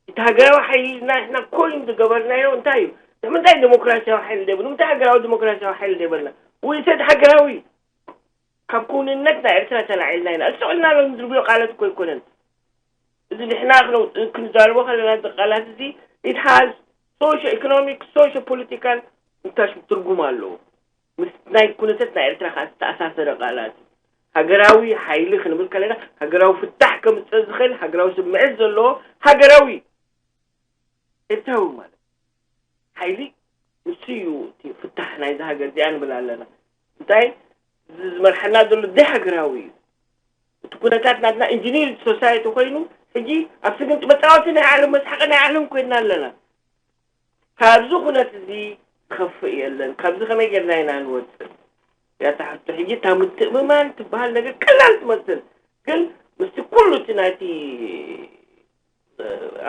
እቲ ሃገራዊ ሓይሊ ኢልና ንሕና ኮይን ዝገበርናዮ እንታይ እዩ? ንምንታይ ዴሞክራሲያዊ ሓይሊ ዘይብሉ? ንምንታይ ሃገራዊ ዴሞክራሲያዊ ሓይሊ ዘይበልና? ውይሰት ሃገራዊ ካብ ክውንነት ናይ ኤርትራ ተላዒልና ኢና። እስቕ ኢልና ሎም ዝርብዮ ቃላት እኮ ኣይኮነን። እዚ ንሕና ክንዛረቦ ከለና እዚ ቃላት እዚ it has socio economic socio political እንታይ ሽም ትርጉም ኣለዎ። ምስ ናይ ኩነተት ናይ ኤርትራ ከዓ ዝተኣሳሰረ ቃላት እዩ። ሃገራዊ ሓይሊ ክንብል ከለና ሃገራዊ ፍታሕ ከምፅእ ዝኽእል ሃገራዊ ስምዒት ዘለዎ ሃገራዊ ኤርትራዊ ማለት ሓይሊ ንሱ እዩ እቲ ፍታሕ ናይዚ ሃገር እዚኣ ንብል ኣለና። እንታይ እዚ ዝመርሓና ዘሎ ደይ ሃገራዊ እዩ። እቲ ኩነታት ናትና ኢንጂኒር ሶሳይቲ ኮይኑ ሕጂ ኣብ ስግምቲ መፃወቲ ናይ ዓለም መስሓቂ ናይ ዓለም ኮይና ኣለና። ካብዚ ኩነት እዚ ዝኸፍእ የለን። ካብዚ ከመይ ጌርና ኢና ንወፅእ? ያታ ሕቶ ሕጂ እታ ምትእምማን ትበሃል ነገር ቀላል ትመስል፣ ግን ምስቲ ኩሉ እቲ ናይቲ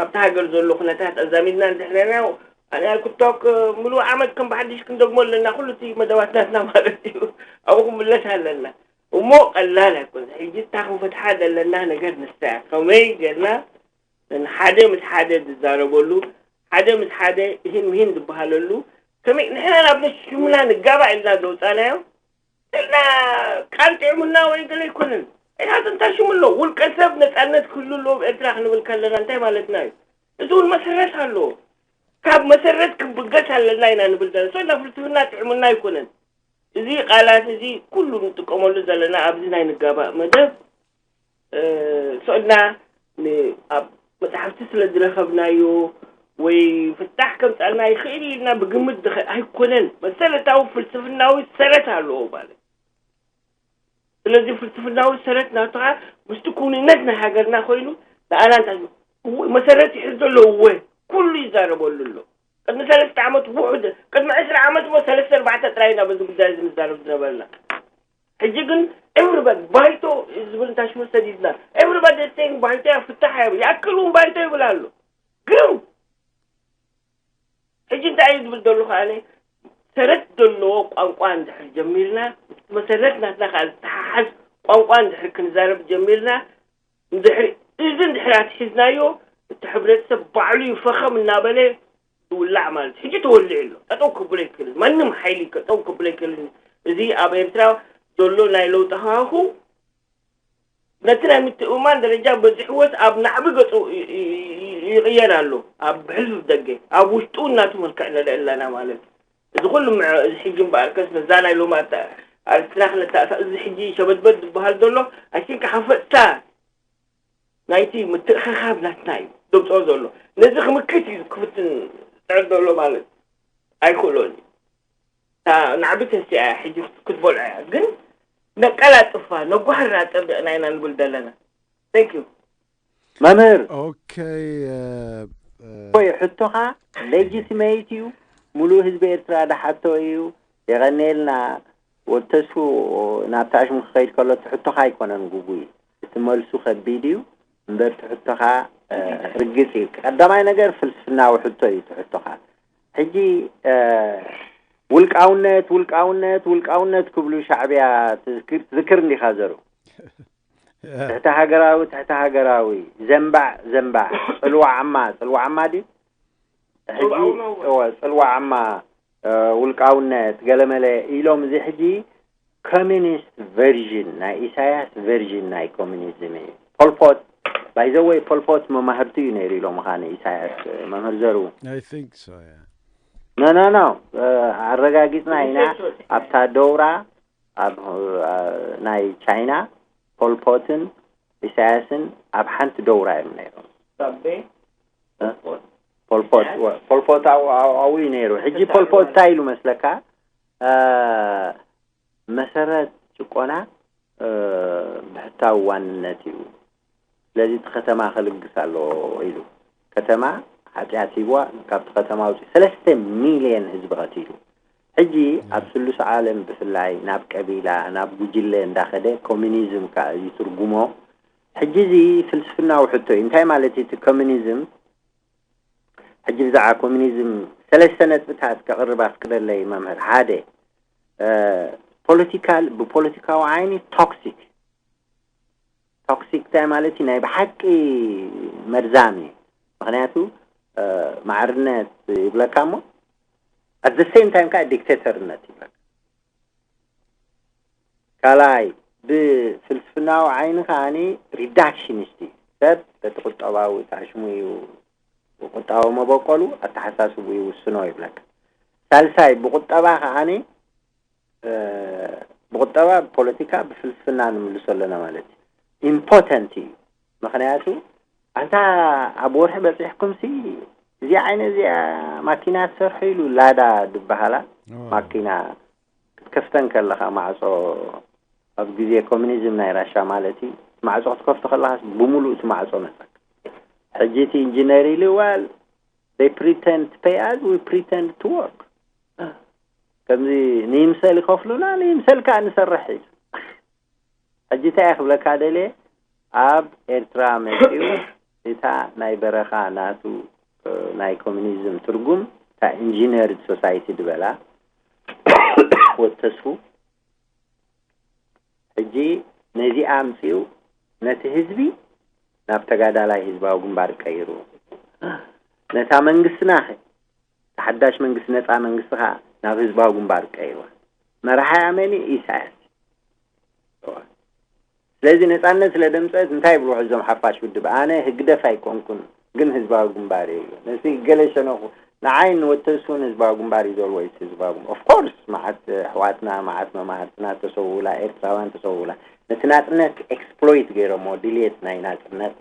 ኣብቲ ሃገር ዘሎ ኩነታት ኣዛሚድና እንድሕር ርኢናዮ፣ ኣነ ኩቶክ ምሉእ ዓመት ከም ብሓድሽ ክንደግሞ ኣለና፣ ኩሉ እቲ መደባት ናትና ማለት እዩ። ኣብኡ ክንምለስ ኣለና። እሞ ቀላል ኣይኮነን። ሕጂ እታ ክንፈትሓ ዘለና ነገር ንሳ እያ። ከመይ ጌርና ንሓደ ምስ ሓደ ዝዛረበሉ፣ ሓደ ምስ ሓደ እሂን ምሂን ዝበሃለሉ፣ ከመይ ንሕና ናብ ሽምና ንጋባእ ኢልና ዘውፃናዮ እና ቃል ጥዕምና ወይ ገለ ኣይኮነን። ኢናት እንታይ ሽሙ ኣሎ? ውልቀ ሰብ ነፃነት ክህሉ ኣለዎ ኤርትራ ክንብል ከለና እንታይ ማለትና እዩ? እዚ እውን መሰረት ኣለዎ። ካብ መሰረት ክንብገስ ኣለና ኢና ንብል ዘለና። ሶ እና ፍልስፍና ጥዕምና ኣይኮነን። እዚ ቃላት እዚ ኩሉ ንጥቀመሉ ዘለና ኣብዚ ናይ ንጋባእ መደብ፣ እ፣ ሶ እና ን-፣ ኣብ መጽሓፍቲ ስለ ዝረኸብናዮ ወይ ፍታሕ ከምጻልና ይኽእል ኢልና ብግምት ዝኸ-፣ ኣይኮነን። መሰረታዊ ፍልስፍናዊ ሰረት ኣለዎ ማለት። ስለዚ ፍልስፍናዊ ሰረት ናቱ ኸኣ ምስቲ ክውንነት ናይ ሃገርና ኮይኑ ንኣና እንታይ እዩ? እወ፣ መሰረት ይሕዝ ዘሎ እወ፣ ኩሉ ይዛረበሉ ኣሎ። ቅድሚ ሰለስተ ዓመት ውሑድ፣ ቅድሚ ዕስራ ዓመት እሞ ሰለስተ ኣርባዕተ ጥራይ ኢና በዚ ጉዳይ እዚ ንዛረብ ዝነበርና። ሕጂ ግን ኤቭሪባዲ ባይቶ ዝብል እንታይ ሽሙ ሰዲድና። ኤቭሪባዲ ሴይንግ ባይቶ እያ ፍታሕ እያ። ይኣክል እውን ባይቶ ይብል ኣሎ። ግርም። ሕጂ እንታይ እዩ ዝብል ዘሎ ከኣነ ሰረት ዘለዎ ቋንቋ እንድሕር ጀሚርና፣ መሰረት ናትና ከኣ ዝተሓሓዝ ቋንቋ እንድሕር ክንዛረብ ጀሚርና፣ እንድሕር እዚ እንድሕር ኣትሒዝናዮ፣ እቲ ሕብረተሰብ ባዕሉ እዩ ፈኸም እናበለ ዝውላዕ ማለት እዩ። ሕጂ ተወሊዑ ኣሎ። ጠጠው ክብሎ ኣይክእልን። ማንም ሓይሊ ጠጠው ክብሎ ኣይክእልን። እዚ ኣብ ኤርትራ ዘሎ ናይ ለውጢ ሃዋሁ ነቲ ናይ ምትእምማን ደረጃ በዚሕዎስ ኣብ ናዕቢ ገጹ ይ-፣ ይ-፣ ይ-፣ ይቕየር ኣሎ። ኣብ ሕሉፍ ደገ፣ ኣብ ውሽጡ እናቱ መልክዕ ንርኢ ኣለና ማለት እዩ። እዚ ኩሉ ምዕ-፣ እዚ ሕጂ እምበኣርከስ ነዛ ናይ ሎማት ኣርትራ ክነተኣሳ፣ እዚ ሕጂ ሸበድበድ ዝበሃል ዘሎ፣ I think ሓፈጥታ ናይቲ ምትእኽኻብ ናትና እዩ ዘምጽኦ ዘሎ። ነዚ ክምክት እዩ ክፍትን ዝጽዕር ዘሎ ማለት ኣይክእሎን እዩ። እታ ናዕቢ ተሲኣ እያ፣ ሕጂ ክትበልዖ እያ። ግን ነቀላጥፋ፣ ነጓህራ ጸቢቕና ኢና ንብል ዘለና። Thank you። መምህር፣ ኦኬ፣ እ፣ እ፣ ወይ ሕቶኻ ሌጂቲሜት እዩ፣ ሙሉእ ህዝቢ ኤርትራ ዝሓቶ እዩ። የቐንየልና። ወዲ ተስፉ ናብቲ ኣሽሙ ክኸይድ ከሎ እቲ ሕቶኻ ኣይኮነን ግጉይ፣ እቲ መልሱ ከቢድ እዩ። እምበር እቲ ሕቶኻ፣ እ፣ ርግጽ እዩ። ቀዳማይ ነገር ፍልስፍናዊ ሕቶ እዩ እቲ ሕቶኻ። ሕጂ፣ እ፣ ውልቃውነት፣ ውልቃውነት፣ ውልቃውነት ክብሉ ሻዕብያ ትዝክር፣ ትዝክር እንዲኻ ዘሩ? ትሕተ ሃገራዊ፣ ትሕተ ሃገራዊ፣ ዘንባዕ፣ ዘንባዕ፣ ጽልዋዓማ፣ ጽልዋዓማ ድዩ? ሕጂ፣ ጽልዋዓማ፣ እወ፣ ጽልዋዓማ፣ እ፣ ውልቃውነት፣ ገለመለ ኢሎም እዚ ሕጂ ኮሚኒስት ቨርዥን፣ ናይ ኢሳያስ ቨርዥን ናይ ኮሚኒዝም እዩ። ፖልፖት፣ by the way፣ ፖልፖት መማህርቱ እዩ ነይሩ ኢሎም ኸኣ ንኢሳያስ፣ መምህር ዘሩ። I think so, yeah. No, no, no። እ፣ ኣረጋጊጽና ኢና። ኣብታ ደውራ፣ ኣብ፣ እ፣ ናይ ቻይና ፖልፖትን ኢሳያስን ኣብ ሓንቲ ደውራ እዮም ነይሮም። ሳቤ እ? ፖልፖት። ፖልፖት፣ ወ-፣ ፖልፖት ኣብኡ፣ ኣብኡ፣ ኣብኡ እዩ ነይሩ። ሕጂ ፖልፖት እንታይ ኢሉ መስለካ? እ፣ መሰረት ጭቆና፣ እ፣ ብሕታዊ ዋንነት እዩ። ስለዚ እቲ ከተማ ክልግስ ኣለዎ ኢሉ። ከተማ ሓጢኣት ሂብዋ፣ ካብቲ ከተማ ኣውፅኡ። ሰለስተ ሚልዮን ህዝቢ ቀቲሉ። ሕጂ ኣብ ስሉስ ዓለም ብፍላይ ናብ ቀቢላ፣ ናብ ጉጅለ እንዳኸደ ኮሚኒዝም ከኣ እዩ ትርጉሞ። ሕጂ እዚ ፍልስፍናዊ ሕቶ እዩ። እንታይ ማለት እዩ እቲ ኮሚኒዝም? ሕጂ ብዛዕባ ኮሚኒዝም ሰለስተ ነጥብታት ከቕርብ ኣፍቅደለይ መምህር። ሓደ፣ እ፣ ፖለቲካል፣ ብፖለቲካዊ ዓይኒ ቶክሲክ። ቶክሲክ እንታይ ማለት እዩ? ናይ ብሓቂ መርዛም እዩ። ምኽንያቱ፣ እ፣ ማዕርነት ይብለካ እሞ፣ at the same time ከኣ ዲክቴተርነት ይብለካ። ካልኣይ፣ ብፍልስፍናዊ ዓይኒ ከኣኒ ሪዳክሽኒስት እዩ። ሰብ በቲ ቁጠባዊ ታሽሙ እዩ፣ ቁጠባዊ መበቆሉ ኣተሓሳስቡ ይውስኖ ይብለካ። ሳልሳይ፣ ብቁጠባ ከኣኒ፣ እ፣ ብቁጠባ፣ ብፖለቲካ፣ ብፍልስፍና ንምልሶ ኣለና ማለት እዩ። ኢምፖተንት እዩ። ምኽንያቱ፣ ኣንታ ኣብ ወርሒ በጺሕኩምሲ እዚ ዓይነት እዚኣ ማኪና ትሰርሑ ኢሉ ላዳ ዝበሃላ ማኪና ክትከፍተን ከለኻ ማዕጾ ኣብ ግዜ ኮሚኒዝም ናይ ራሻ ማለት እዩ። ማዕጾ ክትከፍቶ ከለኻ ብምሉእ እቲ ማዕጾ መጸካ። ሕጂ እቲ ኢንጂነር ኢሉ ዋል they pretend to pay us, we pretend to work። ከምዚ ንይምሰል ይኸፍሉና ንይምሰል ከዓ ንሰርሕ እዩ። ሕጂ እንታይ ክብለካ ደልየ ኣብ ኤርትራ መፂኡ እታ ናይ በረኻ ናቱ ናይ ኮሚኒዝም ትርጉም እታ ኢንጂነርድ ሶሳይቲ ዝበላ ወተስፉ ሕጂ ነዚኣ ኣምፂኡ ነቲ ህዝቢ ናብ ተጋዳላይ ህዝባዊ ግንባር ቀይሩ ነታ መንግስትና ተሓዳሽ መንግስቲ ነፃ መንግስቲ ከዓ ናብ ህዝባዊ ግንባር ቀይርዋ። መርሓያ መን እዩ? ኢሳያስ። ስለዚ ነፃነት ስለ ደምፀት እንታይ ይብልዎ እዞም ሓፋሽ ውድብ? ኣነ ህግደፍ ኣይኮንኩን ግን ህዝባዊ ግንባር እየ። ነዚ ገለ ሸነኹ ንዓይ ንወተሱ እውን ህዝባዊ ግንባር እዩ ዘልዎ እዩ ህዝባዊ ግንባር። ኦፍኮርስ መዓት ኣሕዋትና መዓት መማህርትና ተሰውላ ኤርትራውያን ተሰውላ ነቲ ናፅነት ኤክስፕሎይት ገይሮሞ ድልየት ናይ ናፅነት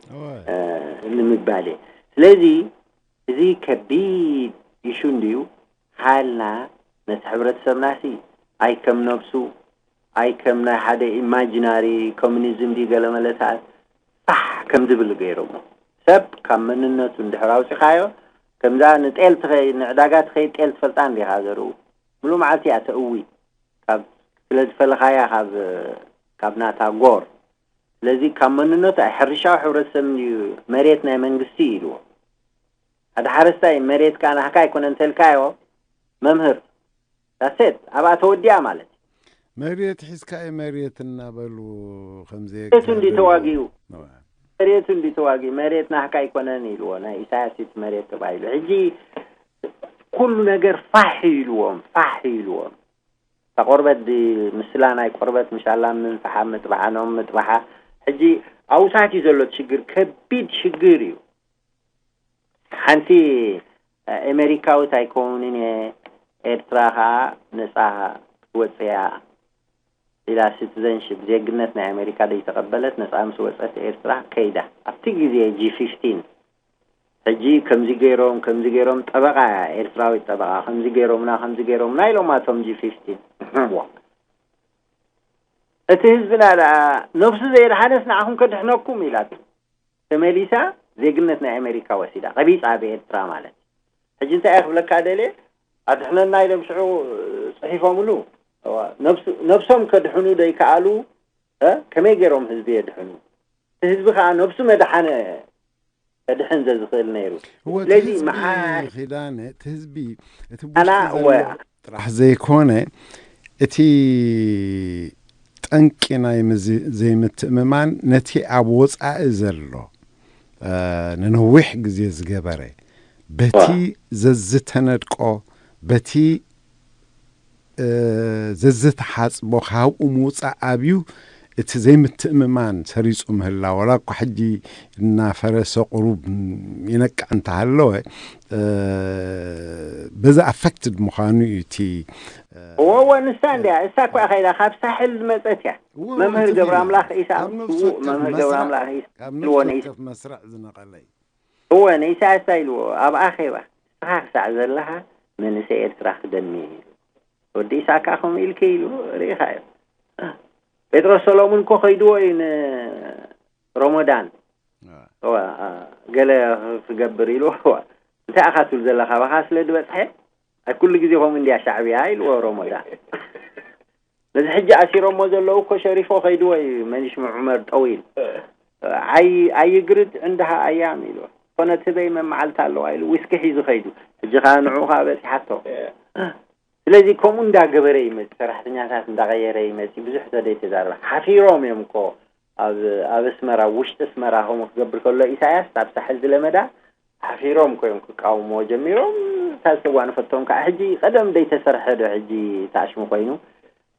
ንምባል እየ። ስለዚ እዚ ከቢድ ኢሹ እንድዩ። ሃልና ነቲ ሕብረተሰብናሲ ኣይ ከም ነብሱ ኣይ ከም ናይ ሓደ ኢማጂናሪ ኮሚኒዝም ድዩ ገለ መለታት ፋሕ ከም ዝብል ገይሮሞ። ሰብ ካብ መንነቱ እንድሕር ኣውፂኻዮ ከምዛ ንጤል ትኸይ ንዕዳጋ ትኸይ ጤል ትፈልጣ እንዲኻ ዘርኡ ሙሉ መዓልቲ እያ ተእዊ ካብ ስለ ዝፈለኻያ ካብ ካብ ናታ ጎር። ስለዚ ካብ መንነቱ ኣይ ሕርሻዊ ሕብረተሰብ እንድዩ መሬት ናይ መንግስቲ ኢልዎ። ሓደ ሓረስታይ መሬት ከዓ ናህካ ኣይኮነ እንተልካዮ መምህር ዳሴት ኣብኣ ተወዲኣ ማለት እዩ። መሬት ሒዝካ እዩ መሬት እናበሉ መሬቱ እንዲ ተዋጊኡ መሬቱ እንዲ ተዋጊኡ መሬት ናህካ ኣይኮነን ኢልዎ። ናይ ኢሳያስ እቲ መሬት ተባሂሉ ሕጂ ኩሉ ነገር ፋሕ ኢልዎም ፋሕ ኢልዎም። እታ ቆርበት ዲ ምስላ ናይ ቆርበት ምሻላ ምንፍሓ ምጥባሓ ኖም ምጥባሓ ሕጂ ኣውሳት እዩ ዘሎ ሽግር ከቢድ ሽግር እዩ። ሓንቲ ኣሜሪካዊት ኣይከውንን እየ ኤርትራ ከዓ ነፃ ክትወፅእ እያ ኢላ ሲቲዘንሽፕ ዜግነት ናይ ኣሜሪካ ዘይተቐበለት ነፃ ምስ ወፀት ኤርትራ ከይዳ ኣብቲ ግዜ ጂ ፊፍቲን ሕጂ ከምዚ ገይሮም ከምዚ ገይሮም ጠበቃ እያ ኤርትራዊት ጠበቃ ከምዚ ገይሮምና ከምዚ ገይሮምና ኢሎም ኣቶም ጂ ፊፍቲን እቲ ህዝብና ደኣ ነብሱ ዘየድሓነስ ንዓኹም ከድሕነኩም ኢላቱ ተመሊሳ ዜግነት ናይ ኣሜሪካ ወሲዳ ቀቢፃ ኣብ ኤርትራ ማለት ሕጂ እንታይ እየ ክብለካ ደልየ ኣድሕነና ኢሎም ሽዑ ፅሒፎምሉ ነብሶም ከድሕኑ ዶ ይከኣሉ ከመይ ገይሮም ህዝቢ የድሕኑ ህዝቢ ከዓ ነብሱ መድሓነ ከድሕን ዘዝኽእል ነይሩ እወ እቲ ስለዚ ህዝቢ መዓት ኺዳነ እቲ ህዝቢ እቲ ኣና ብውሽጢ እወ ዘሎ ጥራሕ ዘይኮነ እቲ ጠንቂ ናይ ምዝ- ዘይምትእምማን ነቲ ኣብ ወፃኢ ዘሎ እ፣ ንነዊሕ ግዜ ዝገበረ በቲ እወ ዘዝተነድቆ በቲ ዘዝተሓጽቦ ካብኡ ምውጻእ ኣብዩ እቲ ዘይምትእምማን ሰሪጹ ምህላው ዋላ እኳ ሕጂ እናፈረሰ ቁሩብ ይነቅዕ እንተሃለወ በዚ ኣፈክትድ ምዃኑ እዩ እቲ እወ ንሳ እንድያ እሳ እኳ ከይዳ ካብ ሳሕል ዝመፀት እያ እወ፣ መምህር ትኽክል። ገብረ ኣምላኽ ኢሳ ካብ ነፍሲ ስዉእ ወከፍ መምህር ገብረ መስርዕ ኣምላኽ ኢሳ ካብ ኢልዎ ነፍሲ ንኢሳ ወከፍ መስርዕ ዝነቐለ እዩ እወ ንኢሳያስ እንታይ ኢልዎ ኣብ ኣኼባ ንስኻ ክሳዕ ዘለኻ መንእሰይ ኤርትራ ክደሚ እዩ ኢሉ ወዲ ኢሳቅ ከዓ ከምኡ ኢልኪ ኢሉ ርኢኻዮ ጴጥሮስ ሰሎሙን እኮ ከይድዎ እዩ ንሮሞዳን ገለ ክገብር ኢሉ እንታይ ኢኻ ትብል ዘለኻ ባኻ ስለ ዝበፅሐ ኣይ ኩሉ ግዜ ከምኡ እንድያ ሻዕብያ ኢልዎ ሮሞዳን ነዚ ሕጂ ኣሲሮሞ ዘለዉ እኮ ሸሪፎ ከይድዎ እዩ መን ሽሙ ዑመር ጠዊል ኣይ ኣይግርድ ዕንድሃ ኣያም ኢልዎ ኮነ ትበይ መመዓልታ ኣለዋ ኢሉ ዊስኪ ሒዙ ከይዱ ሕጂ ከዓ ንዑ ከዓ በፂሓቶ ስለዚ ከምኡ እንዳገበረ ይመፅ ሰራሕተኛታት እንዳቀየረ ይመፅ ብዙሕ ተደይ ተዛረበ ሓፊሮም እዮም እኮ ኣብ ኣብ ኣስመራ ውሽጢ ኣስመራ ከምኡ ክገብር ከሎ ኢሳያስ ኣብ ሳሕል ዝለመዳ ሓፊሮም ኮይም ክቃወምዎ ጀሚሮም እታ ዝተጓነፈቶም ከዓ ሕጂ ቀደም ዘይተሰርሐ ዶ ሕጂ ተኣሽሙ ኮይኑ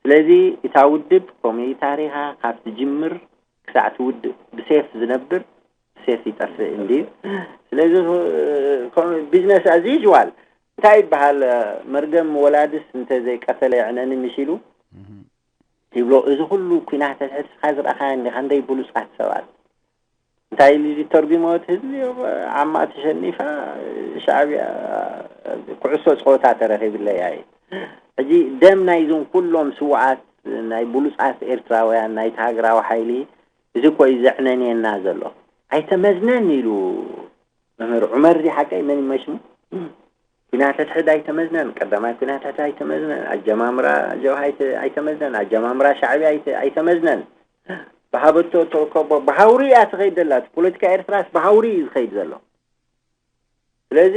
ስለዚ እታ ውድብ ከምኡ ታሪኻ ካብ ትጅምር ክሳዕ ትውድእ ብሴፍ ዝነብር ብሴፍ ይጠፍእ እንድዩ ስለዚ business as usual እንታይ ይበሃል መርገም ወላድስ እንተ ዘይቀተለ የዕነኒ ምሽ ኢሉ ይብሎ እዚ ኩሉ ኩናት ሕድሕድ ስኻ ዝረኣኻያ እንዲኻ ክንደይ ብሉፃት ሰባት እንታይ ኢሉ ዝተርጉሞ እቲ ህዝቢ ዓማ ተሸኒፋ ሻዕብያ ኩዕሶ ፀወታ ተረኺብለይ ኣየ። ሕጂ ደም ናይዞም ኩሎም ስውኣት ናይ ብሉፃት ኤርትራውያን ናይቲ ሃገራዊ ሓይሊ እዚ እኮ እዩ ዘዕነንየና ዘሎ። ኣይተመዝነን ኢሉ መምህር ዑመር እዚ ሓቀይ መን ይመስሉ? ኩናት ሕድሕድ ኣይተመዝነን፣ ቀዳማይ ኩናት ሕድሕድ ኣይተመዝነን፣ ኣጀማምራ ጀብሃ ኣይተ- ኣይተመዝነን፣ ኣጀማምራ ሻዕብያ ኣይተ- ኣይተመዝነን። ብሃበቶ ተወከቦ ብሃውሪ እያ ትኸይድ ዘላ። እቲ ፖለቲካ ኤርትራስ ብሃውሪ እዩ ዝኸይድ ዘሎ። ስለዚ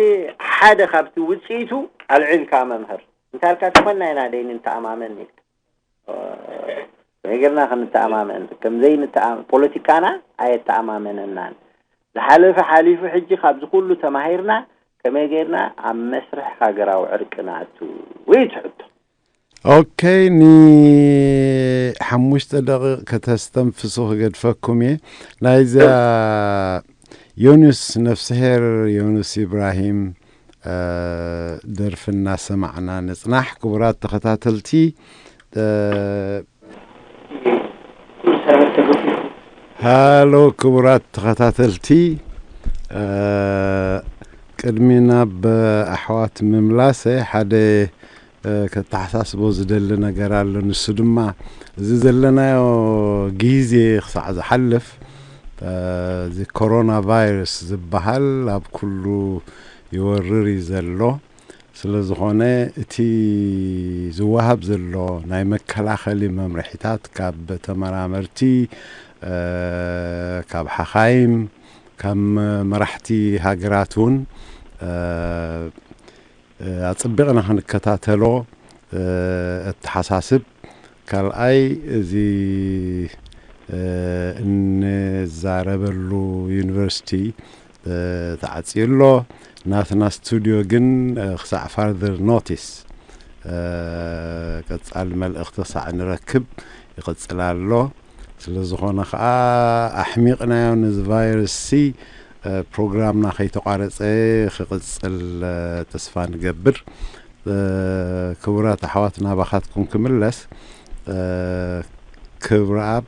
ሓደ ካብቲ ውፅኢቱ ኣልዒልካ መምህር እንታልካ ተኾንና ኢና ደይ ንተኣማመን ኢልካ። ከመይ ጌርና ክንተኣማመን? ከም ዘይንተኣ- ፖለቲካና ኣየተኣማመነናን። ዝሓለፈ ሓሊፉ፣ ሕጂ ካብዚ ኩሉ ተማሂርና ከመይ ጌርና ኣብ መስርሕ ሃገራዊ ዕርቂ ንኣቱ እዩ እቲ ሕቶ። ኦኬ፣ ንሓሙሽተ ደቂቕ ከተስተንፍሱ ክገድፈኩም እየ። ናይዛ ዮኑስ ነፍስሄር፣ ዮኑስ ኢብራሂም ደርፊ እናሰማዕና ንጽናሕ። ክቡራት ተኸታተልቲ፣ ሃሎ ክቡራት ተኸታተልቲ፣ ቅድሚ ናብ ኣሕዋት ምምላሰ ሓደ ከተሓሳስቦ ዝደሊ ነገር ኣሎ። ንሱ ድማ እዚ ዘለናዮ ግዜ ክሳዕ ዝሓልፍ እዚ ኮሮና ቫይረስ ዝበሃል ኣብ ኩሉ ይወርር እዩ ዘሎ። ስለ ዝኾነ እቲ ዝወሃብ ዘሎ ናይ መከላኸሊ መምርሒታት ካብ ተመራመርቲ፣ ካብ ሓኻይም፣ ካብ መራሕቲ ሃገራት እውን ኣፅቢቕና ክንከታተሎ እተሓሳስብ። ካልኣይ፣ እዚ እንዛረበሉ ዩኒቨርሲቲ ተዓፅዩ ኣሎ። ናትና ስቱድዮ ግን ክሳዕ ፋርደር ኖቲስ፣ ቀፃሊ መልእኽቲ ክሳዕ ንረክብ ይቕፅል ኣሎ። ስለ ዝኾነ ከዓ ኣሕሚቕናዮ ነዚ ቫይረስ ሲ፣ ፕሮግራምና ከይተቋረፀ ክቕፅል ተስፋ ንገብር። ክቡራት ኣሕዋት፣ ናባኻትኩም ክምለስ። ክብረኣብ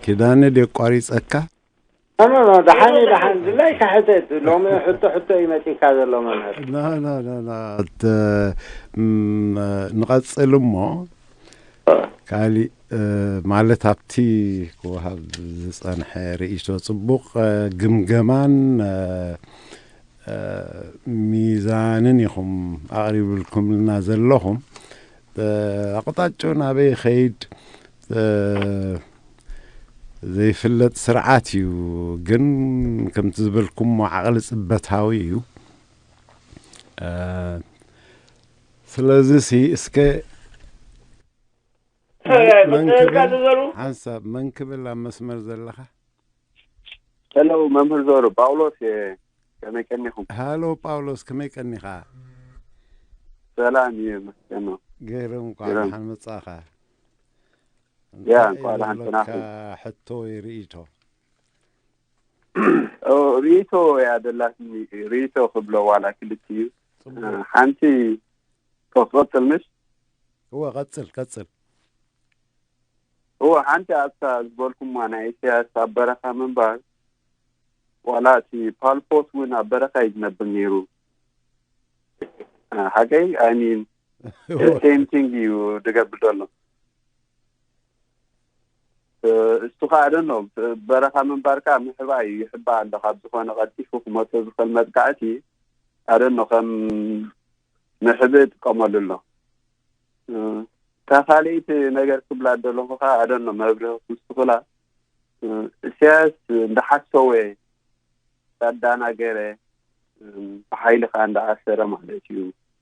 ኪዳነ ድየ ኣቋሪፀካ? ኖ ኖ፣ ደሓን እዩ፣ ደሓን። ድላይካ ሕተት። ሎሚ ሕቶ ሕቶ እዩ መፂካ ዘሎ መምህር። ና ና ና ና፣ ንቐፅል እሞ ካሊእ፣ ማለት ኣብቲ ክወሃብ ዝፀንሐ ርእይቶ ፅቡቕ ግምገማን ሚዛንን ኢኹም ኣቕሪብልኩምልና ዘለኹም። ኣቕጣጫኡ ናበይ ይኸይድ ዘይፍለጥ ስርዓት እዩ። ግን ከምቲ ዝበልኩሞ ዓቕሊ ፅበታዊ እዩ። ስለዚ ሲ እስከ ሓንሳብ መን ክብል ኣብ መስመር ዘለኻ? ሄሎ መምህር ዞሩ፣ ጳውሎስ እየ። ከመይ ቀኒኹም? ሃሎ ጳውሎስ፣ ከመይ ቀኒኻ? ሰላም እዩ መስገኖ። ገይሮም እንኳዕ ገይሮም። ደሓን መጻእኻ። ያ፣ እንታይ እንኳዕ ደሓን ዘለካ ጽናሕኩም። ሕቶ ወይ ርእይቶ? ኦ፣ ርእይቶ እያ ደላትኒ። ርእይቶ ክብሎ ዋላ ክልተ እዩ። ጽቡቕ። ሓንቲ ክቕጽል ምሽ? እወ፣ ቀጽል፣ ቀጽል። እወ፣ ሓንቲ ኣብታ ዝበልኩማ ናይ ኢሳያስ ኣብ በረኻ ምንባር፣ ዋላ እቲ ፓልፖስ እውን ኣብ በረኻ እዩ ዝነብር ነይሩ። ሓቀይ? I mean፣ same thing እዩ ዝገብር ዘሎ። እሱ ከዓ ደኖ በረኻ ምንባር ከዓ ምሕባእ እዩ። ይሕባእ ኣሎ። ካብ ዝኾነ ቀልጢፉ ክመፅእ ዝኽእል መጥቃዕቲ ኣደኖ ከም ምሕብእ ይጥቀመሉ ኣሎ። እታ ካልኣይቲ ነገር ክብላ ዘለኹ ከዓ ኣደኖ መብርሂ ክውስኹላ፣ እሳያስ እንዳሓሰወ እንዳኣዳናገረ፣ ብሓይሊ ከዓ እንዳኣሰረ ማለት እዩ።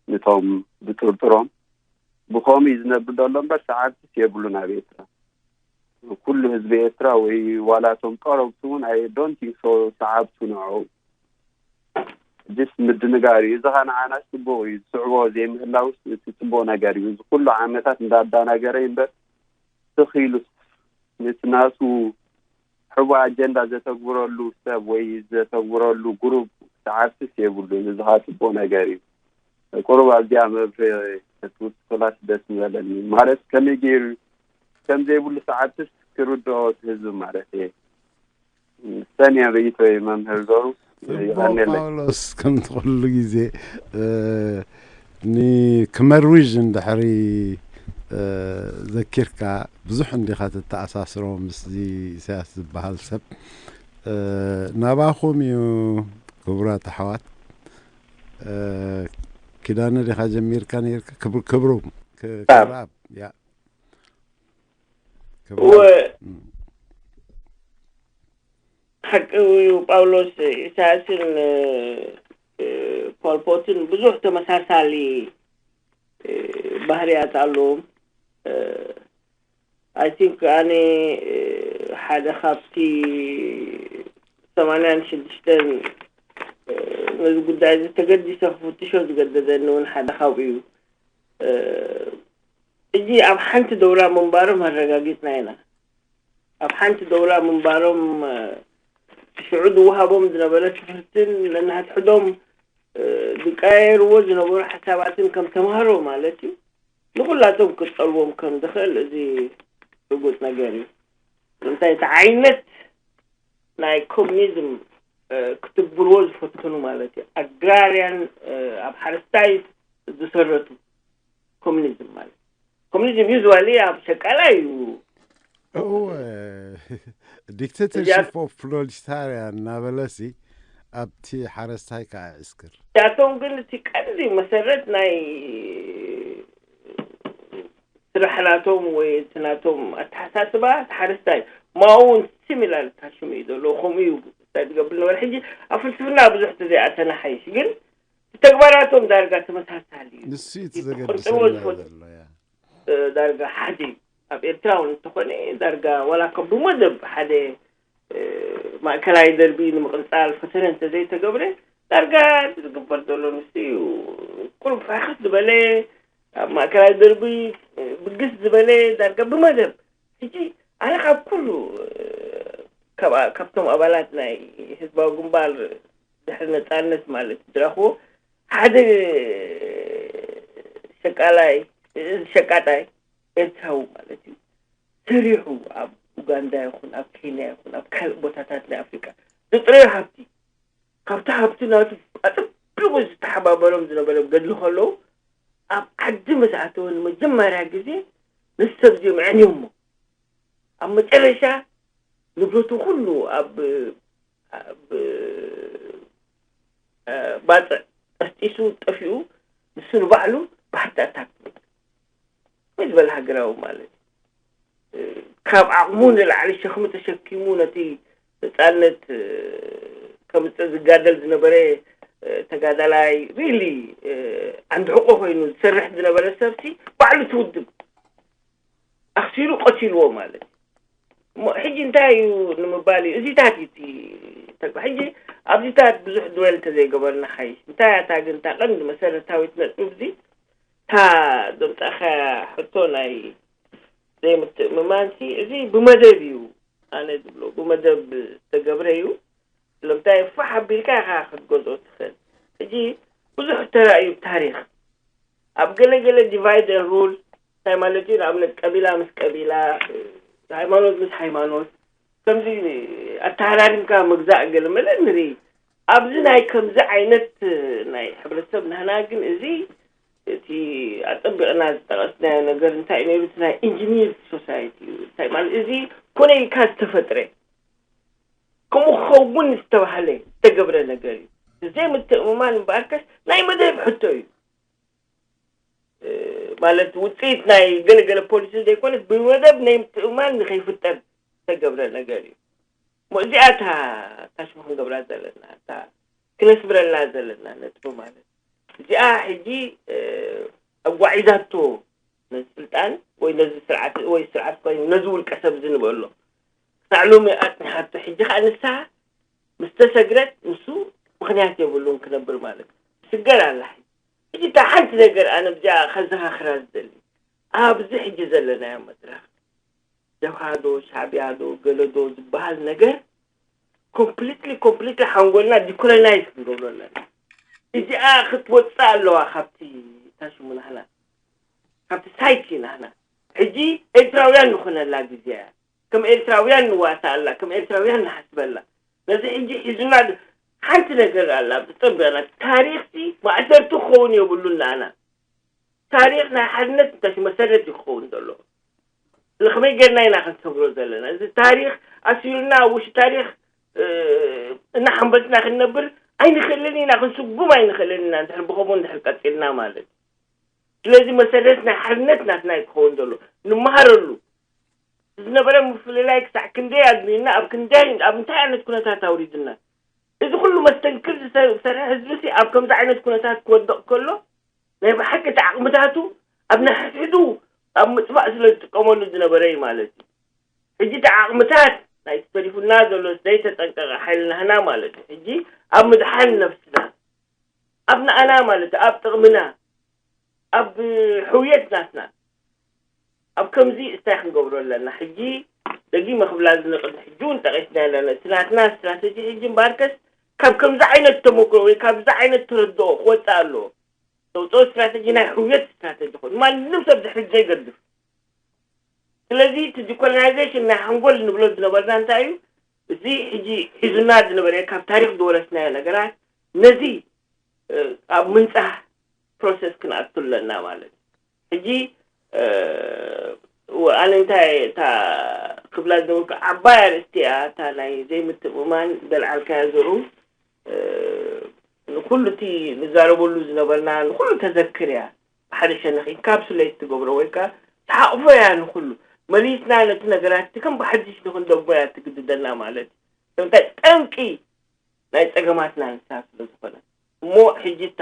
ንቶም ዝጥርጥሮም ብኸምኡ እዩ ዝነብር ዘሎ እምበር ሰዓብትስ የብሉን ኣብ ኤርትራ። ኩሉ ህዝቢ ኤርትራ ወይ ዋላ እቶም ቀረብቱ እውን፣ I don't think so፣ ሰዓብቱ ንዕኡ። ጅስ ምድንጋር እዩ። እዚ ኸ ንዓና ጽቡቕ እዩ። ዝስዕቦ ዘይምህላውስ እቲ ጽቡቕ ነገር እዩ። እዚ ኩሉ ዓመታት እንዳኣዳናገረ እዩ እምበር፣ ስኽ ኢሉስ ነቲ ናቱ ሕቡእ ኣጀንዳ ዘተግብረሉ ሰብ ወይ ዘተግብረሉ ግሩፕ ሰዓብትስ የብሉን። እዚ ኸኣ ጽቡቕ ነገር እዩ። ቁሩብ ኣብዚኣ መብርሂ ተትውስኹላስ ደስ ምበለኒ። ማለት ከመይ ገይሩ ከም ዘይብሉ ሰዓብትስ ክርድኦ እቲ ህዝቢ ማለት እየ። እሰን እየን ርእይቶይ መምህር ዞሩ። እሞ ዮሃንኤለይ። ጳውሎስ፣ ከምቲ ኩሉ ግዜ፣ እ፣ ንክመርዊዥ እንድሕሪ፣ እ፣ ዘኪርካ፣ ብዙሕ እንዲኻ ትተኣሳስሮ ምስዚ ኢሳያስ ዝበሃል ሰብ። እ፣ ናባኹም እዩ፣ ክቡራት ኣሕዋት። እ፣ ኪዳነ ዲኻ ጀሚርካ ነይርካ? ክብር-፣ ክብሮም፣ ክ-፣ ክብረኣብ፣ ያ። ክብረኣብ። እወ። እም። ሓቂ እዩ ጳውሎስ፣ ኢሳያስን፣ እ፣ ፖልፖትን ብዙሕ ተመሳሳሊ፣ እ፣ ባህርያት ኣለዎም። እ፣ I think ኣነ፣ እ፣ ሓደ ካብቲ ሰማንያን ሽዱሽተን፣ እ፣ ነዚ ጉዳይ እዚ ተገዲሰ ክፍትሾ ዝገደደኒ እውን ሓደ ካብኡ እዩ። እ፣ ሕጂ ኣብ ሓንቲ ደውላ ምንባሮም ኣረጋጊጽና ኢና። ኣብ ሓንቲ ደውላ ምንባሮም፣ እ፣ ሽዑ ዝወሃቦም ዝነበረ ትምህርትን ነንሕድሕዶም፣ እ፣ ዝቀያየርዎ ዝነበሩ ሓሳባትን ከም ተምሃሮ ማለት እዩ፣ ንኹላቶም ክጸልዎም ከም ዝኽእል እዚ ርጉጽ ነገር እዩ። ንምንታይ እቲ ዓይነት ናይ ኮሙኒዝም፣ እ፣ ክትግብርዎ ዝፈተኑ ማለት እዩ። ኣግራርያን፣ እ፣ ኣብ ሓረስታይ ዝሰረቱ ኮሙኒዝም ማለት። ኮሙኒዝም ዩዝዋሊ ኣብ ሸቃላ እዩ። እወ፣ ዲክታተርሺፕ እዚኣ ኦፍ ፕሮሊታርያ እናበለሲ ኣብቲ ሓረስታይ ከዓ ይዕስክር። እዚኣቶም ግን እቲ ቀንዲ መሰረት ናይ ስራሕ ናቶም ወይ እቲ ናቶም ኣተሓሳስባ እቲ ሓረስታይ ማኡ እውን ሲሚላር ታሽሙ እዩ ዘሎ። ከምኡ እዩ እንታይ ዝገብር ነበር። ሕጂ ኣብ ፍልስፍና ብዙሕ ተዘይኣተና ሓይሽ፣ ግን ተግባራቶም ዳርጋ ተመሳሳሊ እዩ። ንሱ እዩ እቲ ዘገድሰና ዝቆንጥርዎ ዝፈት-፣ ዘሎ፣ ያ። እ፣ ዳርጋ ሓደ እዩ። ኣብ ኤርትራ እውን እንተኾነ ዳርጋ ዋላ እኳ ብመደብ ሓደ፣ እ፣ ማእከላይ ደርቢ ንምቕንጻል ፈተነ እንተዘይተገብረ፣ ዳርጋ እቲ ዝግበር ዘሎ ንሱ እዩ። ቁሩብ ፍሕኽት ዝበለ፣ ኣብ ማእከላይ ደርቢ፣ እ፣ ብግስ ዝበለ፣ ዳርጋ ብመደብ። ሕጂ ኣነ ካብ ኩሉ፣ እ፣ ካብ-፣ ካብቶም ኣባላት ናይ ህዝባዊ ግንባር ድሕሪ ነጻነት ማለት ዝረኽቦ ሓደ ሸቃላይ፣ ሸቃጣይ ኤርትራዊ ማለት እዩ። ሰሪሑ ኣብ ኡጋንዳ ይኹን ኣብ ኬንያ ይኹን ኣብ ካልእ ቦታታት ናይ ኣፍሪቃ ዝጥረዮ ሃብቲ፣ ካብቲ ሃብቲ ናቱ ኣጸቢቑ ዝተሓባበሮም ዝነበረ ገድሊ ከለዉ፣ ኣብ ዓዲ ምስ ኣተወ ንመጀመርያ ግዜ ነዚ ሰብ እዚ የምዕንዮሞ። ኣብ መጨረሻ ንብረቱ ኩሉ ኣብ፣ ኣብ፣ እ፣ ባጽዕ ጠስጢሱ ጠፊኡ፣ ንሱ ንባዕሉ ብሃርት ኣታክ፣ ከመይ ዝበለ ሃገራዊ ማለት እዩ። እ፣ ካብ ዓቕሙ ንላዕሊ ሸኽሚ ተሸኪሙ ነቲ ነጻነት፣ እ፣ ከምጽእ ዝጋደል ዝነበረ፣ እ፣ ተጋዳላይ፣ ሪሊ፣ እ፣ ዓንዲ ሕቖ ኮይኑ ዝሰርሕ ዝነበረ ሰብሲ ባዕሉ ትውድብ ኣኽሲሩ ቀቲልዎ ማለት እዩ። እሞ ሕጂ እንታይ እዩ ንምባል እዩ። እዚታት እዩ እቲ ተግባር። ሕጂ ኣብዚታት ብዙሕ ድወል እንተዘይገበርና ሓይሽ። እንታይ እያ እታ ግን እታ ቀንዲ መሰረታዊት ነጥቢ፣ እዚ እታ ዘምጻእኻያ ሕቶ ናይ ዘይምትእምማንሲ፣ እዚ ብመደብ እዩ። ኣነ ዝብሎ ብመደብ ዝተገብረ እዩ። ስለምንታይ ፋሕ ኣቢልካ ኢኻ ክትገዝኦ ትኽእል። ሕጂ ብዙሕ ተራእዩ ታሪኽ። ኣብ ገለ ገለ ዲቫይድ ኤንድ ሩል እንታይ ማለት እዩ? ንኣብነት ቀቢላ ምስ ቀቢላ፣ ሃይማኖት ምስ ሃይማኖት፣ ከምዚ ኣተሃራሪምካ ምግዛእ ገለ መለ ንርኢ። ኣብዚ ናይ ከምዚ ዓይነት ናይ ሕብረተሰብ ናህና ግን እዚ እቲ ኣጸቢቕና ዝጠቐስናዮ ነገር እንታይ እዩ ነይሩ? እቲ ናይ ኢንጂኒር ሶሳይቲ እዩ። እንታይ ማለት እዚ ኮነ ኢልካ ዝተፈጥረ፣ ከምኡ ክኸውን ዝተባህለ ዝተገብረ ነገር እዩ። ዘይምትእምማን እምበኣርከስ ናይ መደብ ሕቶ እዩ። እ፣ ማለት ውጽኢት ናይ ገለገለ ፖሊሲ ዘይኮነስ ብመደብ ናይ ምትእምማን ንኸይፍጠር ዝተገብረ ነገር እዩ። እሞ እዚኣ እታ ታሽሙ ክንገብራ ዘለና፣ እታ ክነስምረላ ዘለና ነጥቢ ማለት እዩ። እዚኣ ሕጂ፣ እ፣ ኣጓዒዛቶ ነዚ ስልጣን ወይ ነዚ ስርዓት ወይ ስርዓት ኮይኑ ነዚ ውልቀ ሰብ እዚ ንበሎ ክሳዕ ሎሚ ኣጽኒሓቶ። ሕጂ ኸኣ ንሳ ምስ ተሰግረት ንሱ ምኽንያት የብሉን ክነብር ማለት እዩ። ትስገር ኣላ። ሕጂ እታ ሓንቲ ነገር ኣነ ብዚኣ ከዘኻኽራ ዝደሊ፣ ኣብዚ ሕጂ ዘለናዮ መድረኽ ጀብሃ ዶ ሻዕብያ ዶ ገለ ዶ ዝበሃል ነገር ኮምፕሊትሊ፣ ኮምፕሊትሊ ሓንጎልና ዲኮሎናይዝ ክንገብሮ ኣለና። እዚኣ ክትወፅእ ኣለዋ ካብቲ ታሽሙ ናህና፣ ካብቲ ሳይኪ ናህና። ሕጂ ኤርትራውያን ንኾነላ ግዜ እያ። ከም ኤርትራውያን ንዋሳኣላ፣ ከም ኤርትራውያን ንሓስበላ። ነዚ ሕጂ ሒዙና ድ-፣ ሓንቲ ነገር ኣላ ብጥበና ታሪኽቲ ማእሰርቱ ክኸውን የብሉን። ንኣና ታሪኽ ናይ ሓድነት እንታይ መሰረት እዩ ክኸውን ዘሎ? ንኸመይ ጌርና ኢና ክንሰግሮ ዘለና? እዚ ታሪኽ ኣሲሩና ኣብ ውሽጢ ታሪኽ እናሓንበትና ክንነብር ኣይንኽእልን ኢና፣ ክንስጉም ኣይንኽእልን ኢና፣ እንድሕር ብኸምኡ እንድሕር ቀፂልና ማለት እዩ። ስለዚ መሰረት ናይ ሓድነት ናትና እዩ ክኸውን ዘሎ። ንመሃረሉ። ዝነበረ ምፍልላይ ክሳዕ ክንደይ ኣድሚና፣ ኣብ ክንደይ፣ ኣብ እንታይ ዓይነት ኩነታት ኣውሪድና? እዚ ኩሉ መስተንክር ዝሰርሐ ህዝቢ ሲ ኣብ ከምዚ ዓይነት ኩነታት ክወድቕ ከሎ ናይ ብሓቂ እቲ ዓቕምታቱ ኣብ ነሕሕዱ ኣብ ምጥፋእ ስለ ዝጥቀመሉ ዝነበረ እዩ ማለት እዩ። ሕጂ እቲ ዓቕምታት ናይ ተሪፉና ዘሎ ዘይተጠንቀቐ ሓይሊ ናህና ማለት እዩ። ሕጂ ኣብ ምድሓን ነፍስና፣ ኣብ ንኣና ማለት እዩ፣ ኣብ ጥቕምና፣ ኣብ ሕውየት ናትና፣ ኣብ ከምዚ እንታይ ክንገብሮ ኣለና? ሕጂ ደጊመ ክብላ ዝንቕድ ሕጂ እውን ጠቒስና ኣለና። እቲ ናትና ስትራተጂ ሕጂ እምበኣርከስ ካብ ከምዚ ዓይነት ተመክሮ ወይ ካብዚ ዓይነት ተረድኦ ክወፅእ ኣለዎ። ተውፅኦ ስትራተጂ ናይ ሕውየት ስትራተጂ ኮይኑ ማንም ሰብ ድሕሪ ዘይገድፍ። ስለዚ እቲ ዲኮሎናይዜሽን ናይ ሓንጎል ንብሎ ዝነበርና እንታይ እዩ? እዚ ሕጂ ሒዙና ዝነበረ ካብ ታሪክ ዝወረስናዮ ነገራት ነዚ ኣብ ምንፃህ ፕሮሰስ ክንኣቱ ኣለና ማለት እዩ። ሕጂ ኣነ እንታይ እታ ክብላ ዝነበርኩ ዓባይ ኣርእስቲ እያ፣ እታ ናይ ዘይምትእምማን ዘልዓልካያ ዝሩ ንኩሉ እቲ ንዛረበሉ ዝነበርና ንኩሉ ተዘክር እያ። ብሓደ ሸነኽ ኢንካፕሱሌት ትገብሮ ወይ ከዓ ትሓቕፎ እያ ንኩሉ። መሊስና ነቲ ነገራት እቲ ከም ብሓድሽ ንክንደግሞ እያ ትግድደና ማለት እዩ። ስለምንታይ ጠንቂ ናይ ጸገማትና ንሳ ስለ ዝኾነ። እሞ ሕጂ እታ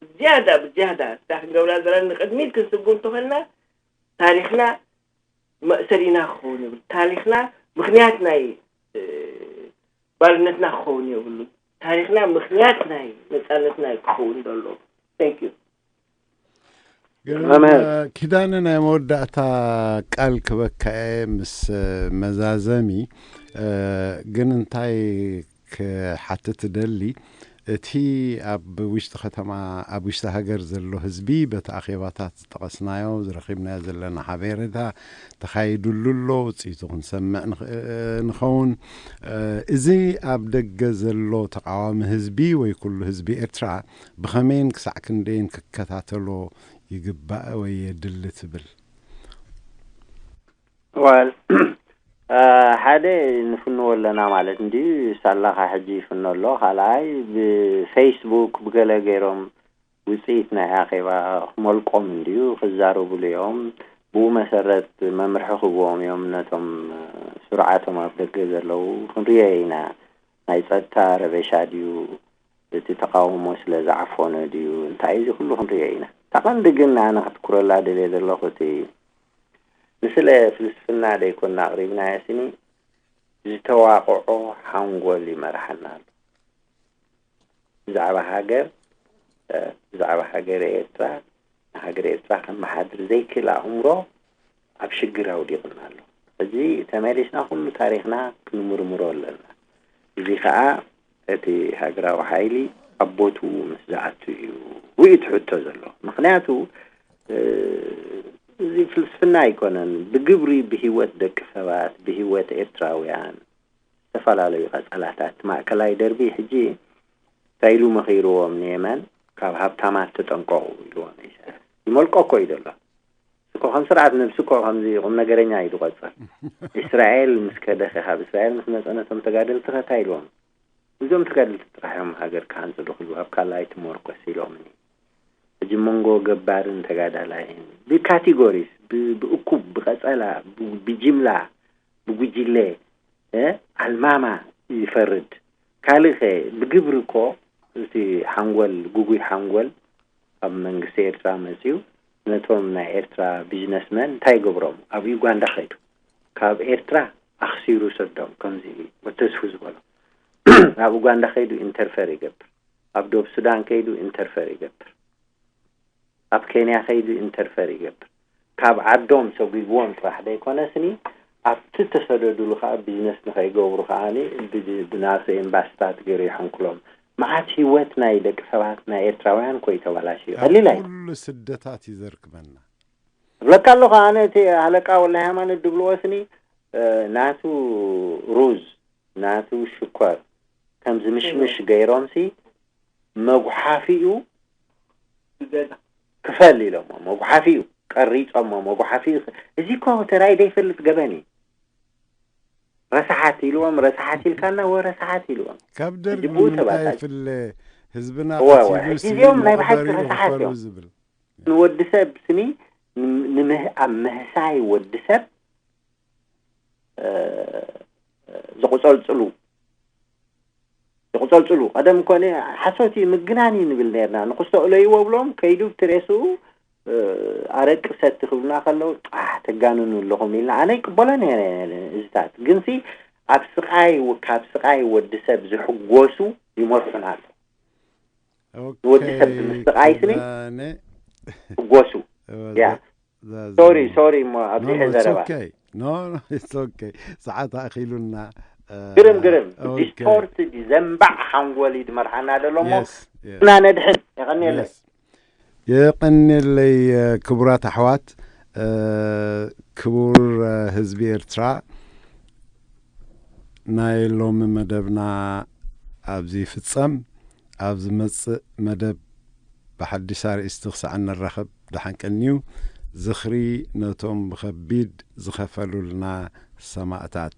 ብዝያዳ ብዝያዳ እታ ክንገብራ ዘለና ንቕድሚት ክንስጉም እንተኾንና ታሪኽና መእሰሪና ክኸውን ይብል። ታሪኽና ምኽንያት ናይ ባርነትና ክኸውን የብሉን። ታሪኽና ምኽንያት ናይ ነፃነትና ክኸውን ዘሎ። Thank you። መምህር ኪዳነ፣ ናይ መወዳእታ ቃል ክበካ እየ ምስ መዛዘሚ። ግን እንታይ ክሓትት ደሊ፣ እቲ ኣብ ውሽጢ ከተማ፣ ኣብ ውሽጢ ሃገር ዘሎ ህዝቢ በቲ ኣኼባታት ዝጠቐስናዮ ዝረኺብናዮ ዘለና ሓቤሬታ ተኻይዱሉ ኣሎ፣ ውፅኢቱ ክንሰምዕ ንኸውን። እዚ ኣብ ደገ ዘሎ ተቃዋሚ ህዝቢ ወይ ኩሉ ህዝቢ ኤርትራ ብኸመይን ክሳዕ ክንደይን ክከታተሎ ይግባእ ወይ የድሊ ትብል? ዋል ሓደ ንፍንዎ ኣለና ማለት እንዲ ሳላኻ ሕጂ ይፍኖ ኣሎ። ካልኣይ ብፌስቡክ ብገለ ገይሮም ውፅኢት ናይ ኣኼባ ክመልቆም እንድዩ ክዛረቡሉ እዮም። ብኡ መሰረት መምርሒ ክህብዎም እዮም ነቶም ስርዓቶም ኣብ ደገ ዘለዉ ክንሪኦ ኢና። ናይ ፀጥታ ረበሻ ድዩ እቲ ተቃውሞ ስለ ዝዓፈኖ ድዩ እንታይ እዚ ኩሉ ክንሪኦ ኢና። እታ ቀንዲ ግን ኣነ ከትኩረላ ደልየ ዘለኹ እቲ ንስለ ፍልስፍና ደይኮና ኣቕሪብናዮ ስኒ ዝተዋቕዖ ሓንጎል ይመርሓና ኣሎ። ብዛዕባ ሃገር ብዛዕባ ሃገረ ኤርትራ ንሃገር ኤርትራ ከመሓድር ዘይክእል ኣእምሮ ኣብ ሽግር ኣውዲቕና ኣሎ። እዚ ተመሊስና ኩሉ ታሪኽና ክንምርምሮ ኣለና። እዚ ከዓ እቲ ሃገራዊ ሓይሊ ኣብ ቦትኡ ምስ ዝኣቱ እዩ እዩ እቲ ሕቶ ዘሎ። ምክንያቱ እዚ ፍልስፍና ኣይኮነን። ብግብሪ ብህይወት ደቂ ሰባት ብህይወት ኤርትራውያን ዝተፈላለዩ ቀጸላታት ማእከላይ ደርቢ ሕጂ እንታይ ኢሉ መኺርዎም ንየመን ካብ ሃብታማት ተጠንቀቑ ኢልዎም ኢሳያስ ይመልቆ እኮ እዩ ዘሎ። እኮ ከም ስርዓት ነብሲ እኮ ከምዚ ቁም ነገረኛ እዩ ዝቆጽር። እስራኤል ምስ ከደኸ ካብ እስራኤል ምስ መጸ ነቶም ተጋደልቲ ከታ ኢልዎም እዞም ተጋደልቲ ጥራሕ እዮም ሃገር ክሃንጹ ዝኽእሉ ኣብ ካልኣይ ትሞርኮስ ኢሎምኒ። ሕጂ መንጎ ገባርን ተጋዳላይን ብካቴጎሪስ ብእኩብ ብቐጸላ ብጅምላ ብጉጅለ ኣልማማ ይፈርድ። ካልእ ከ ብግብሪ እኮ እቲ ሓንጎል ጉጉይ ሓንጎል ኣብ መንግስቲ ኤርትራ መፅዩ ነቶም ናይ ኤርትራ ቢዝነስመን እንታይ ይገብሮም? ኣብ ዩጋንዳ ከይዱ ካብ ኤርትራ ኣኽሲሩ ሰዶም ከምዚ ወተስፉ ዝበሎ ኣብ ኡጋንዳ ከይዱ ኢንተርፌር ይገብር፣ ኣብ ዶብ ሱዳን ከይዱ ኢንተርፌር ይገብር፣ ኣብ ኬንያ ከይዱ ኢንተርፌር ይገብር። ካብ ዓዶም ሰጒግዎም ጥራሕ ዘይኮነስኒ ኣብቲ ተሰደዱሉ ከዓ ቢዝነስ ንኸይገብሩ ከዓ ብናቱ ኤምባስታት ገይሩ ይሕንኩሎም። መዓት ህይወት ናይ ደቂ ሰባት ናይ ኤርትራውያን ኮይ ተባላሽ እዩ ቀሊል ኣይ ኩሉ ስደታት እዩ ዘርክበና። እብለካ ኣለኹ ኣነ እቲ ኣለቃ ወላ ሃይማኖት ድብልዎ ስኒ ናቱ ሩዝ ናቱ ሽኮር ከም ዝምሽምሽ ገይሮምሲ መጉሓፊኡ ክፈል ኢሎሞ፣ መጉሓፊኡ ቀሪጾሞ፣ መጉሓፊኡ ክ- እዚ እኮ ተራይ ዘይፈልጥ ገበን እዩ። ረሳሓት ኢልዎም፣ ረሳሓት ኢልካና ወ ረሳሓት ኢልዎም። ካብ ደርግ ሕጂ ብኡ ንምንታይ ተባታል- ይፍለ? ህዝብና እወ፣ እወ። ቀቲሉሲ ሕጂ እዚኦም ናይ ብሓቂ መቐበሪኡ ረሳሓት ክፈሉ እዮም። ዝብል። ንወዲ ሰብ ስኒ ን- ንምህኣብ ምህሳይ ወዲ ሰብ እ፣ ዝቁፀልፅሉ ዝቁፀልፅሉ ቀደም ኮነ ሓሶት እዩ ምግናን እዩ ንብል ነርና። ንክስተእለይዎ ብሎም ከይዱ ብትሬስኡ እ፣ ኣረቂ ሰቲ ክብሉና ከለዉ ጣሕ ተጋንኑ ኣለኹም ኢልና ኣነ ይቅበሎ ነረ። እዚታት ግንሲ ኣብ ስቃይ፣ ካብ ስቃይ ወዲ ሰብ ዝሕጎሱ ይመርሑና ኣሎ። ንወዲ ሰብ ብምስቃይ ስኒ ክብላነ ሕጎሱ። ያ። ሶሪ ሶሪ እሞ ኣብዚሐ ዘረባ። ኖ ኖ ኦኬ። ሰዓት ኣኺሉና። ግርም ግርም ዲስፖርት ዘንባዕ ሓንጎል እዩ ዝመርሓና ዘሎ እሞ እና ነድሕን የቐንየለይ። የቐንየለይ። ክቡራት ኣሕዋት፣ ክቡር ህዝቢ ኤርትራ፣ ናይ ሎሚ መደብና ኣብዚ ይፍጸም። ኣብ ዝመጽእ መደብ ብሓድሽ ኣርእስቲ ክሳዕ እንራኸብ ደሓን ቀንዩ። ዝኽሪ ነቶም ብኸቢድ ዝኸፈሉልና ሰማእታት።